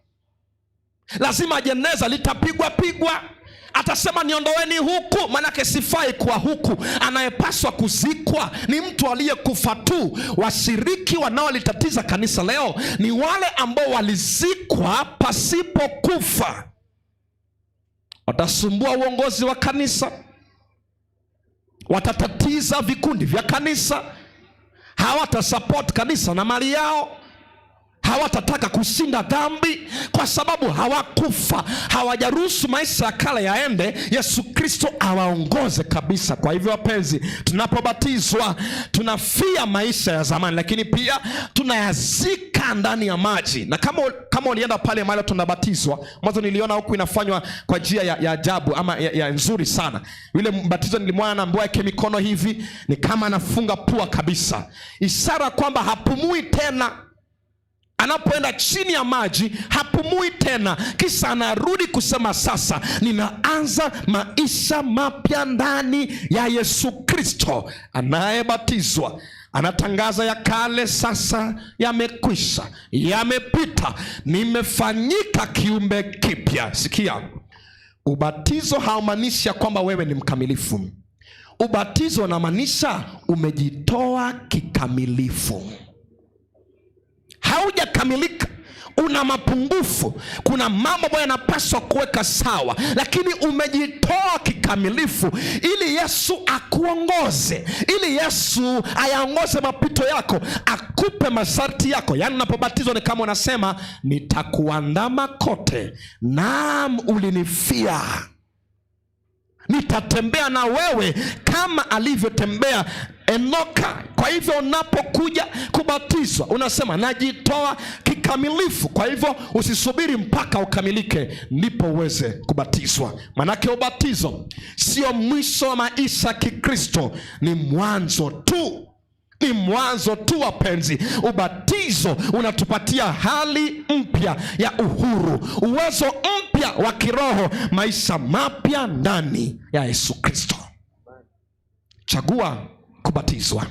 S8: lazima jeneza litapigwa pigwa. Atasema niondoeni huku, manake sifai kuwa huku. Anayepaswa kuzikwa ni mtu aliyekufa tu. Washiriki wanaolitatiza kanisa leo ni wale ambao walizikwa pasipo kufa. Watasumbua uongozi wa kanisa, watatatiza vikundi vya kanisa, hawatasupport kanisa na mali yao, hawatataka kushinda dhambi kwa sababu hawakufa, hawajaruhusu maisha ya kale yaende, Yesu Kristo awaongoze kabisa. Kwa hivyo wapenzi, tunapobatizwa tunafia maisha ya zamani, lakini pia tunayazika ndani ya maji. Na kama ulienda pale mahali tunabatizwa, mwanzo niliona huku inafanywa kwa njia ya ajabu ama ya nzuri sana. Yule mbatizo nilimwona anaambiwa aweke mikono hivi, ni kama anafunga pua kabisa, ishara kwamba hapumui tena. Anapoenda chini ya maji hapumui tena, kisha anarudi kusema sasa ninaanza maisha mapya ndani ya Yesu Kristo. Anayebatizwa anatangaza ya kale sasa yamekwisha, yamepita, nimefanyika kiumbe kipya. Sikia, ubatizo haumaanishi ya kwamba wewe ni mkamilifu. Ubatizo unamaanisha umejitoa kikamilifu. Haujakamilika, una mapungufu, kuna mambo ambayo yanapaswa kuweka sawa, lakini umejitoa kikamilifu ili Yesu akuongoze, ili Yesu ayaongoze mapito yako, akupe masharti yako. Yaani unapobatizwa ni kama unasema nitakuandama kote, naam ulinifia, nitatembea na wewe kama alivyotembea Enoka. Kwa hivyo unapokuja kubatizwa unasema najitoa kikamilifu. Kwa hivyo usisubiri mpaka ukamilike ndipo uweze kubatizwa. Manake ubatizo sio mwisho wa maisha Kikristo, ni mwanzo tu. Ni mwanzo tu wapenzi. Ubatizo unatupatia hali mpya ya uhuru, uwezo mpya wa kiroho, maisha mapya ndani ya Yesu Kristo. Chagua kubatizwa,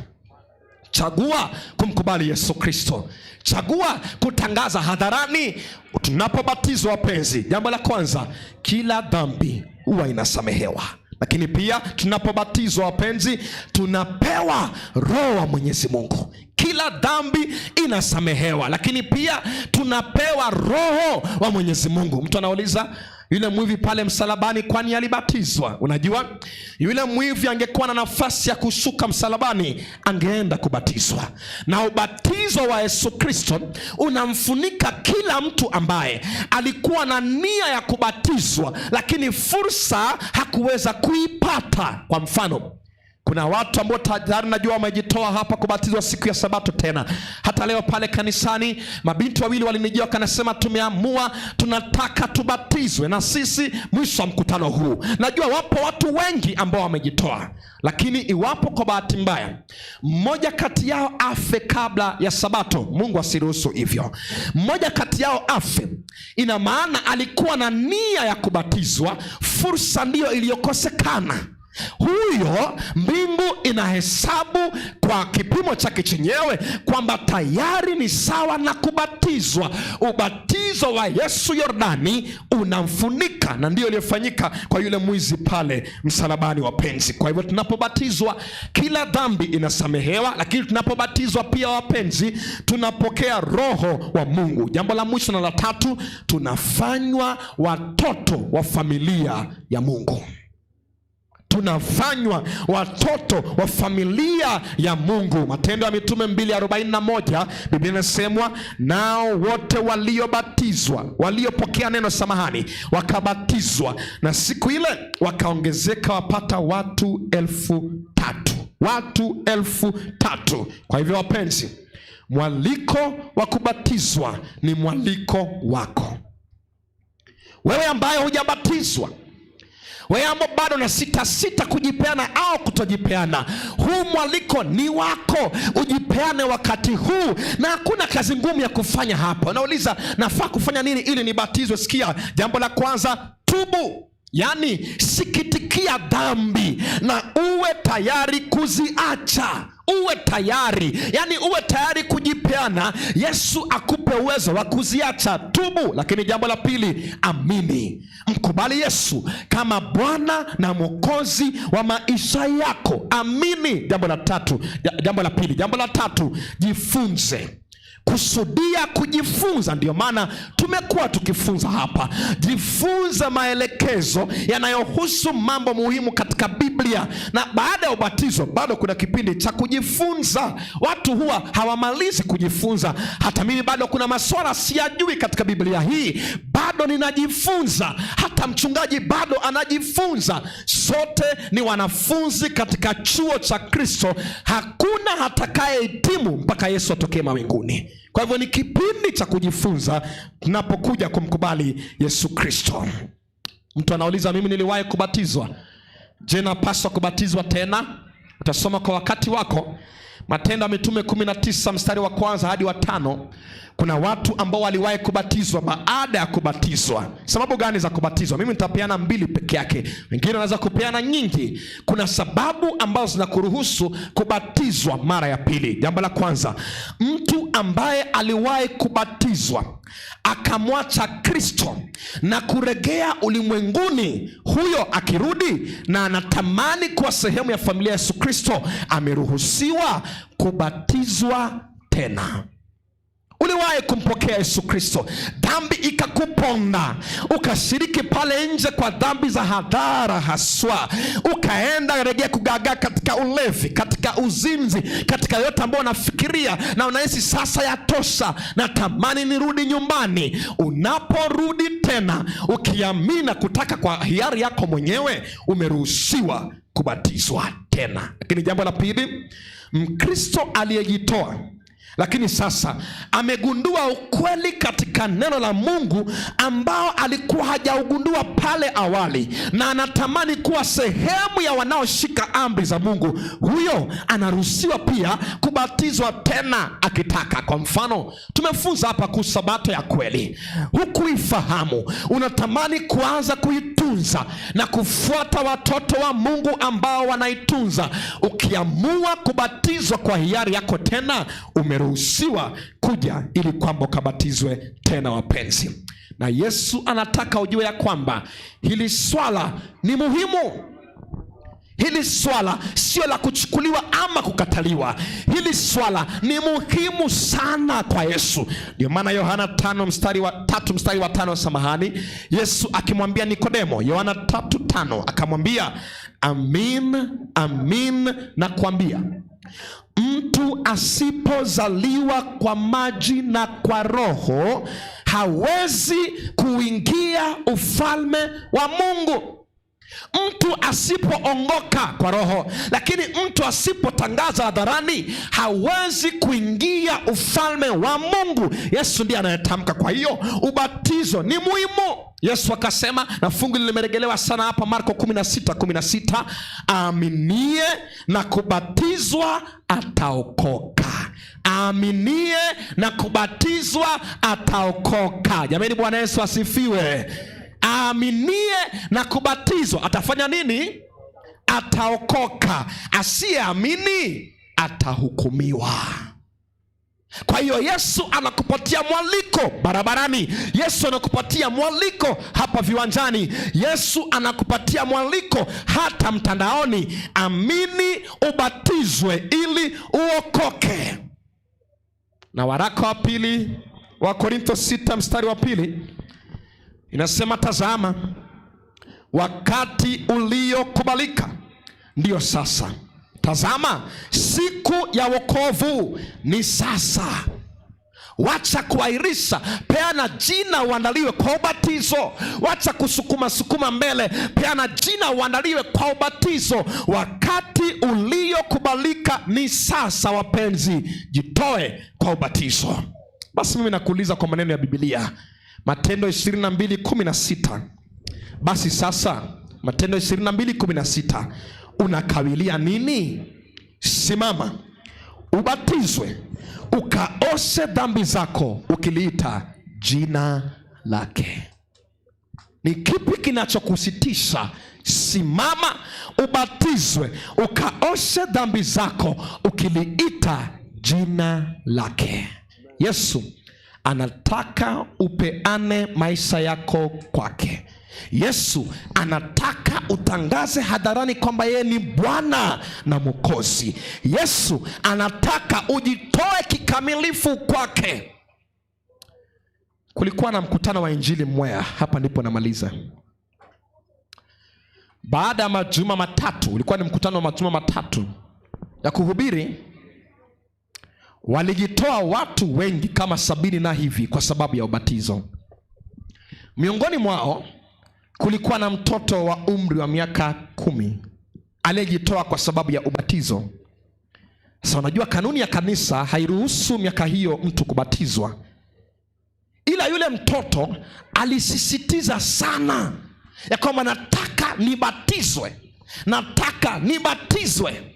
S8: chagua kumkubali kumkubali Yesu Kristo, chagua kutangaza hadharani. Tunapobatizwa wapenzi, jambo la kwanza, kila dhambi huwa inasamehewa, lakini pia tunapobatizwa wapenzi, tunapewa Roho wa Mwenyezi Mungu. Kila dhambi inasamehewa, lakini pia tunapewa Roho wa Mwenyezi Mungu. Mtu anauliza, yule mwivi pale msalabani, kwani alibatizwa? Unajua, yule mwivi angekuwa na nafasi ya kushuka msalabani, angeenda kubatizwa. Na ubatizo wa Yesu Kristo unamfunika kila mtu ambaye alikuwa na nia ya kubatizwa, lakini fursa hakuweza kuipata. Kwa mfano, kuna watu ambao tayari najua wamejitoa hapa kubatizwa siku ya Sabato tena. Hata leo pale kanisani mabinti wawili walinijia wakanasema, tumeamua tunataka tubatizwe na sisi mwisho wa mkutano huu. Najua wapo watu wengi ambao wamejitoa, lakini iwapo kwa bahati mbaya mmoja kati yao afe kabla ya Sabato, Mungu asiruhusu hivyo, mmoja kati yao afe, ina maana alikuwa na nia ya kubatizwa, fursa ndiyo iliyokosekana. Huyo mbingu inahesabu kwa kipimo chake chenyewe kwamba tayari ni sawa na kubatizwa. Ubatizo wa Yesu Yordani unamfunika, na ndiyo iliyofanyika kwa yule mwizi pale msalabani, wapenzi. Kwa hivyo tunapobatizwa kila dhambi inasamehewa, lakini tunapobatizwa pia, wapenzi, tunapokea Roho wa Mungu. Jambo la mwisho na la tatu, tunafanywa watoto wa familia ya Mungu. Tunafanywa watoto wa familia ya Mungu. Matendo ya Mitume 2:41, Biblia inasemwa, nao wote waliobatizwa, waliopokea neno samahani, wakabatizwa, na siku ile wakaongezeka wapata watu 3,000. Watu 3,000. Kwa hivyo wapenzi, mwaliko wa kubatizwa ni mwaliko wako wewe ambaye hujabatizwa, wewe ambao bado na sita sita kujipeana au kutojipeana, huu mwaliko ni wako, ujipeane wakati huu, na hakuna kazi ngumu ya kufanya hapa. Unauliza, nafaa kufanya nini ili nibatizwe? Sikia, jambo la kwanza, tubu, yaani sikitikia dhambi na uwe tayari kuziacha. Uwe tayari, yaani uwe tayari kujipeana, Yesu akupe uwezo wa kuziacha. Tubu. Lakini jambo la pili, amini, mkubali Yesu kama Bwana na Mwokozi wa maisha yako. Amini. Jambo la tatu, jambo la pili, jambo la tatu, jifunze. Kusudia kujifunza. Ndio maana tumekuwa tukifunza hapa. Jifunze maelekezo yanayohusu mambo muhimu katika Biblia. Na baada ya ubatizo bado kuna kipindi cha kujifunza. Watu huwa hawamalizi kujifunza. Hata mimi bado kuna maswala siyajui katika Biblia hii, bado ninajifunza. Hata mchungaji bado anajifunza. Sote ni wanafunzi katika chuo cha Kristo. Hakuna atakayehitimu mpaka Yesu atokee mawinguni. Kwa hivyo ni kipindi cha kujifunza tunapokuja kumkubali Yesu Kristo. Mtu anauliza, mimi niliwahi kubatizwa, je, napaswa kubatizwa tena? Utasoma kwa wakati wako Matendo ya Mitume 19 mstari wa kwanza hadi wa 5. Kuna watu ambao waliwahi kubatizwa baada ya kubatizwa. Sababu gani za kubatizwa? Mimi nitapeana 2 peke yake, wengine wanaweza kupeana nyingi. Kuna sababu ambazo zinakuruhusu kubatizwa mara ya pili. Jambo la kwanza, mtu ambaye aliwahi kubatizwa akamwacha Kristo na kuregea ulimwenguni, huyo akirudi na anatamani kuwa sehemu ya familia ya Yesu Kristo, ameruhusiwa kubatizwa tena. Uliwahi kumpokea Yesu Kristo, dhambi ikakuponda, ukashiriki pale nje kwa dhambi za hadhara haswa, ukaenda rejea kugagaa katika ulevi, katika uzinzi, katika yote ambayo unafikiria na unahisi sasa yatosha, natamani nirudi nyumbani. Unaporudi tena ukiamini na kutaka kwa hiari yako mwenyewe, umeruhusiwa kubatizwa tena. Lakini jambo la pili, Mkristo aliyejitoa lakini sasa amegundua ukweli katika neno la Mungu ambao alikuwa hajaugundua pale awali, na anatamani kuwa sehemu ya wanaoshika amri za Mungu, huyo anaruhusiwa pia kubatizwa tena akitaka. Kwa mfano, tumefunza hapa kuhusu Sabato ya kweli, hukuifahamu, unatamani kuanza kuitunza na kufuata watoto wa Mungu ambao wanaitunza. Ukiamua kubatizwa kwa hiari yako tena, umeruhusiwa Unaruhusiwa kuja ili kwamba ukabatizwe tena, wapenzi. Na Yesu anataka ujue ya kwamba hili swala ni muhimu. Hili swala sio la kuchukuliwa ama kukataliwa. Hili swala ni muhimu sana kwa Yesu. Ndio maana Yohana 5 mstari wa 3 mstari wa 5, samahani, Yesu akimwambia Nikodemo, Yohana 3:5 akamwambia, amin amin nakwambia, mtu asipozaliwa kwa maji na kwa Roho hawezi kuingia ufalme wa Mungu. Mtu asipoongoka kwa Roho, lakini mtu asipotangaza hadharani hawezi kuingia ufalme wa Mungu. Yesu ndiye anayetamka. Kwa hiyo ubatizo ni muhimu. Yesu akasema, na fungu limerejelewa sana hapa, Marko 16:16, aaminie na kubatizwa ataokoka. Aaminie na kubatizwa ataokoka. Jamani, Bwana Yesu asifiwe. Aaminie na kubatizwa atafanya nini? Ataokoka. Asiyeamini atahukumiwa. Kwa hiyo Yesu anakupatia mwaliko barabarani, Yesu anakupatia mwaliko hapa viwanjani, Yesu anakupatia mwaliko hata mtandaoni. Amini ubatizwe ili uokoke. Na waraka wa pili wa Korintho 6 mstari wa 2 inasema, tazama wakati uliokubalika ndiyo sasa, tazama siku ya wokovu ni sasa. Wacha kuahirisha, peana jina uandaliwe kwa ubatizo. Wacha kusukuma sukuma mbele, peana jina uandaliwe kwa ubatizo. Wakati uliokubalika ni sasa, wapenzi, jitoe kwa ubatizo. Basi mimi nakuuliza kwa maneno ya Biblia, Matendo 22:16. Basi sasa, Matendo 22:16, unakawilia nini? Simama ubatizwe ukaoshe dhambi zako ukiliita jina lake. Ni kipi kinachokusitisha? Simama ubatizwe ukaoshe dhambi zako ukiliita jina lake. Yesu anataka upeane maisha yako kwake. Yesu anataka utangaze hadharani kwamba yeye ni Bwana na Mwokozi. Yesu anataka ujitoe kikamilifu kwake. Kulikuwa na mkutano wa Injili Mwea, hapa ndipo namaliza. Baada ya majuma matatu, ulikuwa ni mkutano wa majuma matatu ya kuhubiri. Walijitoa watu wengi kama 70 na hivi kwa sababu ya ubatizo. Miongoni mwao kulikuwa na mtoto wa umri wa miaka 10 aliyejitoa kwa sababu ya ubatizo. Sasa unajua kanuni ya kanisa hairuhusu miaka hiyo mtu kubatizwa. Ila yule mtoto alisisitiza sana ya kwamba nataka nibatizwe, nataka nibatizwe.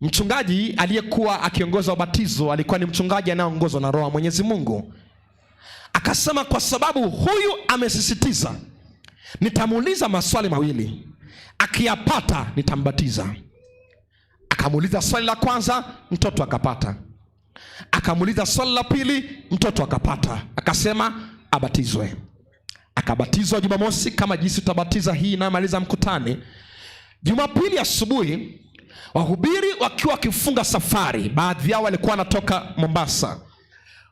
S8: Mchungaji aliyekuwa akiongoza ubatizo alikuwa ni mchungaji anayeongozwa na Roho wa Mwenyezi Mungu. Akasema kwa sababu huyu amesisitiza, nitamuuliza maswali mawili, akiyapata nitambatiza. Akamuuliza swali la kwanza, mtoto akapata. Akamuuliza swali la pili, mtoto akapata. Akasema abatizwe. Akabatizwa Jumamosi kama jinsi tutabatiza hii inayomaliza mkutani. Jumapili asubuhi wahubiri wakiwa wakifunga safari, baadhi yao walikuwa wanatoka Mombasa,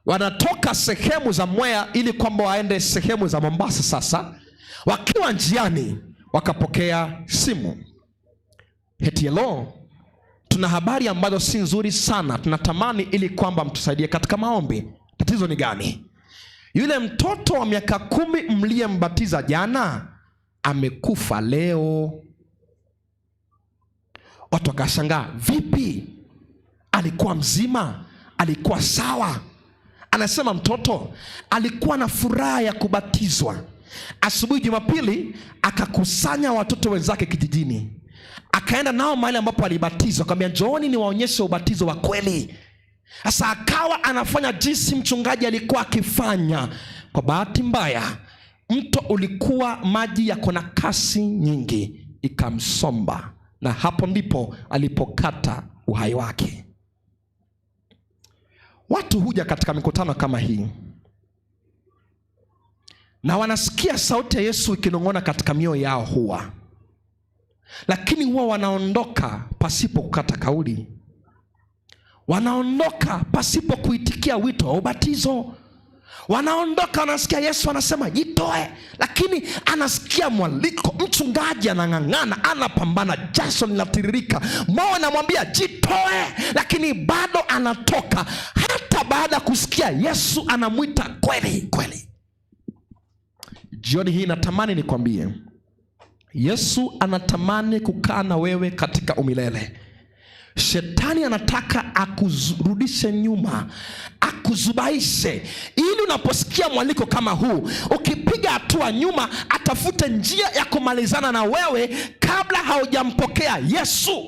S8: wanatoka sehemu za Mwea ili kwamba waende sehemu za Mombasa. Sasa wakiwa njiani wakapokea simu, eti hello, tuna habari ambazo si nzuri sana, tunatamani ili kwamba mtusaidie katika maombi. Tatizo ni gani? Yule mtoto wa miaka 10 mliyembatiza jana amekufa leo. Watu wakashangaa, vipi? Alikuwa mzima, alikuwa sawa. Anasema mtoto alikuwa na furaha ya kubatizwa. Asubuhi Jumapili akakusanya watoto wenzake kijijini, akaenda nao mahali ambapo alibatizwa, akamwambia njooni niwaonyeshe ubatizo wa kweli. Sasa akawa anafanya jinsi mchungaji alikuwa akifanya. Kwa bahati mbaya mto ulikuwa maji yako na kasi nyingi, ikamsomba, na hapo ndipo alipokata uhai wake. Watu huja katika mikutano kama hii na wanasikia sauti ya Yesu ikinong'ona katika mioyo yao huwa, lakini huwa wanaondoka pasipo kukata kauli, wanaondoka pasipo kuitikia wito wa ubatizo. Wanaondoka, wanasikia Yesu anasema jitoe, lakini anasikia mwaliko, mchungaji anang'ang'ana, anapambana, jasho linatiririka, moyo anamwambia jitoe, lakini bado anatoka, hata baada ya kusikia Yesu anamwita kweli kweli. Jioni hii natamani nikwambie, Yesu anatamani kukaa na wewe katika umilele. Shetani anataka akurudishe nyuma, akuzubaishe, ili unaposikia mwaliko kama huu, ukipiga hatua nyuma, atafute njia ya kumalizana na wewe kabla haujampokea Yesu.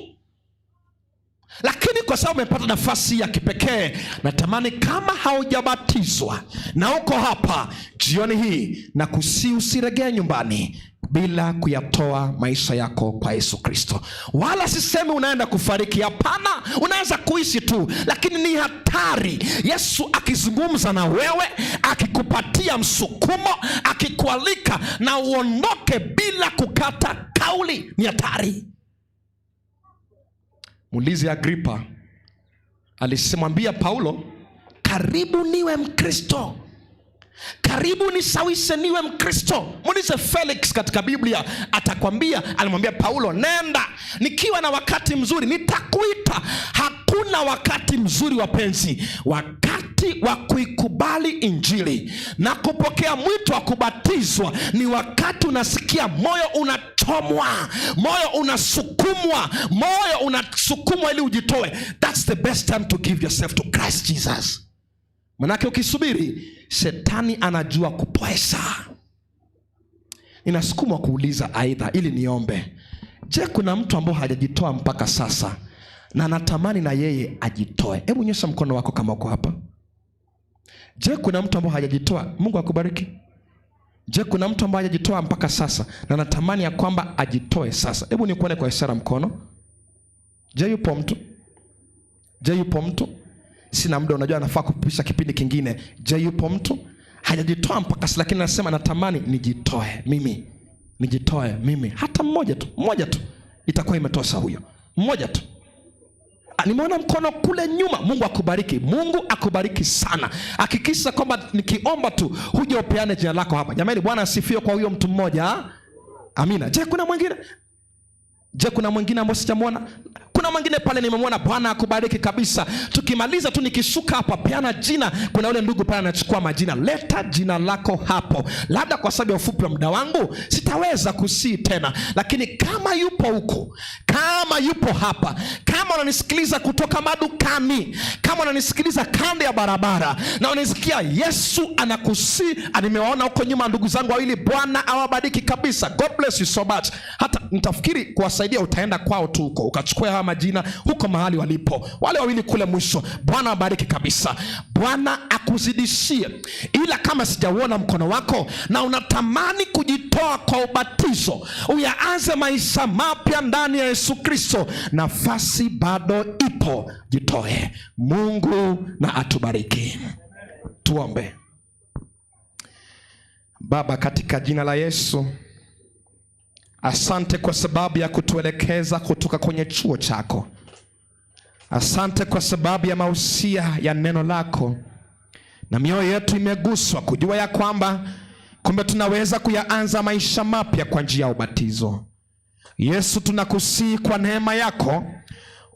S8: Lakini kwa sababu umepata nafasi ya kipekee, natamani kama haujabatizwa na uko hapa jioni hii, na kusi usiregee nyumbani bila kuyatoa maisha yako kwa Yesu Kristo. Wala sisemi unaenda kufariki, hapana, unaweza kuishi tu, lakini ni hatari. Yesu akizungumza na wewe, akikupatia msukumo, akikualika na uondoke bila kukata kauli, ni hatari. Muulize Agripa, alisimwambia Paulo, karibu niwe Mkristo, karibu nisawise niwe Mkristo. Muulize Felix katika Biblia, atakwambia alimwambia Paulo, nenda, nikiwa na wakati mzuri nitakuita. Hakuna wakati mzuri wapenzi, wakati wa kuikubali Injili na kupokea mwito wa kubatizwa ni wakati unasikia moyo unachomwa, moyo unasukumwa, moyo unasukumwa ili ujitoe. That's the best time to give yourself to Christ Jesus. Manake ukisubiri, shetani anajua kupoesha. Ninasukumwa kuuliza aidha, ili niombe. Je, kuna mtu ambaye hajajitoa mpaka sasa na anatamani na yeye ajitoe? Hebu nyosha mkono wako kama uko hapa. Je, kuna mtu ambaye hajajitoa? Mungu akubariki. Je, kuna mtu ambaye hajajitoa mpaka sasa na anatamani ya kwamba ajitoe sasa? Hebu nikuone kwa ishara mkono. Je, yupo mtu? Je, yupo mtu? Sina muda, unajua nafaa kupisha kipindi kingine. Je, yupo mtu hajajitoa mpaka sasa, lakini anasema natamani nijitoe mimi, nijitoe mimi, hata mmoja tu, mmoja tu itakuwa imetosha, huyo mmoja tu. Nimeona mkono kule nyuma. Mungu akubariki, Mungu akubariki sana. Hakikisha kwamba nikiomba tu huja upeane jina lako hapa. Jamani, Bwana asifiwe kwa huyo mtu mmoja. Amina. Je, kuna mwingine? Je, kuna mwingine ambaye sijamwona? Kuna mwingine pale nimemwona. Bwana akubariki kabisa. Tukimaliza tu nikishuka hapa, peana jina. Kuna yule ndugu pale anachukua majina. Leta jina lako hapo. Labda kwa sababu ya ufupi wa muda wangu sitaweza kusii tena, lakini kama yupo huko, kama yupo hapa, kama unanisikiliza kutoka madukani, kama unanisikiliza kando ya barabara na unanisikia Yesu anakusii, nimewaona huko nyuma ndugu zangu wawili. Bwana awabariki kabisa. God bless you so much. Hata nitafikiri kuwasaidia, utaenda kwao tu huko ukachukua haya majina huko mahali walipo wale wawili kule mwisho. Bwana awabariki kabisa, Bwana akuzidishie. Ila kama sijauona mkono wako na unatamani kujitoa kwa ubatizo, uyaanze maisha mapya ndani ya Yesu Kristo, nafasi bado ipo, jitoe. Mungu na atubariki. Tuombe. Baba, katika jina la Yesu, asante kwa sababu ya kutuelekeza kutoka kwenye chuo chako. Asante kwa sababu ya mausia ya neno lako, na mioyo yetu imeguswa kujua ya kwamba kumbe tunaweza kuyaanza maisha mapya kwa njia ya ubatizo. Yesu, tunakusihi kwa neema yako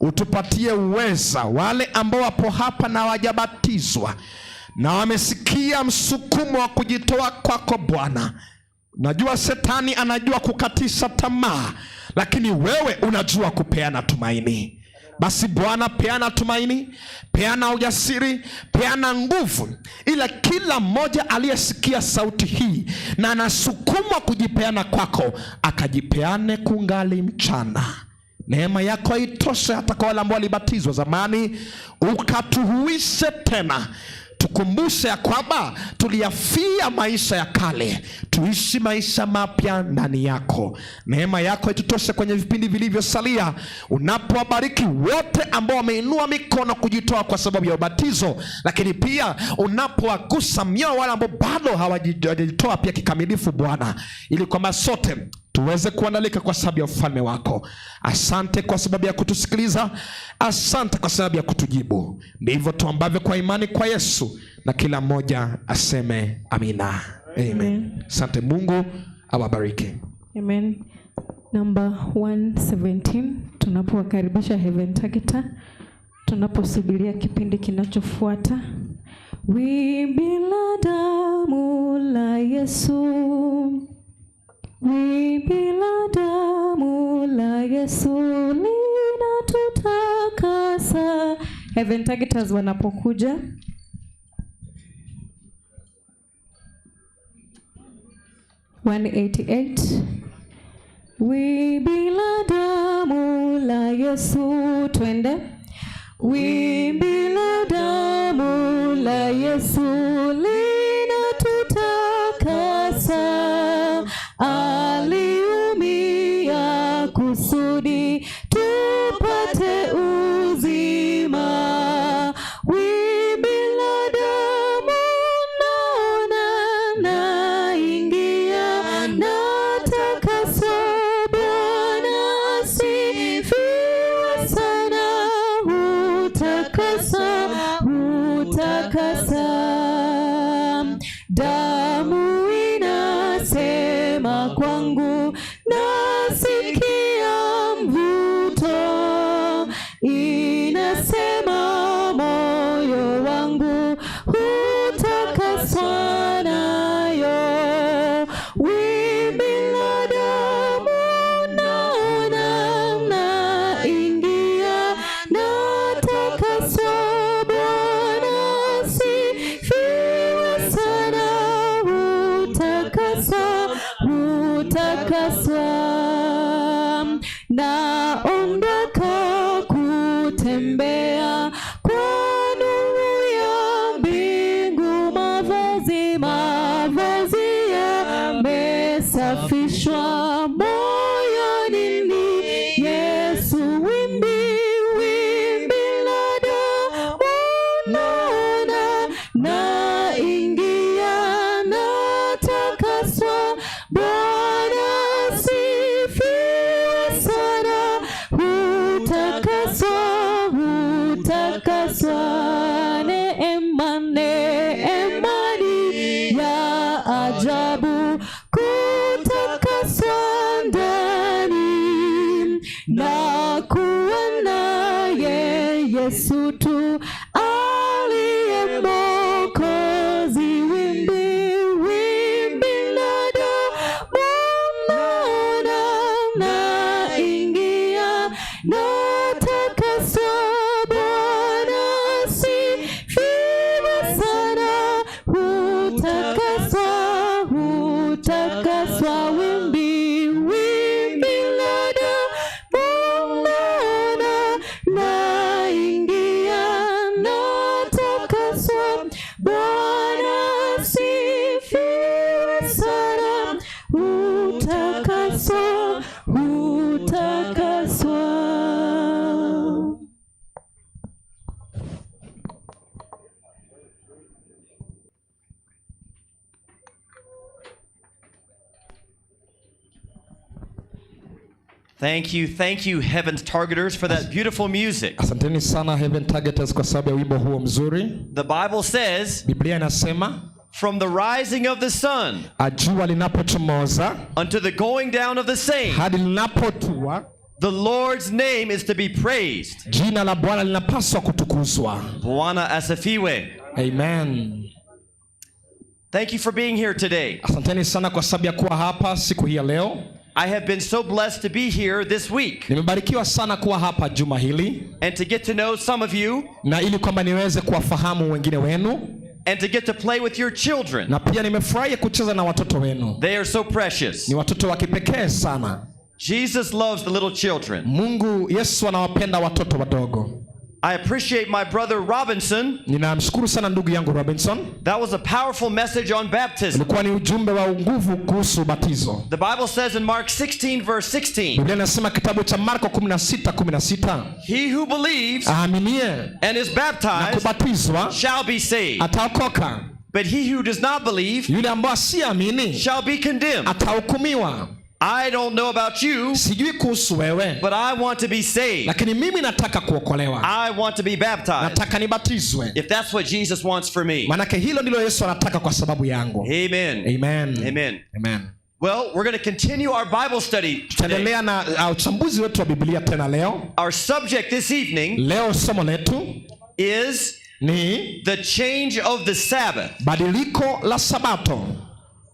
S8: utupatie uweza, wale ambao wapo hapa na hawajabatizwa na wamesikia msukumo wa kujitoa kwako Bwana. Najua shetani anajua kukatisha tamaa, lakini wewe unajua kupeana tumaini. Basi Bwana, peana tumaini, peana ujasiri, peana nguvu, ila kila mmoja aliyesikia sauti hii na anasukumwa kujipeana kwako, akajipeane kungali mchana. Neema yako haitoshe hata kwa wale ambao walibatizwa zamani, ukatuhuishe tena, Tukumbushe ya kwamba tuliyafia maisha ya kale, tuishi maisha mapya ndani yako. Neema yako itutoshe kwenye vipindi vilivyosalia, unapowabariki wote ambao wameinua mikono kujitoa kwa sababu ya ubatizo, lakini pia unapowagusa mioyo wale ambao bado hawajajitoa pia kikamilifu, Bwana, ili kwamba sote tuweze kuandalika kwa sababu ya ufalme wako. Asante kwa sababu ya kutusikiliza, asante kwa sababu ya kutujibu. Ndivyo tuambavyo kwa imani kwa Yesu, na kila mmoja aseme amina, amen. Asante, Mungu awabariki.
S4: Amen. Number 117, tunapowakaribisha Heaven Targeter, tunaposubiria kipindi kinachofuata. Wimbi la damu la Yesu, wimbi la damu la Yesu linatutakasa. Heaven Targeters wanapokuja. 188. Wimbi la damu la Yesu, twende. Wimbi la damu la Yesu linatutakasa, aliumia kusudi tupate uzima. Wimbi la damu naona naingia, natakaswa, Bwana asifiwe sana, hutakasa, hutakasa. Damu inasema kwangu, nasikia mvuto, inasema moyo wangu hutakaswa nayo. Wimbi la damu naona naingia, natakaswa, Bwana asifiwe sana, hutakasa, hutakaswa. Naondoka kutembea kwa nuru ya mbingu, mavazi, mavazi yamesafishwa moyoni ni Yesu. Wimbi, wimbi la damu naona naingia, natakaswa, Bwana asifiwe sana, hutakaswa, hutakaswa. Neema, neema ni ya ajabu, kutakaswa ndani na kuwa naye Yesu tu aliye Mwokozi. Wimbi, wimbi la damu naona naingia, natakaswa, Bwana asifiwe sana, hutakaswa, hutakaswa. Wimbi, wimbi la damu naona naingia, natakaswa, Bwana asifiwe sana, hutakaswa, hutakaswa.
S9: Thank you, Heaven's Targeters, for that beautiful music.
S7: Asanteni sana Heaven Targeters kwa sababu ya wimbo huo mzuri.
S9: The Bible says,
S7: Biblia inasema,
S9: from the rising of the sun
S7: jua linapochomoza
S9: unto the going down of the same,
S7: hadi linapotua,
S9: the Lord's name is to be praised.
S7: Jina la Bwana linapaswa kutukuzwa.
S9: Bwana asifiwe.
S7: Amen.
S9: Thank you for being here today.
S7: Asanteni sana kwa sababu ya kuwa hapa siku hii ya leo.
S9: I have been so blessed to be here this week
S7: Nimebarikiwa sana kuwa hapa juma hili
S9: and to get to know some of you
S7: na ili kwamba niweze kuwafahamu wengine wenu
S9: and to get to play with your children.
S7: Na pia nimefurahi kucheza na watoto wenu.
S9: They are so precious.
S7: Ni watoto wa kipekee sana.
S9: Jesus loves the little children.
S7: Mungu Yesu anawapenda watoto wadogo.
S9: I appreciate my brother Robinson.
S8: Ninamshukuru sana ndugu yangu Robinson.
S9: That was a powerful message on baptism.
S8: Ilikuwa ni ujumbe wa nguvu kuhusu ubatizo.
S9: The Bible says in Mark 16, verse 16,
S8: Biblia inasema kitabu cha Marko 16:16,
S9: He who believes
S8: aaminie
S9: and is
S8: na
S9: baptized
S8: kubatizwa
S9: shall be saved,
S8: ataokoka,
S9: but he who does not believe
S8: yule ambaye asiamini
S9: shall be condemned.
S8: atahukumiwa.
S9: I don't know about you,
S8: Sijui kuhusu wewe,
S9: but I want to be saved.
S8: lakini mimi nataka kuokolewa,
S9: I want to be baptized.
S8: nataka nibatizwe,
S9: If that's what Jesus wants for me.
S8: manake hilo ndilo Yesu anataka kwa sababu yangu.
S9: Amen.
S8: Amen.
S9: Amen.
S8: Amen.
S9: Well, we're going to continue our Bible study today.
S8: Tutaendelea na uchambuzi wetu wa Biblia tena leo.
S9: Our subject this evening
S8: Leo somo letu
S9: is
S8: ni
S9: the change of the Sabbath.
S8: badiliko la Sabato.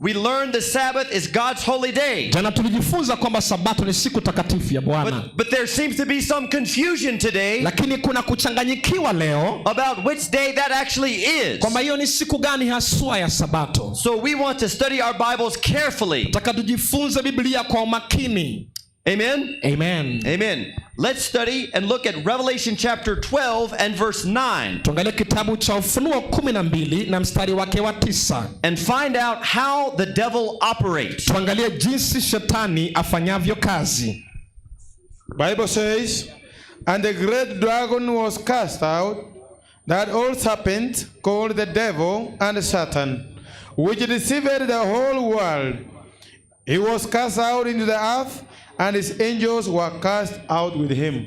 S9: We learned the Sabbath is God's holy day.
S8: Jana tulijifunza kwamba Sabato ni siku takatifu ya Bwana,
S9: But there seems to be some confusion today
S8: lakini kuna kuchanganyikiwa leo
S9: about which day that actually is.
S8: kwamba hiyo ni siku gani haswa ya Sabato.
S9: So we want to study our Bibles carefully.
S8: Nataka tujifunze Biblia kwa umakini.
S9: Amen.
S8: Amen.
S9: Amen. Let's study and look at Revelation chapter 12 and verse 9
S8: Tuangalie kitabu cha Ufunuo 12 na mstari wake wa 9.
S9: and find out how the devil operates.
S8: Tuangalie jinsi shetani afanyavyo kazi.
S10: Bible says, And the great dragon was cast out, that old serpent called the devil and Satan, which deceived the whole world. He was cast out into the earth, and his angels were cast out with him.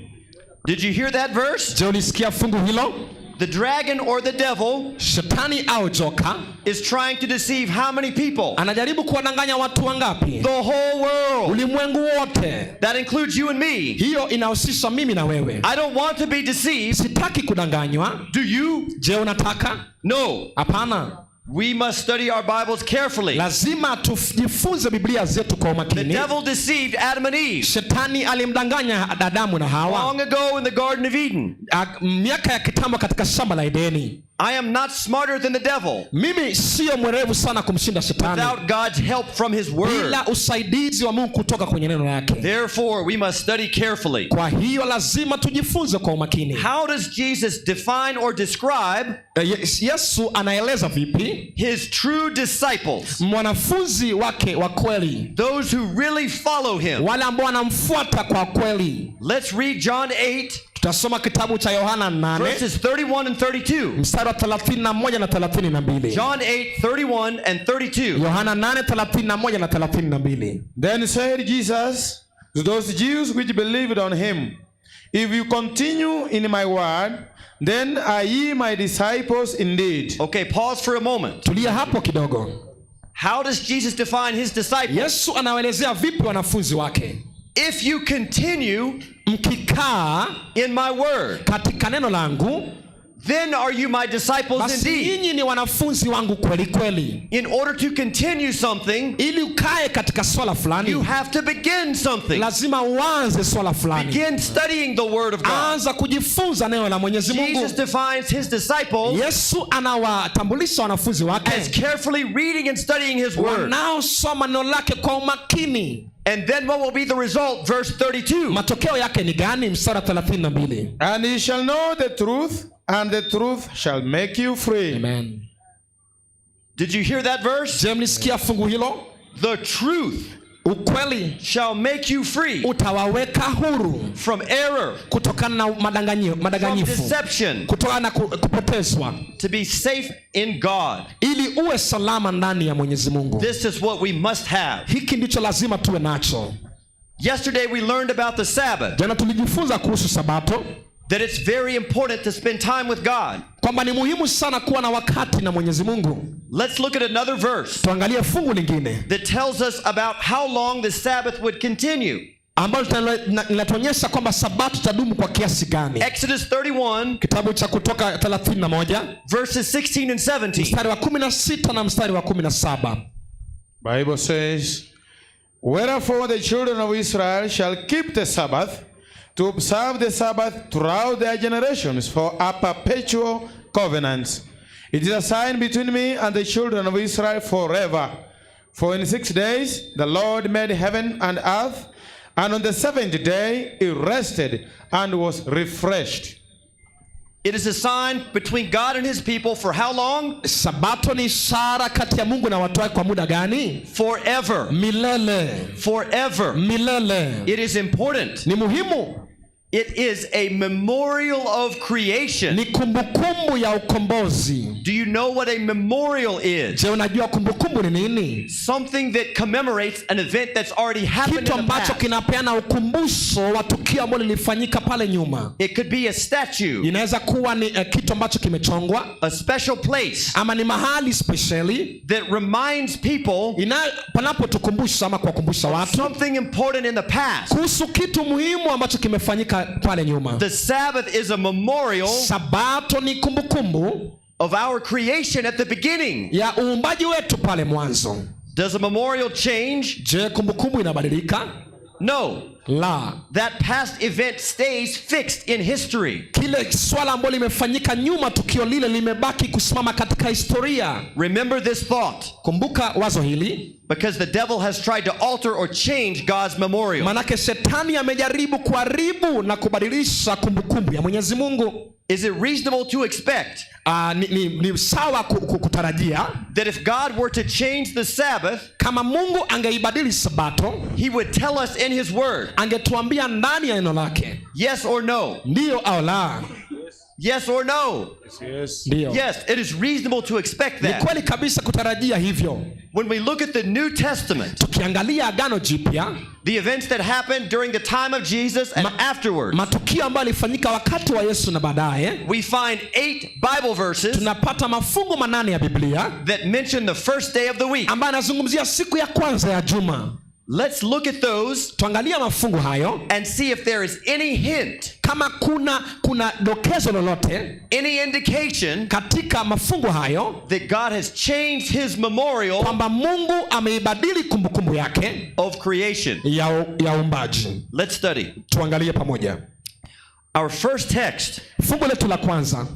S9: Did you hear that verse?
S8: Je, ulisikia fungu hilo?
S9: The dragon or the devil
S8: Shetani au joka
S9: is trying to deceive how many people?
S8: anajaribu kuwadanganya watu wangapi?
S9: The whole world.
S8: Ulimwengu wote.
S9: That includes you and me.
S8: Hiyo inahusisha mimi na wewe.
S9: I don't want to be deceived.
S8: Sitaki kudanganywa.
S9: Do you?
S8: Je, unataka?
S9: No.
S8: Hapana.
S9: We must study our Bibles carefully.
S8: Lazima tujifunze Biblia zetu kwa
S9: The
S8: umakini.
S9: devil deceived Adam and Eve
S8: Shetani alimdanganya Adamu na Hawa
S9: long ago in the Garden of Eden.
S8: Miaka ya kitambo katika shamba la Edeni.
S9: I am not smarter than the devil
S8: Mimi siyo mwerevu sana kumshinda shetani
S9: without God's help from his word.
S8: bila usaidizi wa Mungu kutoka kwenye neno lake.
S9: Therefore, we must study carefully.
S8: Kwa hiyo lazima tujifunze kwa umakini.
S9: How does Jesus define or describe
S8: Yesu anaeleza vipi
S9: his true disciples?
S8: mwanafunzi wake wa kweli,
S9: Those who really follow him.
S8: wale ambao wanamfuata kwa kweli.
S9: Let's read John 8,
S8: Tutasoma kitabu cha Yohana 8
S9: verses 31 and 32.
S8: mstari wa 31 na 32.
S9: John 8, 31 and 32.
S8: Yohana 8 31 na 32.
S10: Then said Jesus to those Jews which believed on him, If you continue in my word, then are ye my disciples indeed.
S9: Okay, pause for a moment.
S8: Tulia hapo kidogo.
S9: How does Jesus define his disciples?
S8: Yesu anawaelezea vipi wanafunzi wake?
S9: If you continue
S8: Mkikaa
S9: in my word,
S8: katika neno langu,
S9: then are you my disciples
S8: basi
S9: indeed.
S8: nyinyi ni wanafunzi wangu kweli kweli.
S9: In order to continue something,
S8: Ili ukae katika swala
S9: you
S8: fulani,
S9: have to begin something.
S8: lazima uanze swala fulani.
S9: Begin studying the word of God.
S8: Anza kujifunza neno la Mwenyezi Mungu.
S9: Jesus defines his disciples
S8: Yesu anawatambulisha wanafunzi
S9: as
S8: wake
S9: carefully reading and studying his word.
S8: wanaosoma neno lake kwa umakini.
S9: And then what will be the result? Verse 32.
S8: Matokeo yake ni gani? Mstari wa 32.
S10: And ye shall know the truth, and the truth shall make you free.
S8: Amen.
S9: Did you hear that verse?
S8: Je, mlisikia fungu hilo?
S9: The truth
S8: Ukweli
S9: shall make you free
S8: utawaweka huru
S9: from error,
S8: kutokana na
S9: from
S8: madanganyifu,
S9: deception,
S8: kutokana na kupotezwa,
S9: to be safe in God.
S8: ili uwe salama ndani ya Mwenyezi Mungu.
S9: This is what we must have.
S8: Hiki ndicho lazima tuwe nacho.
S9: Yesterday we learned about the Sabbath,
S8: Jana tulijifunza kuhusu Sabato,
S9: that it's very important to spend time with God.
S8: kwamba ni muhimu sana kuwa na wakati na Mwenyezi Mungu.
S9: Let's look at another verse
S8: Tuangalie fungu lingine
S9: that tells us about how long the Sabbath would continue.
S8: ambalo linatuonyesha kwamba Sabato itadumu kwa kiasi gani.
S9: Exodus 31,
S8: Kitabu cha Kutoka 31
S9: verses 16 and 17.
S8: mstari wa 16 na mstari wa 17.
S10: Bible says, Wherefore the children of Israel shall keep the Sabbath, to observe the Sabbath throughout their generations for a perpetual covenant. It is a sign between me and the children of Israel forever. For in 6 days the Lord made heaven and earth, and on the seventh day he rested and was refreshed.
S9: It is a sign between God and his people for how long?
S8: Sabato ni ishara kati ya Mungu na watu wake kwa muda gani?
S9: Forever.
S8: Milele.
S9: Forever.
S8: Milele.
S9: It is important.
S8: Ni muhimu.
S9: It is a memorial of creation.
S8: Ni kumbukumbu ya ukombozi.
S9: Do you know what a memorial is?
S8: Je, unajua kumbukumbu ni nini?
S9: Something that commemorates an event that's already happened
S8: Kitu
S9: in the
S8: ambacho
S9: past.
S8: kinapeana ukumbusho wa tukio ambalo lilifanyika pale nyuma.
S9: It could be a statue,
S8: Inaweza kuwa ni kitu ambacho kimechongwa,
S9: a special place
S8: ama ni mahali spesheli
S9: that reminds people
S8: panapotukumbusha ama kuwakumbusha watu
S9: something important in the past.
S8: kuhusu kitu muhimu ambacho kimefanyika pale nyuma.
S9: The Sabbath is a memorial
S8: Sabato ni kumbukumbu
S9: of our creation at the beginning.
S8: ya uumbaji wetu pale mwanzo.
S9: Does a memorial change?
S8: Je, kumbukumbu inabadilika?
S9: No.
S8: La.
S9: That past event stays fixed in history.
S8: Kile swala ambalo limefanyika nyuma, tukio lile limebaki kusimama katika historia.
S9: Remember this thought.
S8: Kumbuka wazo hili,
S9: Because the devil has tried to alter or change God's memorial.
S8: manake shetani amejaribu kuharibu na kubadilisha kumbukumbu ya Mwenyezi Mungu.
S9: Is it reasonable to expect
S8: Ni sawa kutarajia
S9: that if God were to change the Sabbath,
S8: kama Mungu angeibadili Sabato,
S9: he would tell us in his word?
S8: Angetuambia ndani ya neno lake.
S9: Yes or no?
S8: Ndiyo au la?
S9: Yes or no?
S10: Yes.
S8: Ndiyo.
S9: Yes, it is reasonable to expect
S8: Ni
S9: that.
S8: kweli kabisa kutarajia hivyo.
S9: When we look at the New Testament,
S8: Tukiangalia Agano Jipya,
S9: the events that happened during the time of Jesus and afterwards,
S8: matukio ambayo yalifanyika wakati wa Yesu na baadaye,
S9: we find 8 Bible verses
S8: tunapata mafungu 8 ya Biblia
S9: that mention the first day of the week.
S8: ambayo anazungumzia siku ya kwanza ya juma.
S9: Let's look at those
S8: Tuangalia mafungu hayo
S9: and see if there is any hint,
S8: kama kuna dokezo lolote,
S9: any indication
S8: katika mafungu hayo
S9: that God has changed his memorial
S8: kwamba Mungu ameibadili kumbukumbu yake
S9: of creation.
S8: ya uumbaji.
S9: Let's study.
S8: Tuangalie pamoja.
S9: Our first text.
S8: Fungu letu la kwanza.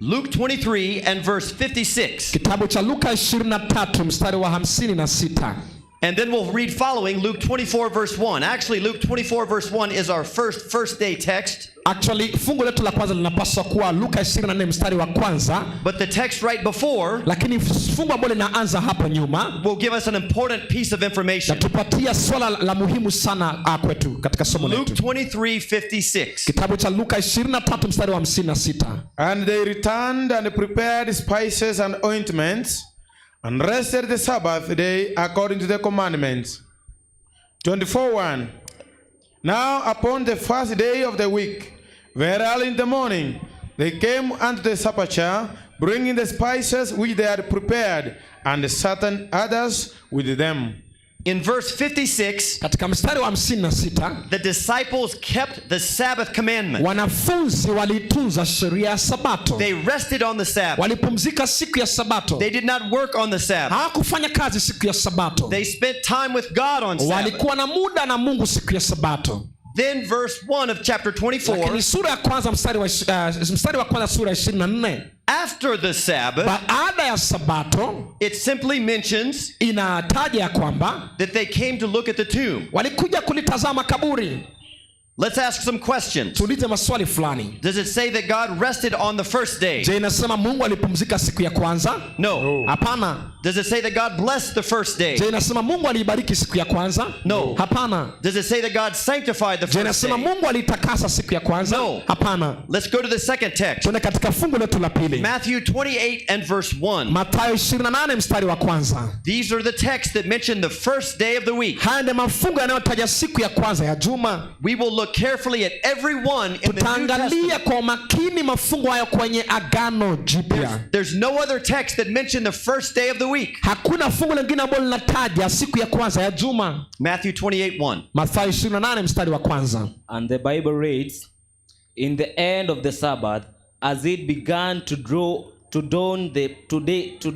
S9: Luke 23 and verse 56.
S8: Kitabu cha Luka 23 mstari wa 56.
S9: And then we'll read following Luke 24 verse 1. Actually, Luke 24 verse 1 is our first day text.
S8: Actually, fungu letu la kwanza linapaswa kuwa Luka 24 mstari wa kwanza.
S9: But the text right before,
S8: lakini fungu ambalo linaanza hapo nyuma,
S9: will give us an important piece of information.
S8: Natupatia swala la muhimu sana kwetu katika somo letu.
S9: Luke 23:56.
S8: Kitabu cha Luka 23 mstari wa 56.
S10: And they returned and prepared spices and ointments and rested the Sabbath day according to the commandments. 24:1. Now upon the first day of the week, very early in the morning, they came unto the sepulchre, bringing the spices which they had prepared, and certain others with them.
S9: In verse 56,
S8: katika mstari wa 56,
S9: the disciples kept the Sabbath commandment.
S8: Wanafunzi walitunza sheria ya Sabato.
S9: They rested on the Sabbath.
S8: Walipumzika siku ya Sabato.
S9: They did not work on the Sabbath.
S8: Hawakufanya kazi siku ya Sabato.
S9: They spent time with God on Sabbath.
S8: Walikuwa na muda na Mungu siku ya Sabato.
S9: Then verse 1 of chapter 24.
S8: Lakini sura ya kwanza mstari wa kwanza sura ya 24.
S9: After the Sabbath,
S8: baada ya Sabato,
S9: it simply mentions
S8: inataja ya kwamba
S9: that they came to look at the tomb.
S8: Walikuja kulitazama kaburi.
S9: Let's ask some questions.
S8: Tuulize maswali fulani.
S9: Does it say that God rested on the first day?
S8: Je, inasema Mungu alipumzika siku ya kwanza?
S9: No.
S8: Hapana.
S9: Does it say that God blessed the first day?
S8: Je, inasema Mungu aliibariki siku ya kwanza?
S9: No.
S8: Hapana.
S9: Does it say that God sanctified the
S8: Je,
S9: first
S8: inasema
S9: day?
S8: Mungu aliitakasa siku ya kwanza?
S9: No.
S8: Hapana.
S9: Let's go to the second text.
S8: Tuende katika fungu letu la pili.
S9: Matthew 28 and verse 1.
S8: Mathayo 28 mstari wa kwanza.
S9: These are the texts that mention the first day of the week.
S8: Haya ndio mafungu yanayotaja siku ya kwanza ya juma.
S9: We will look carefully at every one in the New
S8: Tutaangalia
S9: Testament.
S8: kwa umakini mafungu hayo kwenye Agano Jipya.
S9: There's no other text that mention the first day of the week.
S8: Hakuna fungu lingine ambalo linataja siku ya kwanza ya juma.
S9: Matthew 28:1.
S8: Mathayo 28 mstari wa kwanza.
S11: And the Bible reads, in the end of the Sabbath, as it began to draw to dawn the today to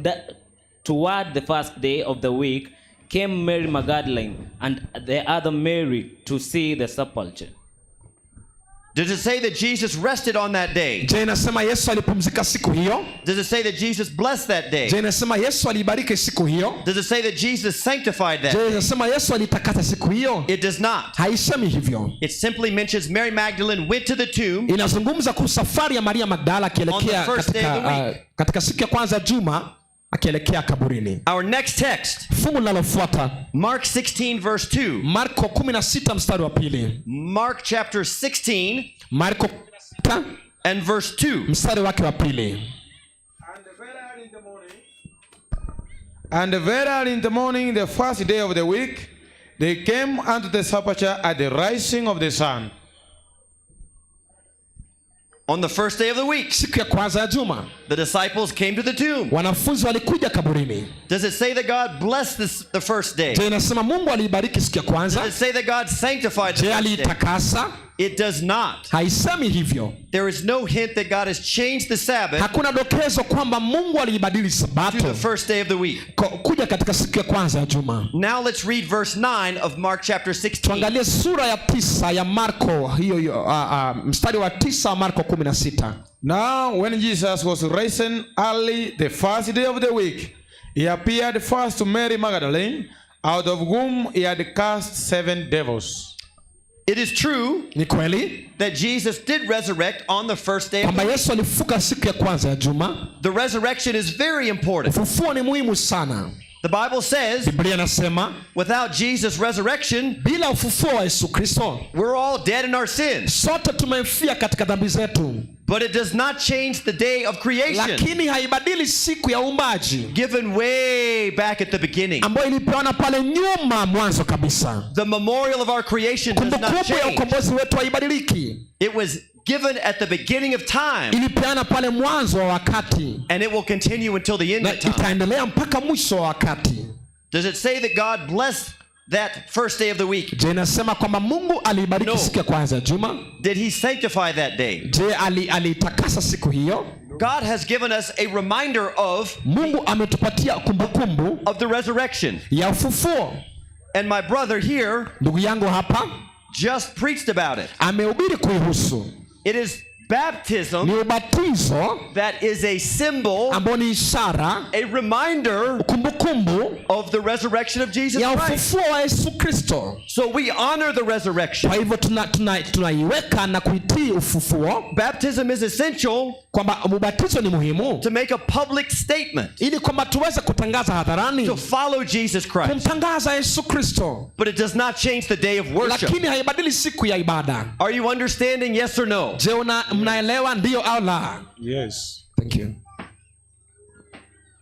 S11: toward the first day of the week, came Mary Magdalene and the other Mary to see the sepulchre.
S9: Does it say that Jesus rested on that day?
S8: Je, inasema Yesu alipumzika siku hiyo?
S9: Does it say that Jesus blessed that day?
S8: Je, inasema Yesu aliibariki siku hiyo?
S9: Does it say that Jesus sanctified that
S8: Je,
S9: day?
S8: inasema Yesu alitakasa siku hiyo?
S9: It does not.
S8: Haisemi hivyo.
S9: It simply mentions Mary Magdalene went to the tomb
S8: Inazungumza kuhusu safari ya Maria Magdala akielekea
S9: On the first day of the
S8: katika,
S9: week.
S8: katika siku ya kwanza juma akielekea kaburini.
S9: Our next text,
S8: Fungu linalofuata
S9: Mark 16, verse 2.
S8: Marko 16 mstari wa pili.
S9: Mark chapter 16
S8: Marko 16
S9: and verse 2.
S8: mstari wake wa pili.
S10: And very early in the morning, the first day of the week, they came unto the sepulchre at the rising of the sun.
S9: On the first day of the week,
S8: Siku ya kwanza ya juma
S9: the disciples came to the tomb.
S8: wanafunzi walikuja kaburini.
S9: Does it say that God blessed the first day?
S8: Je, inasema Mungu aliibariki siku ya
S9: Does
S8: kwanza?
S9: it say that God sanctified the
S8: Je,
S9: first day?
S8: aliitakasa?
S9: It does not.
S8: Haisemi hivyo.
S9: There is no hint that God has changed the Sabbath
S8: Hakuna dokezo kwamba Mungu aliibadili
S9: to
S8: Sabato
S9: the first day of the week.
S8: kuja katika siku ya kwanza ya juma.
S9: Now let's read verse 9 of Mark chapter 16.
S8: Tuangalie sura ya 9 ya Marko hiyo hiyo, mstari wa 9 wa Marko 16.
S10: Now, when Jesus was risen early the first day of the week, he appeared first to Mary Magdalene, out of whom he had cast 7 devils.
S9: It is true
S8: Ni kweli
S9: that Jesus did resurrect on the first day of
S8: kwamba
S9: the week.
S8: Yesu alifuka siku ya kwanza ya juma.
S9: The resurrection is very important.
S8: Ufufuo ni muhimu sana.
S9: The Bible says
S8: Biblia inasema
S9: without Jesus' resurrection,
S8: bila ufufuo wa Yesu Kristo
S9: we're all dead in our sins.
S8: sote tumefia katika dhambi zetu,
S9: But it does not change the day of creation
S8: lakini haibadili siku ya uumbaji
S9: given way back at the beginning.
S8: ambayo ilipewana pale nyuma mwanzo kabisa.
S9: The memorial of our creation does not
S8: Kumbukumbu ya
S9: change.
S8: ukombozi wetu haibadiliki,
S9: It was given at the beginning of time,
S8: ilipeana pale mwanzo wa wakati
S9: and it will continue until the end
S8: na
S9: of time.
S8: itaendelea mpaka mwisho wa wakati.
S9: Does it say that God blessed that first day of the week?
S8: Je, inasema kwamba Mungu aliibariki
S9: No.
S8: siku ya kwanza ya juma?
S9: Did he sanctify that day?
S8: Je, aliitakasa siku hiyo?
S9: God has given us a reminder of
S8: Mungu ametupatia kumbukumbu
S9: of the resurrection.
S8: ya ufufuo.
S9: And my brother here
S8: Ndugu yangu hapa
S9: just preached about it.
S8: amehubiri kuihusu.
S9: It is baptism
S8: Ni ubatizo
S9: that is a symbol,
S8: ambao ni ishara,
S9: a reminder
S8: kumbukumbu
S9: of the resurrection of Jesus
S8: ya
S9: Christ.
S8: ufufuo wa Yesu Kristo.
S9: So we honor the resurrection.
S8: Kwa hivyo tunaiweka na kuitii ufufuo,
S9: Baptism is essential
S8: kwamba ubatizo ni muhimu
S9: to make a public statement
S8: ili kwamba tuweze kutangaza hadharani,
S9: to follow Jesus Christ.
S8: kumtangaza Yesu Kristo,
S9: But it does not change the day of worship.
S8: lakini haibadili siku ya ibada.
S9: Are you understanding? Yes or no?
S8: Je, mnaelewa ndio au la?
S10: Yes.
S8: Thank you.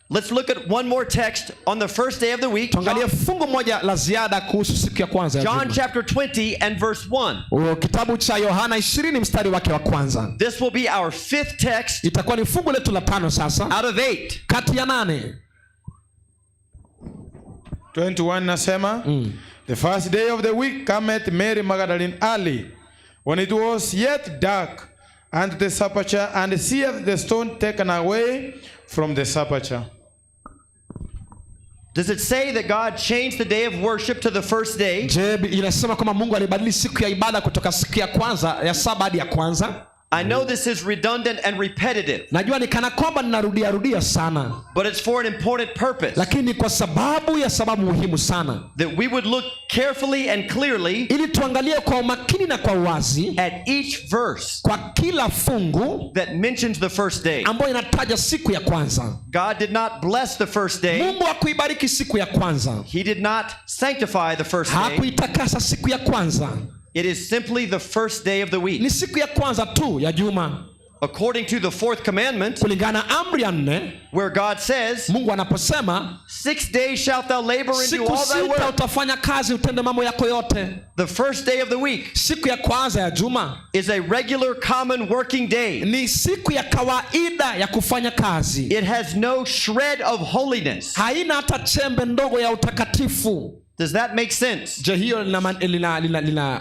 S9: Let's look at one more text on the first day of the week.
S8: Tuangalie fungu moja la ziada kuhusu siku ya kwanza ya
S9: John
S8: juma.
S9: chapter 20 and verse 1.
S8: Kitabu cha Yohana 20 mstari wake wa kwanza.
S9: This will be our fifth text
S8: Itakuwa ni fungu letu la 5 sasa,
S9: out of 8.
S8: kati ya 8.
S10: 21 nasema, The first day of the week cometh Mary Magdalene early, when it was yet dark, unto the sepulchre, and seeth the stone taken away from the sepulchre.
S9: Does it say that God changed the day of worship to the first day?
S8: Je, inasema kwamba Mungu alibadili siku ya ibada kutoka siku ya kwanza ya saba hadi ya kwanza?
S9: I know this is redundant and repetitive,
S8: Najua ni kana kwamba ninarudia rudia sana,
S9: but it's for an important purpose.
S8: lakini kwa sababu ya sababu muhimu sana,
S9: That we would look carefully and clearly
S8: ili tuangalie kwa umakini na kwa uwazi
S9: at each verse
S8: kwa kila fungu
S9: that mentions the first day.
S8: ambayo inataja siku ya kwanza.
S9: God did not bless the first day.
S8: Mungu hakuibariki siku ya kwanza,
S9: He did not sanctify the first day.
S8: hakuitakasa siku ya kwanza.
S9: It is simply the first day of the week.
S8: Ni siku ya kwanza tu ya juma.
S9: According to the fourth commandment,
S8: kulingana na amri ya 4,
S9: where God says,
S8: Mungu anaposema,
S9: 6 days shalt thou labor and do
S8: siku
S9: all thy
S8: 6
S9: work.
S8: utafanya kazi utende mambo yako yote.
S9: The first day of the week
S8: siku ya kwanza ya juma
S9: is a regular common working day.
S8: Ni siku ya kawaida ya kufanya kazi.
S9: It has no shred of holiness.
S8: Haina hata chembe ndogo ya utakatifu.
S9: Does that make sense?
S8: Je, hiyo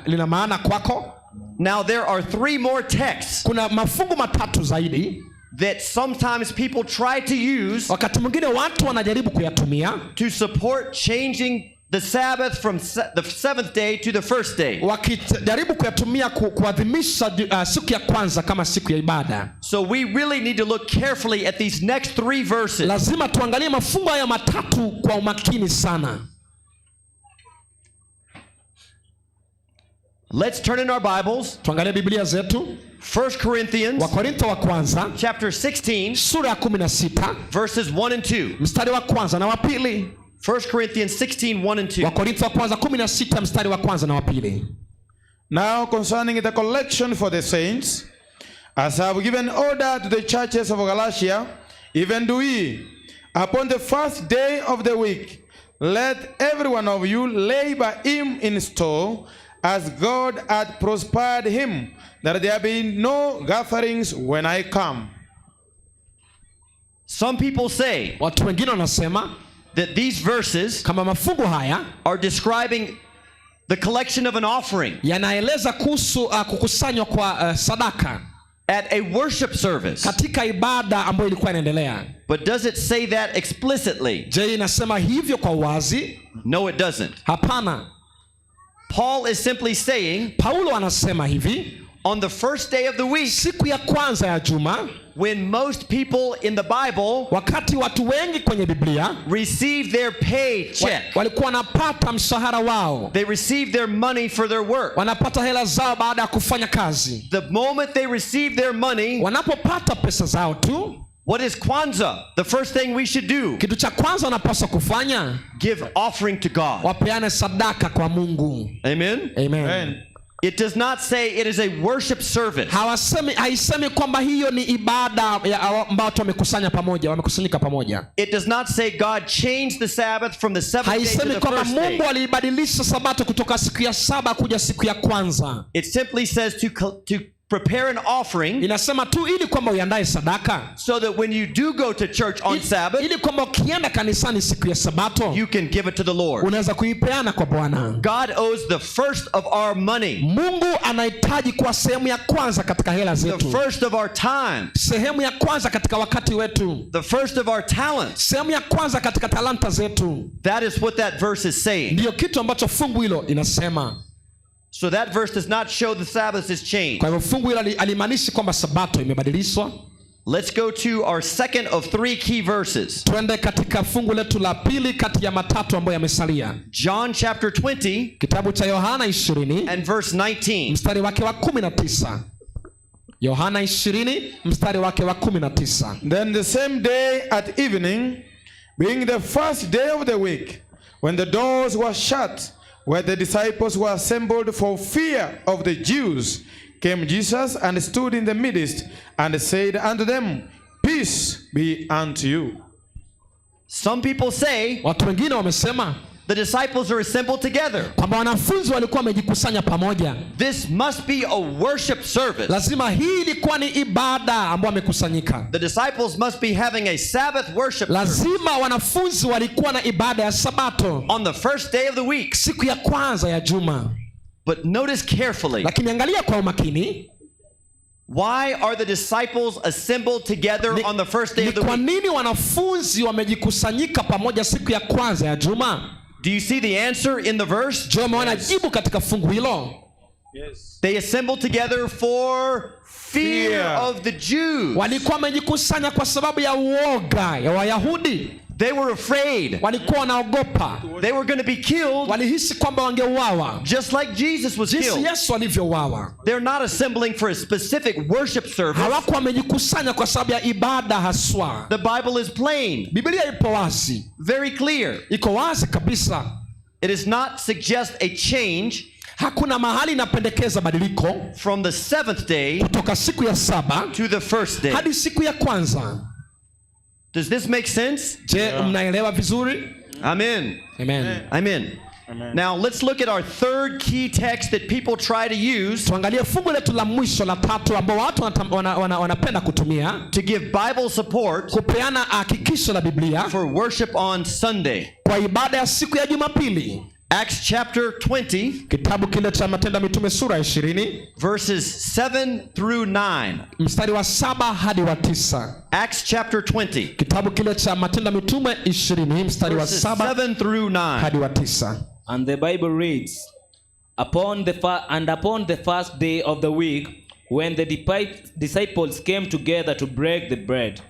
S8: lina maana kwako?
S9: Now there are 3 more texts.
S8: Kuna mafungu matatu zaidi
S9: that sometimes people try to use
S8: wakati mwingine watu wanajaribu kuyatumia
S9: to support changing the Sabbath from the seventh day to the first day.
S8: Wakijaribu kuyatumia kuadhimisha siku ya kwanza kama siku ya ibada.
S9: So we really need to look carefully at these next three verses.
S8: Lazima tuangalie mafungu haya matatu kwa umakini sana.
S9: Let's turn in our Bibles.
S8: Tuangalie Biblia zetu.
S9: 1 Corinthians,
S8: Wakorintho wa kwanza
S9: chapter 16,
S8: sura ya 16,
S9: verses 1 and 2.
S8: Mstari wa kwanza na wa pili.
S9: 1 Corinthians 16, 1 and 2.
S8: Wakorintho wa kwanza 16 mstari wa kwanza na wa pili.
S10: Now concerning the collection for the saints, as I have given order to the churches of Galatia, even do we, upon the first day of the week, let every one of you lay by him in store, as God hath prospered him, that there be no gatherings when I come.
S9: Some people say
S8: watu wengine wanasema
S9: that these verses
S8: kama mafungu haya
S9: are describing the collection of an offering
S8: yanaeleza kuhusu kukusanywa kwa sadaka
S9: at a worship service.
S8: Katika ibada ambayo ilikuwa inaendelea.
S9: But does it say that explicitly?
S8: Je, inasema hivyo kwa uwazi?
S9: No, it doesn't.
S8: Hapana.
S9: Paul is simply saying,
S8: Paulo anasema hivi,
S9: on the first day of the week,
S8: siku ya kwanza ya juma,
S9: when most people in the Bible,
S8: wakati watu wengi kwenye Biblia
S9: receive their paycheck,
S8: walikuwa wanapata mshahara wao,
S9: they receive their money for their work,
S8: wanapata hela zao baada ya kufanya kazi.
S9: The moment they receive their money,
S8: wanapopata pesa zao tu,
S9: what is Kwanzaa? The first thing we should do,
S8: kitu cha kwanza wanapaswa kufanya,
S9: give offering to God,
S8: wapeane sadaka kwa Mungu.
S9: Amen?
S8: Amen.
S10: Amen.
S9: It does not say it is a worship service.
S8: Haisemi kwamba hiyo ni ibada ya ambao watu wamekusanya pamoja, wamekusanyika pamoja.
S9: It does not say God changed the Sabbath from the seventh day to
S8: Haisemi
S9: the
S8: kwamba
S9: first day.
S8: Mungu aliibadilisha sabato kutoka siku ya saba kuja siku ya kwanza.
S9: It simply says to prepare an offering,
S8: inasema tu ili kwamba uiandae sadaka,
S9: so that when you do go to church on Sabbath,
S8: ili kwamba ukienda kanisani siku ya sabato,
S9: you can give it to the Lord.
S8: unaweza kuipeana kwa Bwana.
S9: God owes the first of our money,
S8: Mungu anahitaji kuwa sehemu ya kwanza katika hela
S9: the
S8: zetu,
S9: first of our time,
S8: sehemu ya kwanza katika wakati wetu,
S9: the first of our talents.
S8: sehemu ya kwanza katika talanta zetu.
S9: That is what that verse is saying.
S8: Ndiyo kitu ambacho fungu hilo inasema.
S9: So that verse does not show the Sabbath is changed.
S8: Kwa hivyo fungu hilo halimaanishi kwamba sabato imebadilishwa.
S9: Let's go to our second of three key verses.
S8: Twende katika fungu letu la pili kati ya matatu ambayo yamesalia.
S9: John chapter 20,
S8: kitabu cha Yohana 20
S9: and verse 19.
S8: Mstari wake wa 19. Yohana 20 mstari wake wa 19.
S10: Then the same day at evening, being the first day of the week, when the doors were shut, where the disciples were assembled for fear of the Jews, came Jesus and stood in the midst and said unto them, Peace be unto you.
S9: Some people say,
S8: watu wengine wamesema,
S9: the disciples are assembled together.
S8: kwamba wanafunzi walikuwa wamejikusanya pamoja.
S9: This must be a worship service.
S8: Lazima hii ilikuwa ni ibada ambayo wamekusanyika.
S9: The disciples must be having a Sabbath worship service.
S8: Lazima wanafunzi walikuwa na ibada ya Sabato
S9: on the first day of the week,
S8: siku ya kwanza ya juma.
S9: But notice carefully.
S8: Lakini angalia kwa umakini.
S9: Why are the disciples assembled together on the first day
S8: Ni
S9: of the
S8: kwa
S9: week?
S8: nini wanafunzi wamejikusanyika pamoja siku ya kwanza ya juma?
S9: Do you see the answer in the verse?
S8: Je, umeona jibu katika fungu hilo?
S10: Yes.
S9: They assembled together for fear
S10: Fear.
S9: of the Jews.
S8: Walikuwa wamejikusanya kwa sababu ya uoga ya Wayahudi.
S9: They were afraid.
S8: Walikuwa wanaogopa.
S9: They were going to be killed.
S8: Walihisi kwamba wangeuawa.
S9: Just like Jesus was
S8: Jinsi
S9: killed.
S8: Yesu alivyouawa.
S9: They're not assembling for a specific worship service.
S8: Hawakuwa wamejikusanya kwa sababu ya ibada haswa.
S9: The Bible is plain.
S8: Biblia ipo wazi.
S9: Very clear.
S8: Iko wazi kabisa.
S9: It does not suggest a change.
S8: Hakuna mahali inapendekeza badiliko
S9: from the seventh day
S8: kutoka siku ya saba
S9: to the first day.
S8: hadi siku ya kwanza.
S9: Does this make sense?
S8: Je, mnaelewa vizuri?
S9: Amen.
S8: Amen.
S9: Amen. Now let's look at our third key text that people try to use
S8: Tuangalie fungu letu la mwisho la tatu ambao watu wanapenda kutumia
S9: to give Bible support
S8: kupeana hakikisho la Biblia
S9: for worship on Sunday.
S8: kwa ibada ya siku ya Jumapili.
S9: Acts chapter 20,
S8: Kitabu kile cha Matendo ya Mitume sura ya 20
S9: verses 7 through 9.
S8: mstari wa 7 hadi wa 9.
S9: Acts chapter 20,
S8: Kitabu kile cha Matendo ya Mitume 20 mstari wa
S9: verses
S8: 7
S9: 7 through 9.
S8: hadi wa 9.
S11: And the Bible reads, upon the first day of the week, when the disciples came together to break the bread,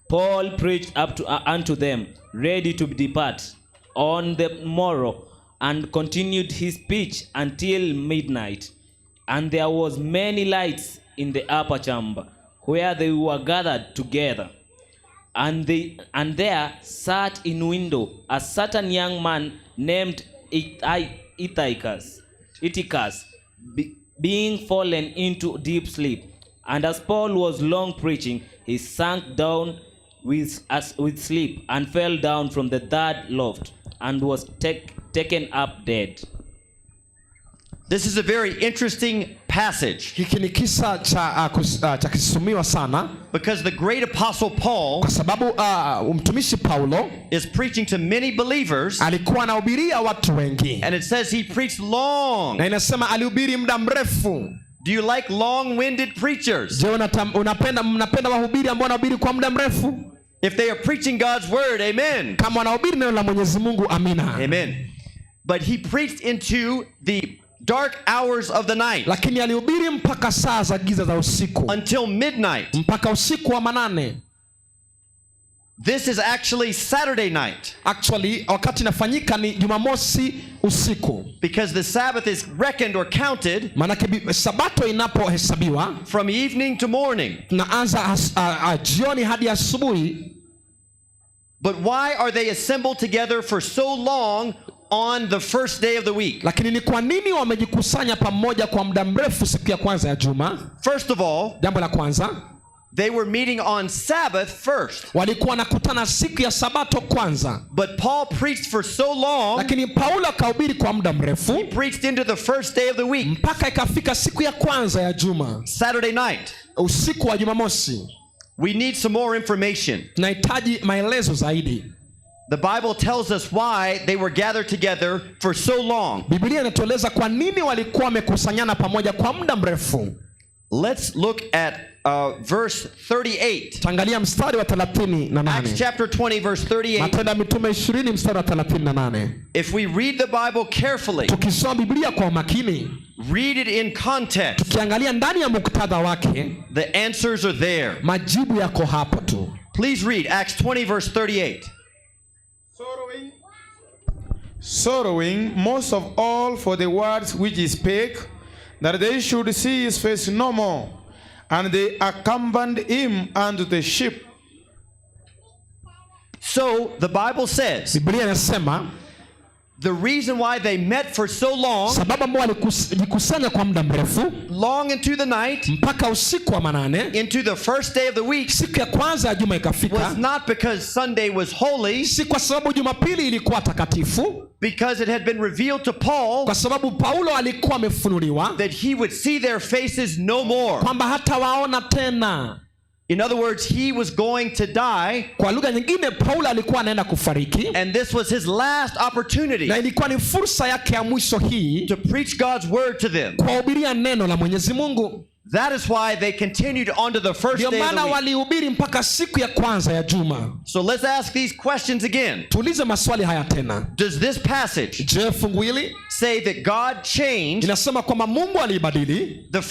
S11: Paul preached unto them, ready to depart on the morrow, and continued his speech until midnight. And there was many lights in the upper chamber, where they were gathered together. And there sat in window a certain young man named Eutychus, being fallen into deep sleep. And as Paul was long preaching, he sank down with sleep and fell down from the third loft and was taken up dead.
S9: This is a very interesting passage
S8: Hiki ni kisa cha kisumiwa sana
S9: because the great apostle Paul
S8: kwa sababu mtumishi Paulo
S9: is preaching to many believers,
S8: alikuwa anahubiria watu wengi,
S9: and it says he preached long.
S8: na inasema alihubiri muda mrefu.
S9: Do you like long-winded preachers?
S8: Je, mnapenda wahubiri ambao wanahubiri kwa muda mrefu?
S9: If they are preaching God's word, amen.
S8: Kama wanahubiri neno la Mwenyezi Mungu, amina.
S9: Amen. But he preached into the dark hours of the night.
S8: Lakini alihubiri mpaka saa za giza za usiku.
S9: Until midnight.
S8: Mpaka usiku wa manane.
S9: This is actually Saturday night.
S8: Actually, wakati inafanyika ni Jumamosi usiku.
S9: Because the Sabbath is reckoned or counted
S8: Maanake Sabato inapohesabiwa
S9: from evening to morning.
S8: tunaanza jioni hadi asubuhi.
S9: But why are they assembled together for so long on the first day of the week?
S8: Lakini ni kwa nini wamejikusanya pamoja kwa muda mrefu siku ya kwanza ya juma?
S9: First of all,
S8: jambo la kwanza,
S9: they were meeting on Sabbath first.
S8: Walikuwa wanakutana siku ya Sabato kwanza.
S9: But Paul preached for so long.
S8: Lakini Paulo akahubiri kwa muda mrefu.
S9: He preached into the first day of the week.
S8: Mpaka ikafika siku ya kwanza ya juma.
S9: Saturday night.
S8: Usiku wa Jumamosi.
S9: We need some more information.
S8: Tunahitaji maelezo zaidi.
S9: The Bible tells us why they were gathered together for so long.
S8: Biblia inatueleza kwa nini walikuwa wamekusanyana pamoja kwa muda mrefu.
S9: Let's look at verse 38.
S8: Tuangalia mstari wa 38.
S9: Acts chapter 20 verse 38.
S8: Matendo ya Mitume 20 mstari wa 38.
S9: If we read the Bible carefully,
S8: tukisoma Biblia kwa umakini,
S9: read it in context,
S8: tukiangalia ndani ya muktadha wake,
S9: the answers are there.
S8: Majibu yako hapo tu.
S9: Please read Acts 20 verse 38.
S10: Sorrowing most of all for the words which he spake, that they should see his face no more. And they accompanied him unto the ship.
S9: So the Bible says,
S8: Biblia inasema,
S9: the reason why they met for so long,
S8: sababu ambao walijikusanya kwa muda mrefu,
S9: long into the night,
S8: mpaka usiku wa manane,
S9: into the first day of the week,
S8: siku ya kwanza ya juma ikafika,
S9: was not because Sunday was holy,
S8: si kwa sababu Jumapili ilikuwa takatifu,
S9: because it had been revealed to Paul
S8: kwa sababu Paulo alikuwa amefunuliwa
S9: that he would see their faces no more,
S8: kwamba hatawaona tena.
S9: In other words, he was going to die.
S8: Kwa lugha nyingine, Paulo alikuwa anaenda kufariki.
S9: And this was his last opportunity
S8: Na ilikuwa ni fursa yake ya mwisho hii
S9: to preach God's word to them.
S8: kuwahubiria neno la Mwenyezi Mungu.
S9: That is why they continued onto the first
S8: Ndio
S9: day of the
S8: maana
S9: week.
S8: walihubiri mpaka siku ya kwanza ya juma.
S9: So let's ask these questions again.
S8: Tuulize maswali haya tena.
S9: Does this passage
S8: Je, fungu hili
S9: say that God changed
S8: inasema kwamba Mungu aliibadili
S9: the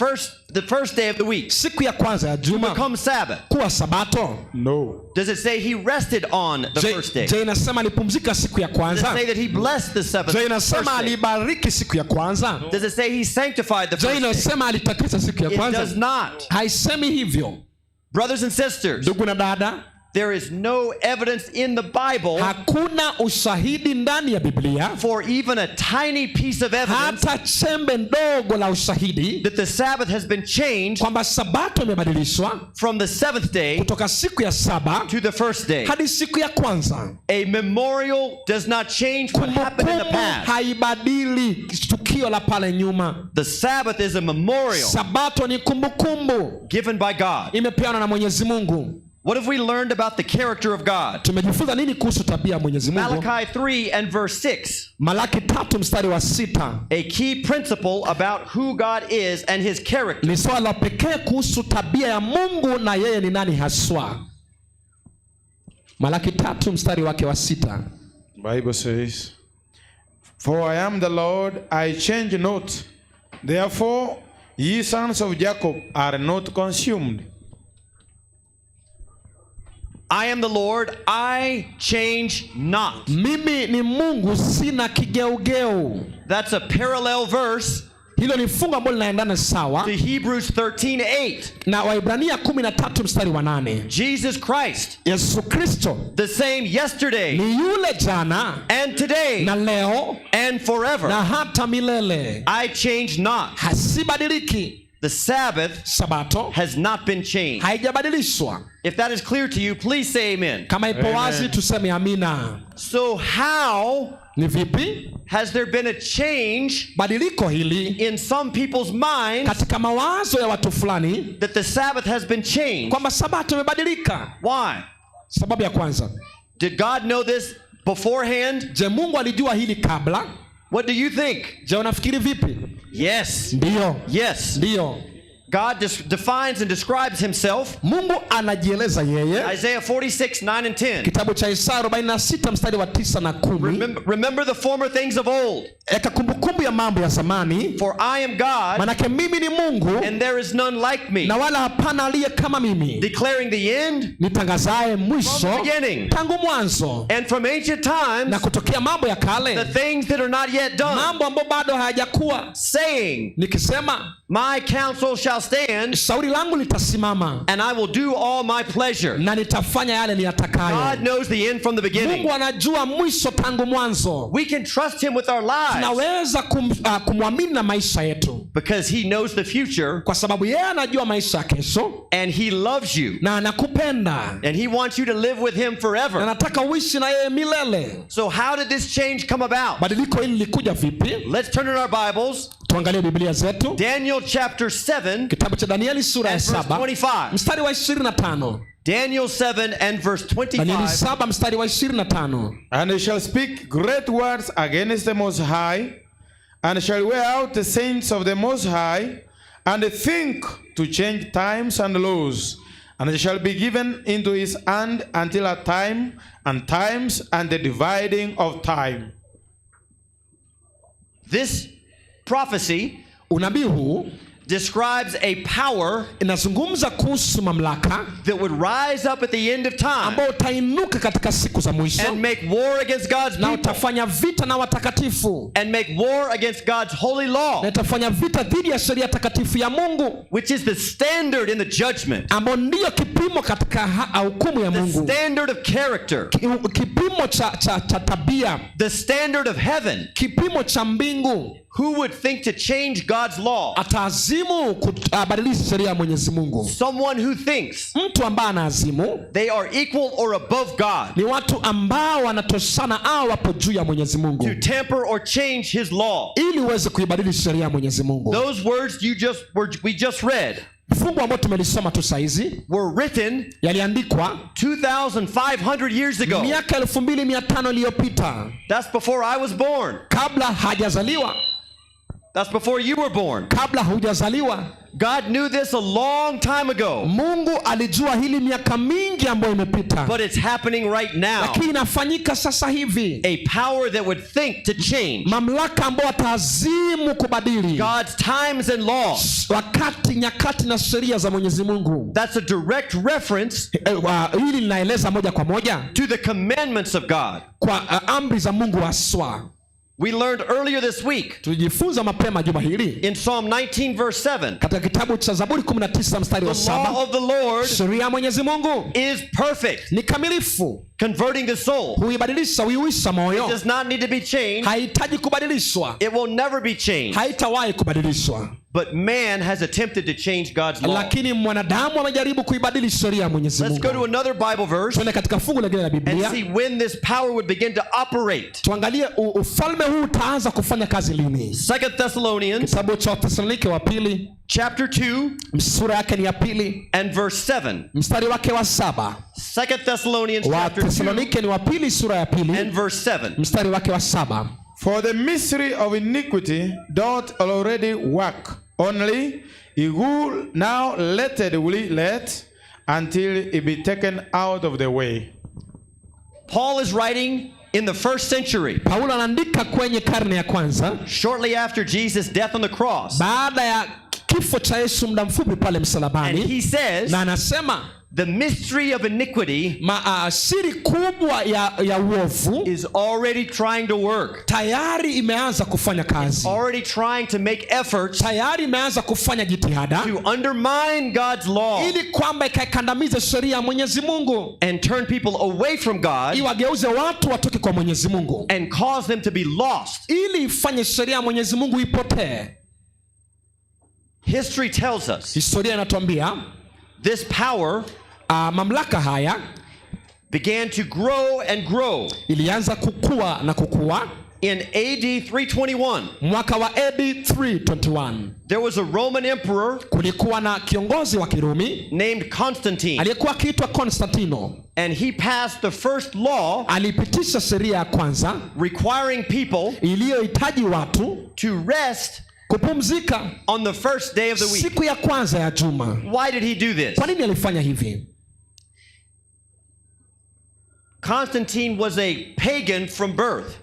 S9: first day of the week
S8: siku ya kwanza ya juma
S9: to become Sabbath?
S8: kuwa Sabato?
S10: No.
S9: Does it say he rested on the first day?
S8: Je, inasema alipumzika siku ya
S9: Does it
S8: kwanza?
S9: say that he blessed the seventh
S8: Je, inasema
S9: first day?
S8: alibariki siku ya kwanza?
S9: Does it say he sanctified the
S8: Je,
S9: first day?
S8: inasema alitakasa siku ya
S9: It
S8: kwanza?
S9: does not.
S8: Haisemi hivyo.
S9: Brothers and sisters,
S8: ndugu na dada,
S9: there is no evidence in the Bible
S8: hakuna ushahidi ndani ya Biblia
S9: for even a tiny piece of evidence
S8: hata chembe ndogo la ushahidi
S9: that the Sabbath has been changed
S8: kwamba Sabato imebadilishwa
S9: from the seventh day
S8: kutoka siku ya saba
S9: to the first day.
S8: hadi siku ya kwanza.
S9: A memorial does not change what happened in the
S8: Kumbukumbu
S9: past.
S8: haibadili tukio la pale nyuma.
S9: The Sabbath is a memorial
S8: Sabato ni kumbukumbu
S9: given by God.
S8: imepeanwa na Mwenyezi Mungu.
S9: What have we learned about the character of God?
S8: Tumejifunza nini kuhusu tabia ya Mwenyezi Mungu?
S9: Malachi 3 and verse 6.
S8: Malaki 3 mstari wa 6.
S9: A key principle about who God is and his character.
S8: Ni swala la pekee kuhusu tabia ya Mungu na yeye ni nani haswa. Malaki 3 mstari wake wa 6.
S10: Bible says, "For I am the Lord, I change not. Therefore, ye sons of Jacob are not consumed."
S9: I am the Lord, I change not.
S8: Mimi ni Mungu, sina kigeugeu.
S9: That's a parallel verse
S8: Hilo ni fungu ambalo linaendana sawa
S9: to Hebrews 13:8.
S8: Na Waibrania 13 mstari wa 8.
S9: Jesus Christ,
S8: Yesu Kristo
S9: the same yesterday
S8: ni yule jana
S9: and today
S8: na leo
S9: and forever.
S8: Na hata milele.
S9: I change not.
S8: Hasibadiliki.
S9: The Sabbath
S8: Sabato
S9: has not been changed.
S8: Haijabadilishwa.
S9: If that is clear to you, please say amen.
S8: Kama ipo wazi tuseme amina.
S9: So how
S8: Ni vipi
S9: has there been a change
S8: badiliko hili
S9: in some people's minds
S8: katika mawazo ya watu fulani
S9: that the Sabbath has been changed?
S8: Kwamba sabato imebadilika?
S9: Why?
S8: Sababu ya kwanza,
S9: Did God know this beforehand?
S8: Je, Mungu alijua hili kabla?
S9: What do you think?
S8: Je, unafikiri vipi?
S9: Yes.
S8: Ndiyo.
S9: Yes.
S8: Ndiyo.
S9: God defines and describes himself.
S8: Mungu anajieleza yeye.
S9: Isaiah 46, 9 and 10.
S8: Kitabu cha Isaya 46 mstari wa 9 na 10.
S9: Remember the former things of old.
S8: Eka kumbukumbu ya mambo ya zamani.
S9: For I am God,
S8: Manake mimi ni Mungu,
S9: and there is none like me.
S8: Na wala hapana aliye kama mimi.
S9: Declaring the end
S8: Nitangazaye mwisho
S9: from the beginning.
S8: Tangu mwanzo.
S9: And from ancient times,
S8: na kutokea mambo ya kale,
S9: the things that are not yet done.
S8: Mambo ambayo bado hayajakuwa.
S9: Saying,
S8: nikisema,
S9: my counsel shall stand,
S8: shauri langu litasimama,
S9: and I will do all my pleasure.
S8: Na nitafanya yale niyatakayo.
S9: God knows the end from the beginning.
S8: Mungu anajua mwisho tangu mwanzo.
S9: We can trust him with our lives.
S8: Tunaweza kumwamini na maisha yetu.
S9: Because he knows the future.
S8: Kwa sababu yeye anajua maisha ya kesho.
S9: And he loves you.
S8: Na anakupenda.
S9: And he wants you to live with him forever.
S8: Na anataka uishi na yeye milele.
S9: So how did this change come about?
S8: Badiliko hili lilikuja vipi?
S9: Let's turn in our Bibles.
S8: Tuangalie Biblia zetu.
S9: Daniel chapter 7.
S8: Kitabu cha Danieli sura ya
S9: and verse
S8: 7
S9: 25.
S8: mstari wa 25.
S9: Daniel 7 and verse 25.
S8: Danieli 7 mstari wa 25.
S10: And he shall speak great words against the Most High, and shall wear out the saints of the Most High, and think to change times and laws. And they shall be given into his hand until a time, and times, and the dividing of time.
S9: This prophecy
S8: Unabii huu
S9: describes a power
S8: inazungumza kuhusu mamlaka
S9: that would rise up at the end of time
S8: ambao utainuka katika siku za mwisho
S9: and make war against God's
S8: na
S9: people
S8: utafanya vita na watakatifu
S9: and make war against God's holy law,
S8: na itafanya vita dhidi ya sheria takatifu ya Mungu,
S9: which is the standard in the judgment,
S8: ambao ndiyo kipimo katika hukumu ya
S9: the
S8: Mungu,
S9: standard of character,
S8: kipimo cha tabia,
S9: the standard of heaven.
S8: Kipimo cha mbingu.
S9: Who would think to change God's law?
S8: Ataazimu kubadilisha sheria ya Mwenyezi Mungu.
S9: Someone who thinks
S8: mtu ambaye anaazimu
S9: they are equal or above God,
S8: ni watu ambao wanatoshana au wapo juu ya Mwenyezi Mungu,
S9: to tamper or change his law.
S8: ili uweze kuibadili sheria ya Mwenyezi Mungu.
S9: Those words we just read
S8: Fungu ambalo tumelisoma tu saizi
S9: were written
S8: yaliandikwa
S9: 2,500 years ago.
S8: miaka 2500 iliyopita.
S9: That's before I was born.
S8: Kabla hajazaliwa.
S9: That's before you were born.
S8: Kabla hujazaliwa.
S9: God knew this a long time ago.
S8: Mungu alijua hili miaka mingi ambayo imepita.
S9: But it's happening right now.
S8: Lakini inafanyika sasa hivi.
S9: A power that would think to change
S8: Mamlaka ambayo ataazimu kubadili
S9: God's times and laws.
S8: Wakati, nyakati na sheria za Mwenyezi Mungu.
S9: That's a direct reference
S8: Hili linaeleza moja kwa moja
S9: to the commandments of God.
S8: kwa amri za Mungu haswa.
S9: We learned earlier this week
S8: Tulijifunza mapema juma hili
S9: in Psalm 19 verse 7.
S8: katika kitabu cha Zaburi 19 mstari wa
S9: The law
S8: 7,
S9: of the Lord
S8: sheria ya Mwenyezi Mungu
S9: is perfect,
S8: ni kamilifu,
S9: converting the soul.
S8: Huibadilisha, huiuisha moyo.
S9: It does not need to be changed.
S8: Haihitaji kubadilishwa.
S9: It will never be changed.
S8: Haitawahi kubadilishwa.
S9: But man has attempted to change God's law.
S8: Lakini mwanadamu amejaribu kuibadili sheria ya Mwenyezi
S9: Let's go
S8: Mungu.
S9: to another Bible verse
S8: Tuende katika fungu lingine la
S9: and
S8: Biblia,
S9: see when this power would begin to operate.
S8: tuangalie ufalme huu utaanza kufanya kazi lini.
S9: Second Thessalonians
S8: Kitabu cha Wathesalonike wa pili
S9: chapter 2
S8: sura yake ni ya pili
S9: and verse 7.
S8: mstari wake wa 7.
S9: Second Thessalonians chapter 2
S8: Wathesalonike ni wa pili sura ya pili
S9: and verse 7.
S8: mstari wake wa 7.
S10: For the mystery of iniquity doth already work. Only he who now letteth will let until it be taken out of the way.
S9: Paul is writing in the first century,
S8: Paulo anaandika kwenye karne ya kwanza
S9: shortly after Jesus' death on the cross.
S8: baada ya kifo cha Yesu muda mfupi pale
S9: And
S8: msalabani,
S9: he says,
S8: na anasema
S9: the mystery of iniquity
S8: siri kubwa ya uovu
S9: is already trying to work,
S8: tayari imeanza kufanya kazi,
S9: already trying to make efforts
S8: tayari imeanza kufanya jitihada
S9: to undermine God's law
S8: ili kwamba ikaikandamize sheria ya Mwenyezi Mungu,
S9: and turn people away from God
S8: iwageuze watu watoke kwa Mwenyezi Mungu,
S9: and cause them to be lost.
S8: ili ifanye sheria ya Mwenyezi Mungu ipotee.
S9: History tells us
S8: Historia inatuambia
S9: this power
S8: mamlaka haya
S9: began to grow and grow.
S8: ilianza kukua na kukua.
S9: In AD 321,
S8: Mwaka wa AD 321
S9: there was a Roman emperor
S8: kulikuwa na kiongozi wa Kirumi
S9: named Constantine,
S8: aliyekuwa akiitwa Konstantino.
S9: and he passed the first law
S8: Alipitisha sheria ya kwanza
S9: requiring people
S8: iliyohitaji watu
S9: to rest
S8: kupumzika
S9: on the first day of the week.
S8: siku ya kwanza ya juma.
S9: Why did he do this?
S8: Kwa nini alifanya hivi?
S9: Constantine was a pagan from birth,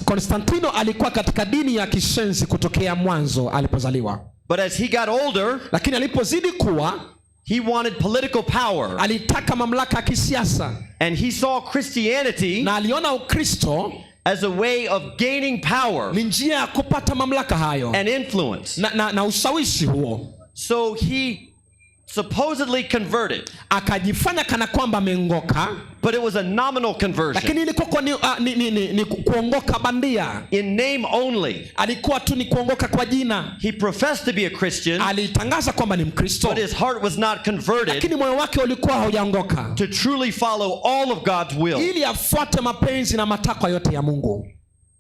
S8: Konstantino alikuwa katika dini ya kishenzi kutokea mwanzo alipozaliwa,
S9: but as he got older,
S8: lakini alipozidi kuwa
S9: he wanted political power,
S8: alitaka mamlaka ya kisiasa,
S9: and he saw Christianity
S8: na aliona Ukristo
S9: as a way of gaining power
S8: ni njia ya kupata mamlaka hayo
S9: and influence.
S8: na ushawishi huo.
S9: So he supposedly converted,
S8: Akajifanya kana kwamba ameongoka,
S9: but it was a nominal conversion.
S8: lakini ilikuwa ni kuongoka bandia.
S9: In name only.
S8: Alikuwa tu ni kuongoka kwa jina.
S9: He professed to be a Christian,
S8: Alitangaza kwamba ni Mkristo,
S9: but his heart was not converted
S8: lakini moyo wake ulikuwa haujaongoka
S9: to truly follow all of God's will.
S8: ili afuate mapenzi na matakwa yote ya Mungu.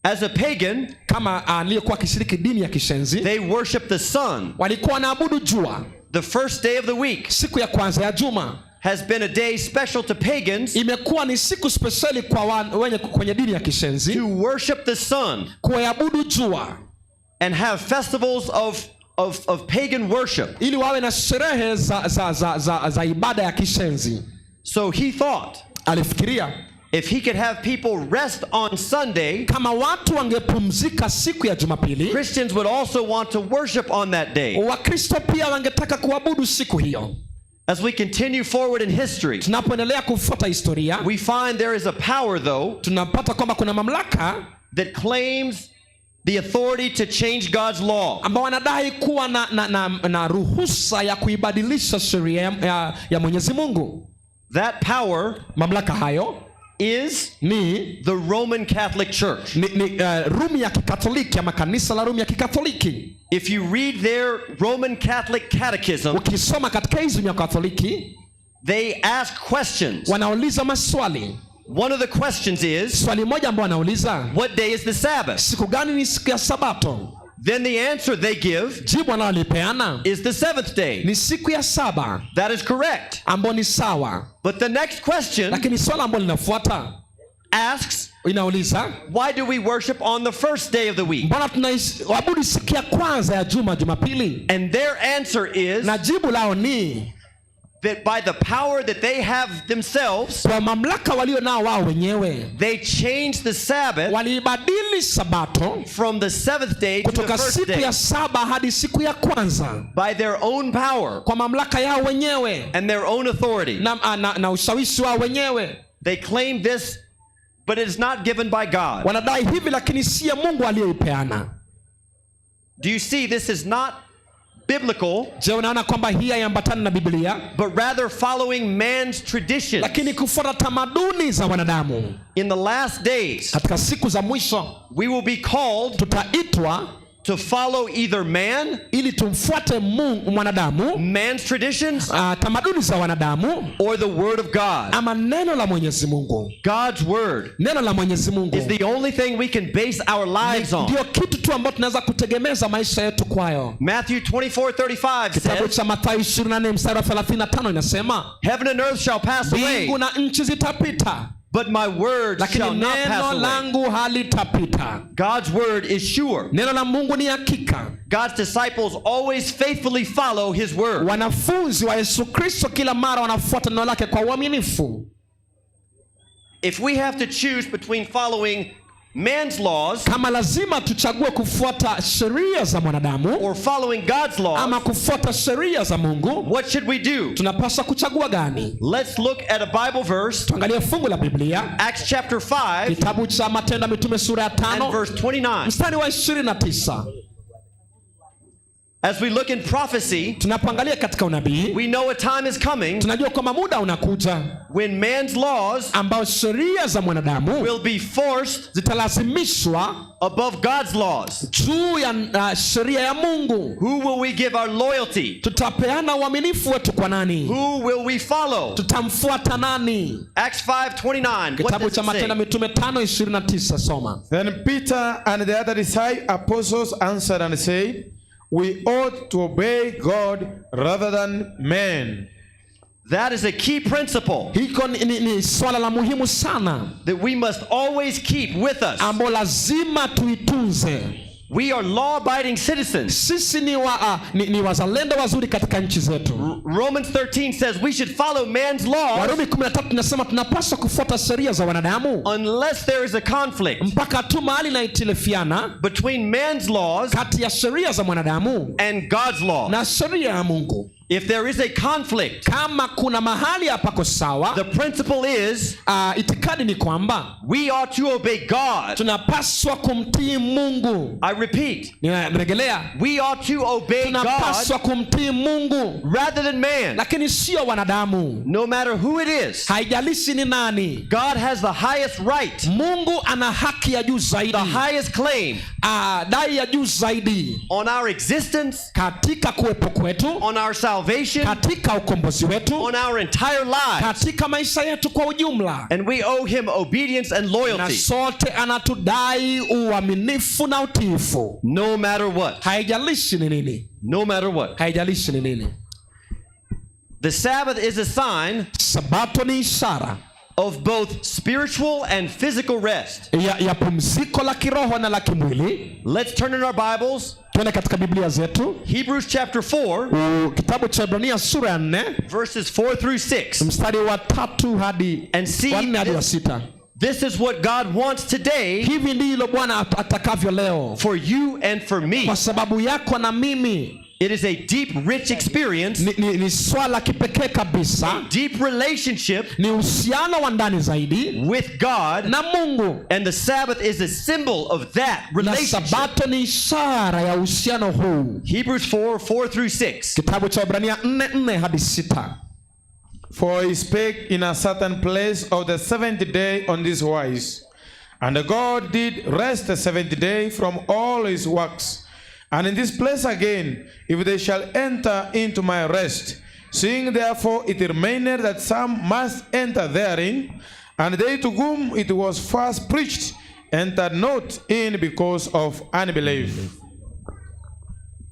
S9: As a pagan,
S8: Kama aliyekuwa akishiriki dini ya kishenzi,
S9: they worshiped the sun.
S8: walikuwa wanaabudu jua.
S9: The first day of the week
S8: Siku ya kwanza ya juma
S9: has been a day special to pagans
S8: imekuwa ni siku spesheli kwa wenye kwenye dini ya kishenzi
S9: to worship the sun
S8: kuabudu jua
S9: and have festivals of pagan worship.
S8: ili wawe na sherehe za ibada ya kishenzi.
S9: So he thought
S8: Alifikiria
S9: if he could have people rest on Sunday,
S8: kama watu wangepumzika siku ya Jumapili,
S9: Christians would also want to worship on that day.
S8: Wakristo pia wangetaka kuabudu siku hiyo.
S9: As we continue forward in history,
S8: Tunapoendelea kufuata historia,
S9: we find there is a power, though,
S8: tunapata kwamba kuna mamlaka
S9: that claims the authority to change God's law.
S8: ambao wanadai kuwa na ruhusa ya kuibadilisha sheria ya Mwenyezi Mungu.
S9: That power
S8: Mamlaka hayo
S9: is
S8: ni
S9: the Roman Catholic Church.
S8: ni Rumi ya Kikatoliki ama kanisa la Rumi ya Kikatoliki.
S9: If you read their Roman Catholic Catechism,
S8: Ukisoma katekism ya Katoliki,
S9: they ask questions.
S8: wanauliza maswali.
S9: One of the questions is,
S8: Swali moja ambao wanauliza,
S9: what day is the Sabbath?
S8: siku gani ni siku ya Sabato?
S9: Then the answer they give
S8: Jibu wanalolipeana
S9: is the seventh day.
S8: ni siku ya saba,
S9: That is correct.
S8: ambao ni sawa.
S9: But the next question
S8: Lakini swala ambalo linafuata
S9: asks,
S8: inauliza,
S9: why do we worship on the first day of the week?
S8: mbona tunaabudu siku ya kwanza ya juma, Jumapili?
S9: And their answer is
S8: Na jibu lao ni
S9: that by the power that they have themselves,
S8: kwa mamlaka walio nao wao wenyewe
S9: they changed the Sabbath
S8: waliibadili Sabato
S9: from the seventh day to the
S8: kutoka
S9: first
S8: siku
S9: day
S8: ya saba hadi siku ya kwanza
S9: by their own power
S8: kwa mamlaka yao wenyewe
S9: and their own authority.
S8: na ushawishi wao wenyewe.
S9: They claim this, but it is not given by God.
S8: Wanadai hivi, lakini si ya Mungu aliyeipeana.
S9: Do you see this is not biblical,
S8: Je, unaona kwamba hii haiambatani na Biblia,
S9: but rather following man's tradition?
S8: lakini kufuata tamaduni za wanadamu.
S9: In the last days,
S8: Katika siku za mwisho
S9: we will be called
S8: tutaitwa
S9: To follow either man,
S8: ili tumfuate Mungu mwanadamu,
S9: man's traditions,
S8: tamaduni za wanadamu,
S9: or the word of God.
S8: Ama neno la Mwenyezi Mungu.
S9: God's word
S8: Neno la Mwenyezi Mungu
S9: is the only thing we can base our lives on.
S8: Ndio kitu tu ambacho tunaweza kutegemeza maisha yetu kwayo.
S9: Matthew 24:35
S8: Kitabu
S9: says,
S8: cha Mathayo 24 mstari wa 35 inasema,
S9: "Heaven and earth shall pass away,
S8: mbingu na nchi zitapita,
S9: but my word
S8: lakini
S9: shall not pass
S8: neno
S9: away."
S8: langu halitapita.
S9: God's word is sure.
S8: Neno la Mungu ni hakika.
S9: God's disciples always faithfully follow his word.
S8: Wanafunzi wa Yesu Kristo kila mara wanafuata neno lake kwa uaminifu.
S9: If we have to choose between following man's laws
S8: Kama lazima tuchague kufuata sheria za mwanadamu
S9: or following God's laws,
S8: ama kufuata sheria za Mungu,
S9: what should we do?
S8: Tunapaswa kuchagua gani?
S9: Let's look at a Bible verse.
S8: Tuangalie fungu la Biblia.
S9: Acts chapter 5,
S8: Kitabu cha Matendo ya Mitume sura ya 5
S9: and verse 29.
S8: mstari wa 29.
S9: As we look in prophecy,
S8: tunapoangalia katika unabii,
S9: we know a time is coming,
S8: tunajua kwamba muda unakuja
S9: when man's laws
S8: ambao sheria za mwanadamu
S9: will be forced
S8: zitalazimishwa
S9: above God's laws.
S8: juu ya sheria ya Mungu.
S9: Who will we give our loyalty?
S8: Tutapeana uaminifu wetu kwa nani?
S9: Who will we follow?
S8: Tutamfuata nani?
S9: Acts 5:29. What
S8: Kitabu
S9: does
S8: cha
S9: it
S8: Matendo
S9: say?
S8: Mitume 5:29, soma.
S10: Then Peter and the other disciples apostles answered and said, "We ought to obey God rather than men."
S9: That is a key principle
S8: Hiko ni swala la muhimu sana
S9: that we must always keep with us.
S8: ambao lazima tuitunze.
S9: We are law-abiding citizens.
S8: Sisi ni wazalendo wazuri katika nchi zetu.
S9: Romans 13 says we should follow man's laws
S8: Warumi 13 inasema tunapaswa kufuata sheria za wanadamu
S9: unless there is a conflict
S8: mpaka tu mahali inahitilafiana
S9: between man's laws
S8: kati ya sheria za mwanadamu
S9: and God's law.
S8: na sheria ya Mungu.
S9: If there is a conflict,
S8: kama kuna mahali hapako sawa,
S9: the principle is,
S8: itikadi ni kwamba
S9: we ought to obey God.
S8: Tunapaswa kumtii Mungu.
S9: I repeat,
S8: Ninarejelea,
S9: we ought to obey God
S8: tunapaswa kumtii Mungu
S9: rather than man,
S8: lakini sio wanadamu.
S9: No matter who it is,
S8: haijalishi ni nani.
S9: God has the highest right,
S8: Mungu ana haki ya juu zaidi,
S9: the highest claim,
S8: dai ya juu zaidi
S9: on our existence,
S8: katika kuwepo kwetu,
S9: on our salvation,
S8: katika ukombozi wetu,
S9: on our entire lives,
S8: katika maisha yetu kwa ujumla.
S9: And we owe him obedience and loyalty.
S8: Na sote anatudai uaminifu na utiifu.
S9: No matter what.
S8: Haijalishi ni nini.
S9: No matter what.
S8: Haijalishi ni nini.
S9: The Sabbath is a sign,
S8: Sabato ni ishara
S9: of both spiritual and physical rest.
S8: Ya pumziko la kiroho na la kimwili.
S9: Let's turn in our Bibles.
S8: Twende katika Biblia zetu.
S9: Hebrews chapter 4,
S8: Kitabu cha Ibrania sura ya 4,
S9: verses 4 through 6.
S8: Mstari wa 3 hadi
S9: And see
S8: wa 4 hadi wa
S9: this,
S8: 6.
S9: This is what God wants today.
S8: Hivi ndilo Bwana atakavyo leo.
S9: For you and for me.
S8: Kwa sababu yako na mimi.
S9: It is a deep, rich experience.
S8: Ni swala kipekee kabisa.
S9: A deep relationship
S8: Ni uhusiano wa ndani zaidi
S9: with God
S8: na Mungu.
S9: And the Sabbath is a symbol of that
S8: Na
S9: relationship.
S8: Sabato ni ishara ya uhusiano huu.
S9: Hebrews 4:4 through 6.
S8: Kitabu cha Ibrania 4:4 hadi 6.
S10: For he spake in a certain place of the seventh day on this wise, and God did rest the seventh day from all his works. And in this place again, if they shall enter into my rest, seeing therefore it remained that some must enter therein, and they to whom it was first preached entered not in because of unbelief.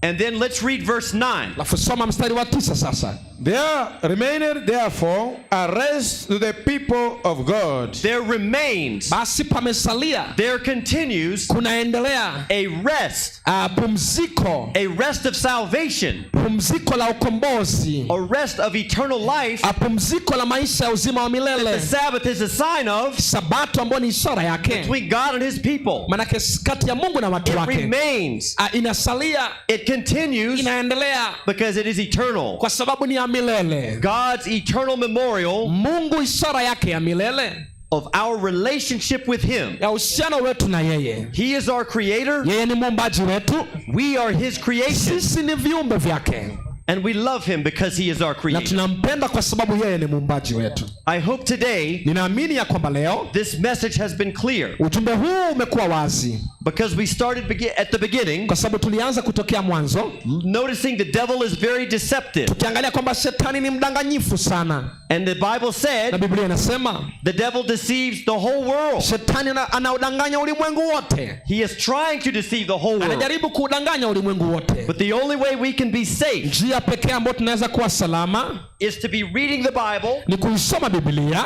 S9: And then let's read verse 9.
S8: Alafu soma mstari wa 9 sasa.
S10: There remained therefore a rest to the people of God.
S9: There remains.
S8: Basi pamesalia.
S9: There continues.
S8: Kunaendelea.
S9: A rest.
S8: Pumziko.
S9: A rest of salvation.
S8: Pumziko la ukombozi.
S9: A rest of eternal life.
S8: Pumziko la maisha ya uzima wa milele.
S9: That the Sabbath is a sign of.
S8: Sabato ambayo ni ishara yake.
S9: Between God and his people.
S8: Manake kati ya Mungu na watu
S9: It
S8: wake.
S9: remains.
S8: Inasalia.
S9: It continues.
S8: Inaendelea.
S9: Because it is eternal.
S8: Kwa sababu ni ya milele.
S9: God's eternal memorial.
S8: Mungu ishara yake ya milele.
S9: Of our relationship with him.
S8: Ya uhusiano wetu na yeye.
S9: He is our creator.
S8: Yeye ni muumbaji wetu.
S9: We are his creation.
S8: Sisi ni viumbe vyake.
S9: And we love him because he is our
S8: Na
S9: creator.
S8: tunampenda kwa sababu yeye ni muumbaji wetu.
S9: I hope today
S8: Ninaamini ya kwamba leo
S9: this message has been clear.
S8: ujumbe huu umekuwa wazi.
S9: Because we started at the beginning,
S8: Kwa sababu tulianza kutokea mwanzo,
S9: noticing the devil is very deceptive.
S8: Tukiangalia kwamba shetani ni mdanganyifu sana.
S9: And the Bible
S8: Na
S9: said
S8: Biblia inasema
S9: the devil deceives the whole world.
S8: Shetani anaudanganya ulimwengu wote.
S9: He is trying to deceive the whole world.
S8: Anajaribu kuudanganya ulimwengu wote.
S9: But the only way we can be safe
S8: Njia pekee ambayo tunaweza kuwa salama
S9: is to be reading the Bible.
S8: Ni kuisoma Biblia.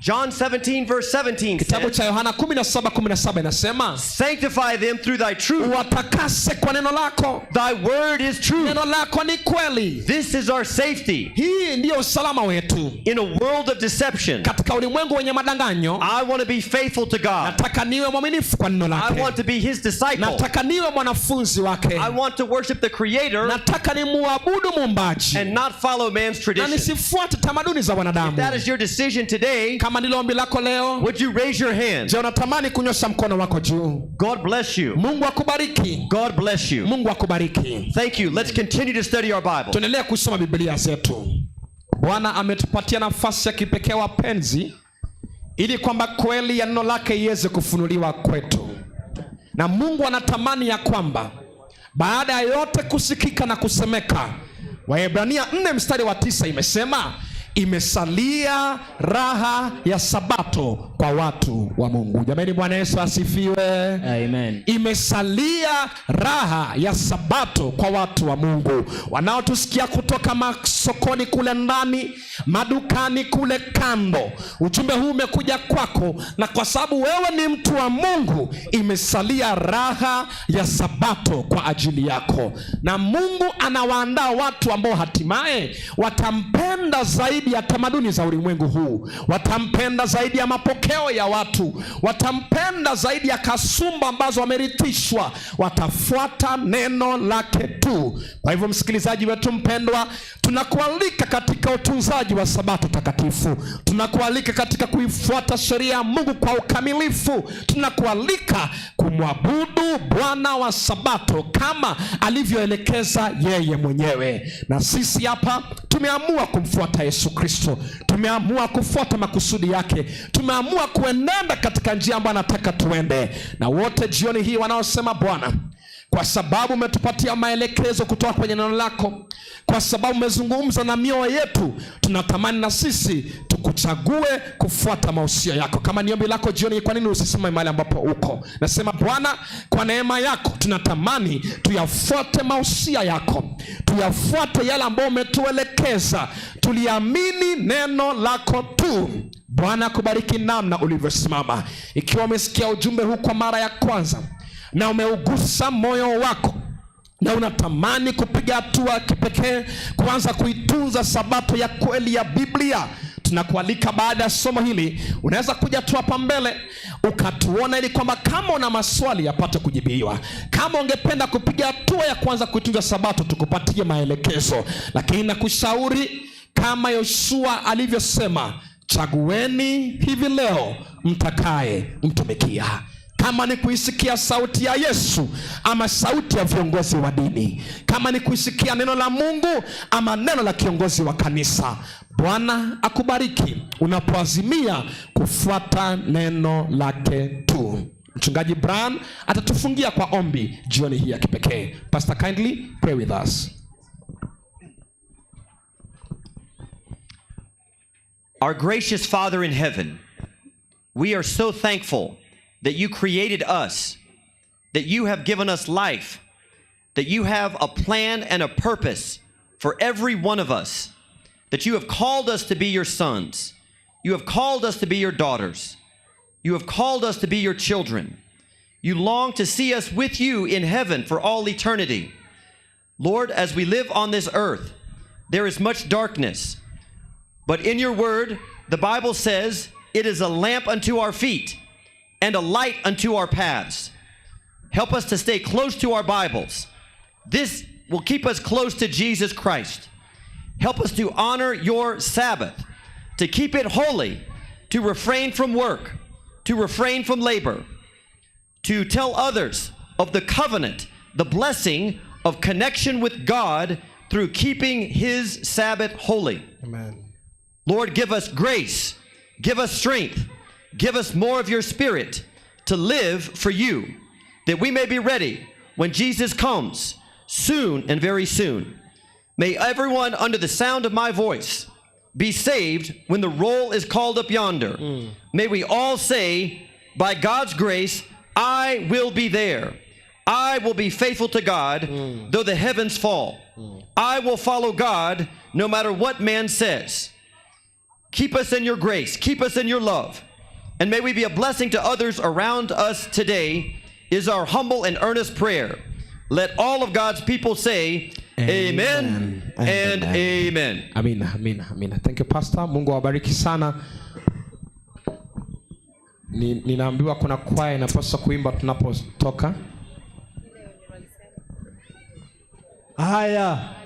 S9: John 17 verse 17
S8: Kitabu
S9: says,
S8: cha Yohana 17:17 inasema,
S9: Sanctify them through thy truth.
S8: Watakase kwa neno lako.
S9: Thy word is truth.
S8: Neno lako ni kweli.
S9: This is our safety.
S8: Hii ndiyo usalama wetu.
S9: In a world of deception,
S8: Katika ulimwengu wenye madanganyo,
S9: I want to be faithful to God.
S8: Nataka niwe mwaminifu kwa neno
S9: I
S8: lake.
S9: want to be his disciple.
S8: Nataka niwe mwanafunzi wake.
S9: I want to worship the Creator
S8: Nataka nimuabudu muumbaji
S9: and not follow man's
S8: na
S9: tradition.
S8: nisifuate tamaduni za wanadamu.
S9: If that is your decision today,
S8: Kama ndilo ombi lako leo,
S9: would you raise your hand?
S8: Je, unatamani kunyosha mkono wako juu?
S9: God bless you.
S8: Mungu akubariki.
S9: God bless you.
S8: Mungu akubariki.
S9: Thank you. Let's continue to study our Bible.
S8: Tuendelee kusoma Biblia zetu. Bwana ametupatia nafasi ya kipekee wapenzi, ili kwamba kweli ya neno lake iweze kufunuliwa kwetu. Na Mungu anatamani ya kwamba baada ya yote kusikika na kusemeka, Waebrania 4 mstari wa 9 imesema, imesalia raha ya sabato kwa watu wa Mungu. Jamani, Bwana Yesu asifiwe.
S11: Amen.
S8: Imesalia raha ya sabato kwa watu wa Mungu. Wanaotusikia kutoka masokoni kule ndani, madukani kule kando, ujumbe huu umekuja kwako, na kwa sababu wewe ni mtu wa Mungu, imesalia raha ya sabato kwa ajili yako. Na Mungu anawaandaa watu ambao hatimaye watampenda zaidi ya tamaduni za ulimwengu huu, watampenda zaidi ya mapokeo ya watu, watampenda zaidi ya kasumba ambazo wamerithishwa, watafuata neno lake tu. Kwa hivyo msikilizaji wetu mpendwa, tunakualika katika utunzaji wa sabato takatifu, tunakualika katika kuifuata sheria ya Mungu kwa ukamilifu, tunakualika kumwabudu Bwana wa sabato kama alivyoelekeza yeye mwenyewe. Na sisi hapa tumeamua kumfuata Yesu Kristo, tumeamua kufuata makusudi yake, tumeamua kuenenda katika njia ambayo anataka tuende. Na wote jioni hii wanaosema, Bwana, kwa sababu umetupatia maelekezo kutoka kwenye neno lako, kwa sababu umezungumza na mioyo yetu, tunatamani na sisi tukuchague kufuata mausia yako. Kama ni ombi lako jioni hii, kwa nini usisimame mahali ambapo uko? Nasema, Bwana, kwa neema yako tunatamani tuyafuate mausia yako, tuyafuate yale ambayo umetuelekeza, tuliamini neno lako tu. Bwana akubariki namna ulivyosimama. Ikiwa umesikia ujumbe huu kwa mara ya kwanza na umeugusa moyo wako na unatamani kupiga hatua kipekee kuanza kuitunza sabato ya kweli ya Biblia, tunakualika baada ya somo hili unaweza kuja tu hapa mbele ukatuona, ili kwamba kama una maswali yapate kujibiwa, kama ungependa kupiga hatua ya kuanza kuitunza sabato tukupatie maelekezo. Lakini nakushauri kama Yoshua alivyosema, chagueni hivi leo mtakaye mtumikia. Kama ni kuisikia sauti ya Yesu ama sauti ya viongozi wa dini, kama ni kuisikia neno la Mungu ama neno la kiongozi wa kanisa. Bwana akubariki unapoazimia kufuata neno lake tu. Mchungaji Brian atatufungia kwa ombi jioni hii ya kipekee. Pastor, kindly pray with us.
S9: Our gracious Father in heaven, we are so thankful that you created us, that you have given us life, that you have a plan and a purpose for every one of us, that you have called us to be your sons, you have called us to be your daughters, you have called us to be your children. You long to see us with you in heaven for all eternity. Lord, as we live on this earth, there is much darkness, but in your word, the Bible says, it is a lamp unto our feet and a light unto our paths. Help us to stay close to our Bibles. This will keep us close to Jesus Christ. Help us to honor your Sabbath, to keep it holy, to refrain from work, to refrain from labor, to tell others of the covenant, the blessing of connection with God through keeping his Sabbath holy.
S8: Amen.
S9: Lord, give us grace, give us strength, give us more of your spirit to live for you, that we may be ready when Jesus comes soon and very soon. May everyone under the sound of my voice be saved when the roll is called up yonder. May we all say, by God's grace, I will be there. I will be faithful to God, though the heavens fall. I will follow God no matter what man says. Keep us in your grace, keep us in your love, and may we be a blessing to others around us today, is our humble and earnest prayer. Let all of God's people say, Amen, and amen.
S7: Amina, amina, amina. Thank you, Pastor. Mungu awabariki sana. Ninaambiwa kuna kwaya inapaswa kuimba tunapotoka.
S12: Haya.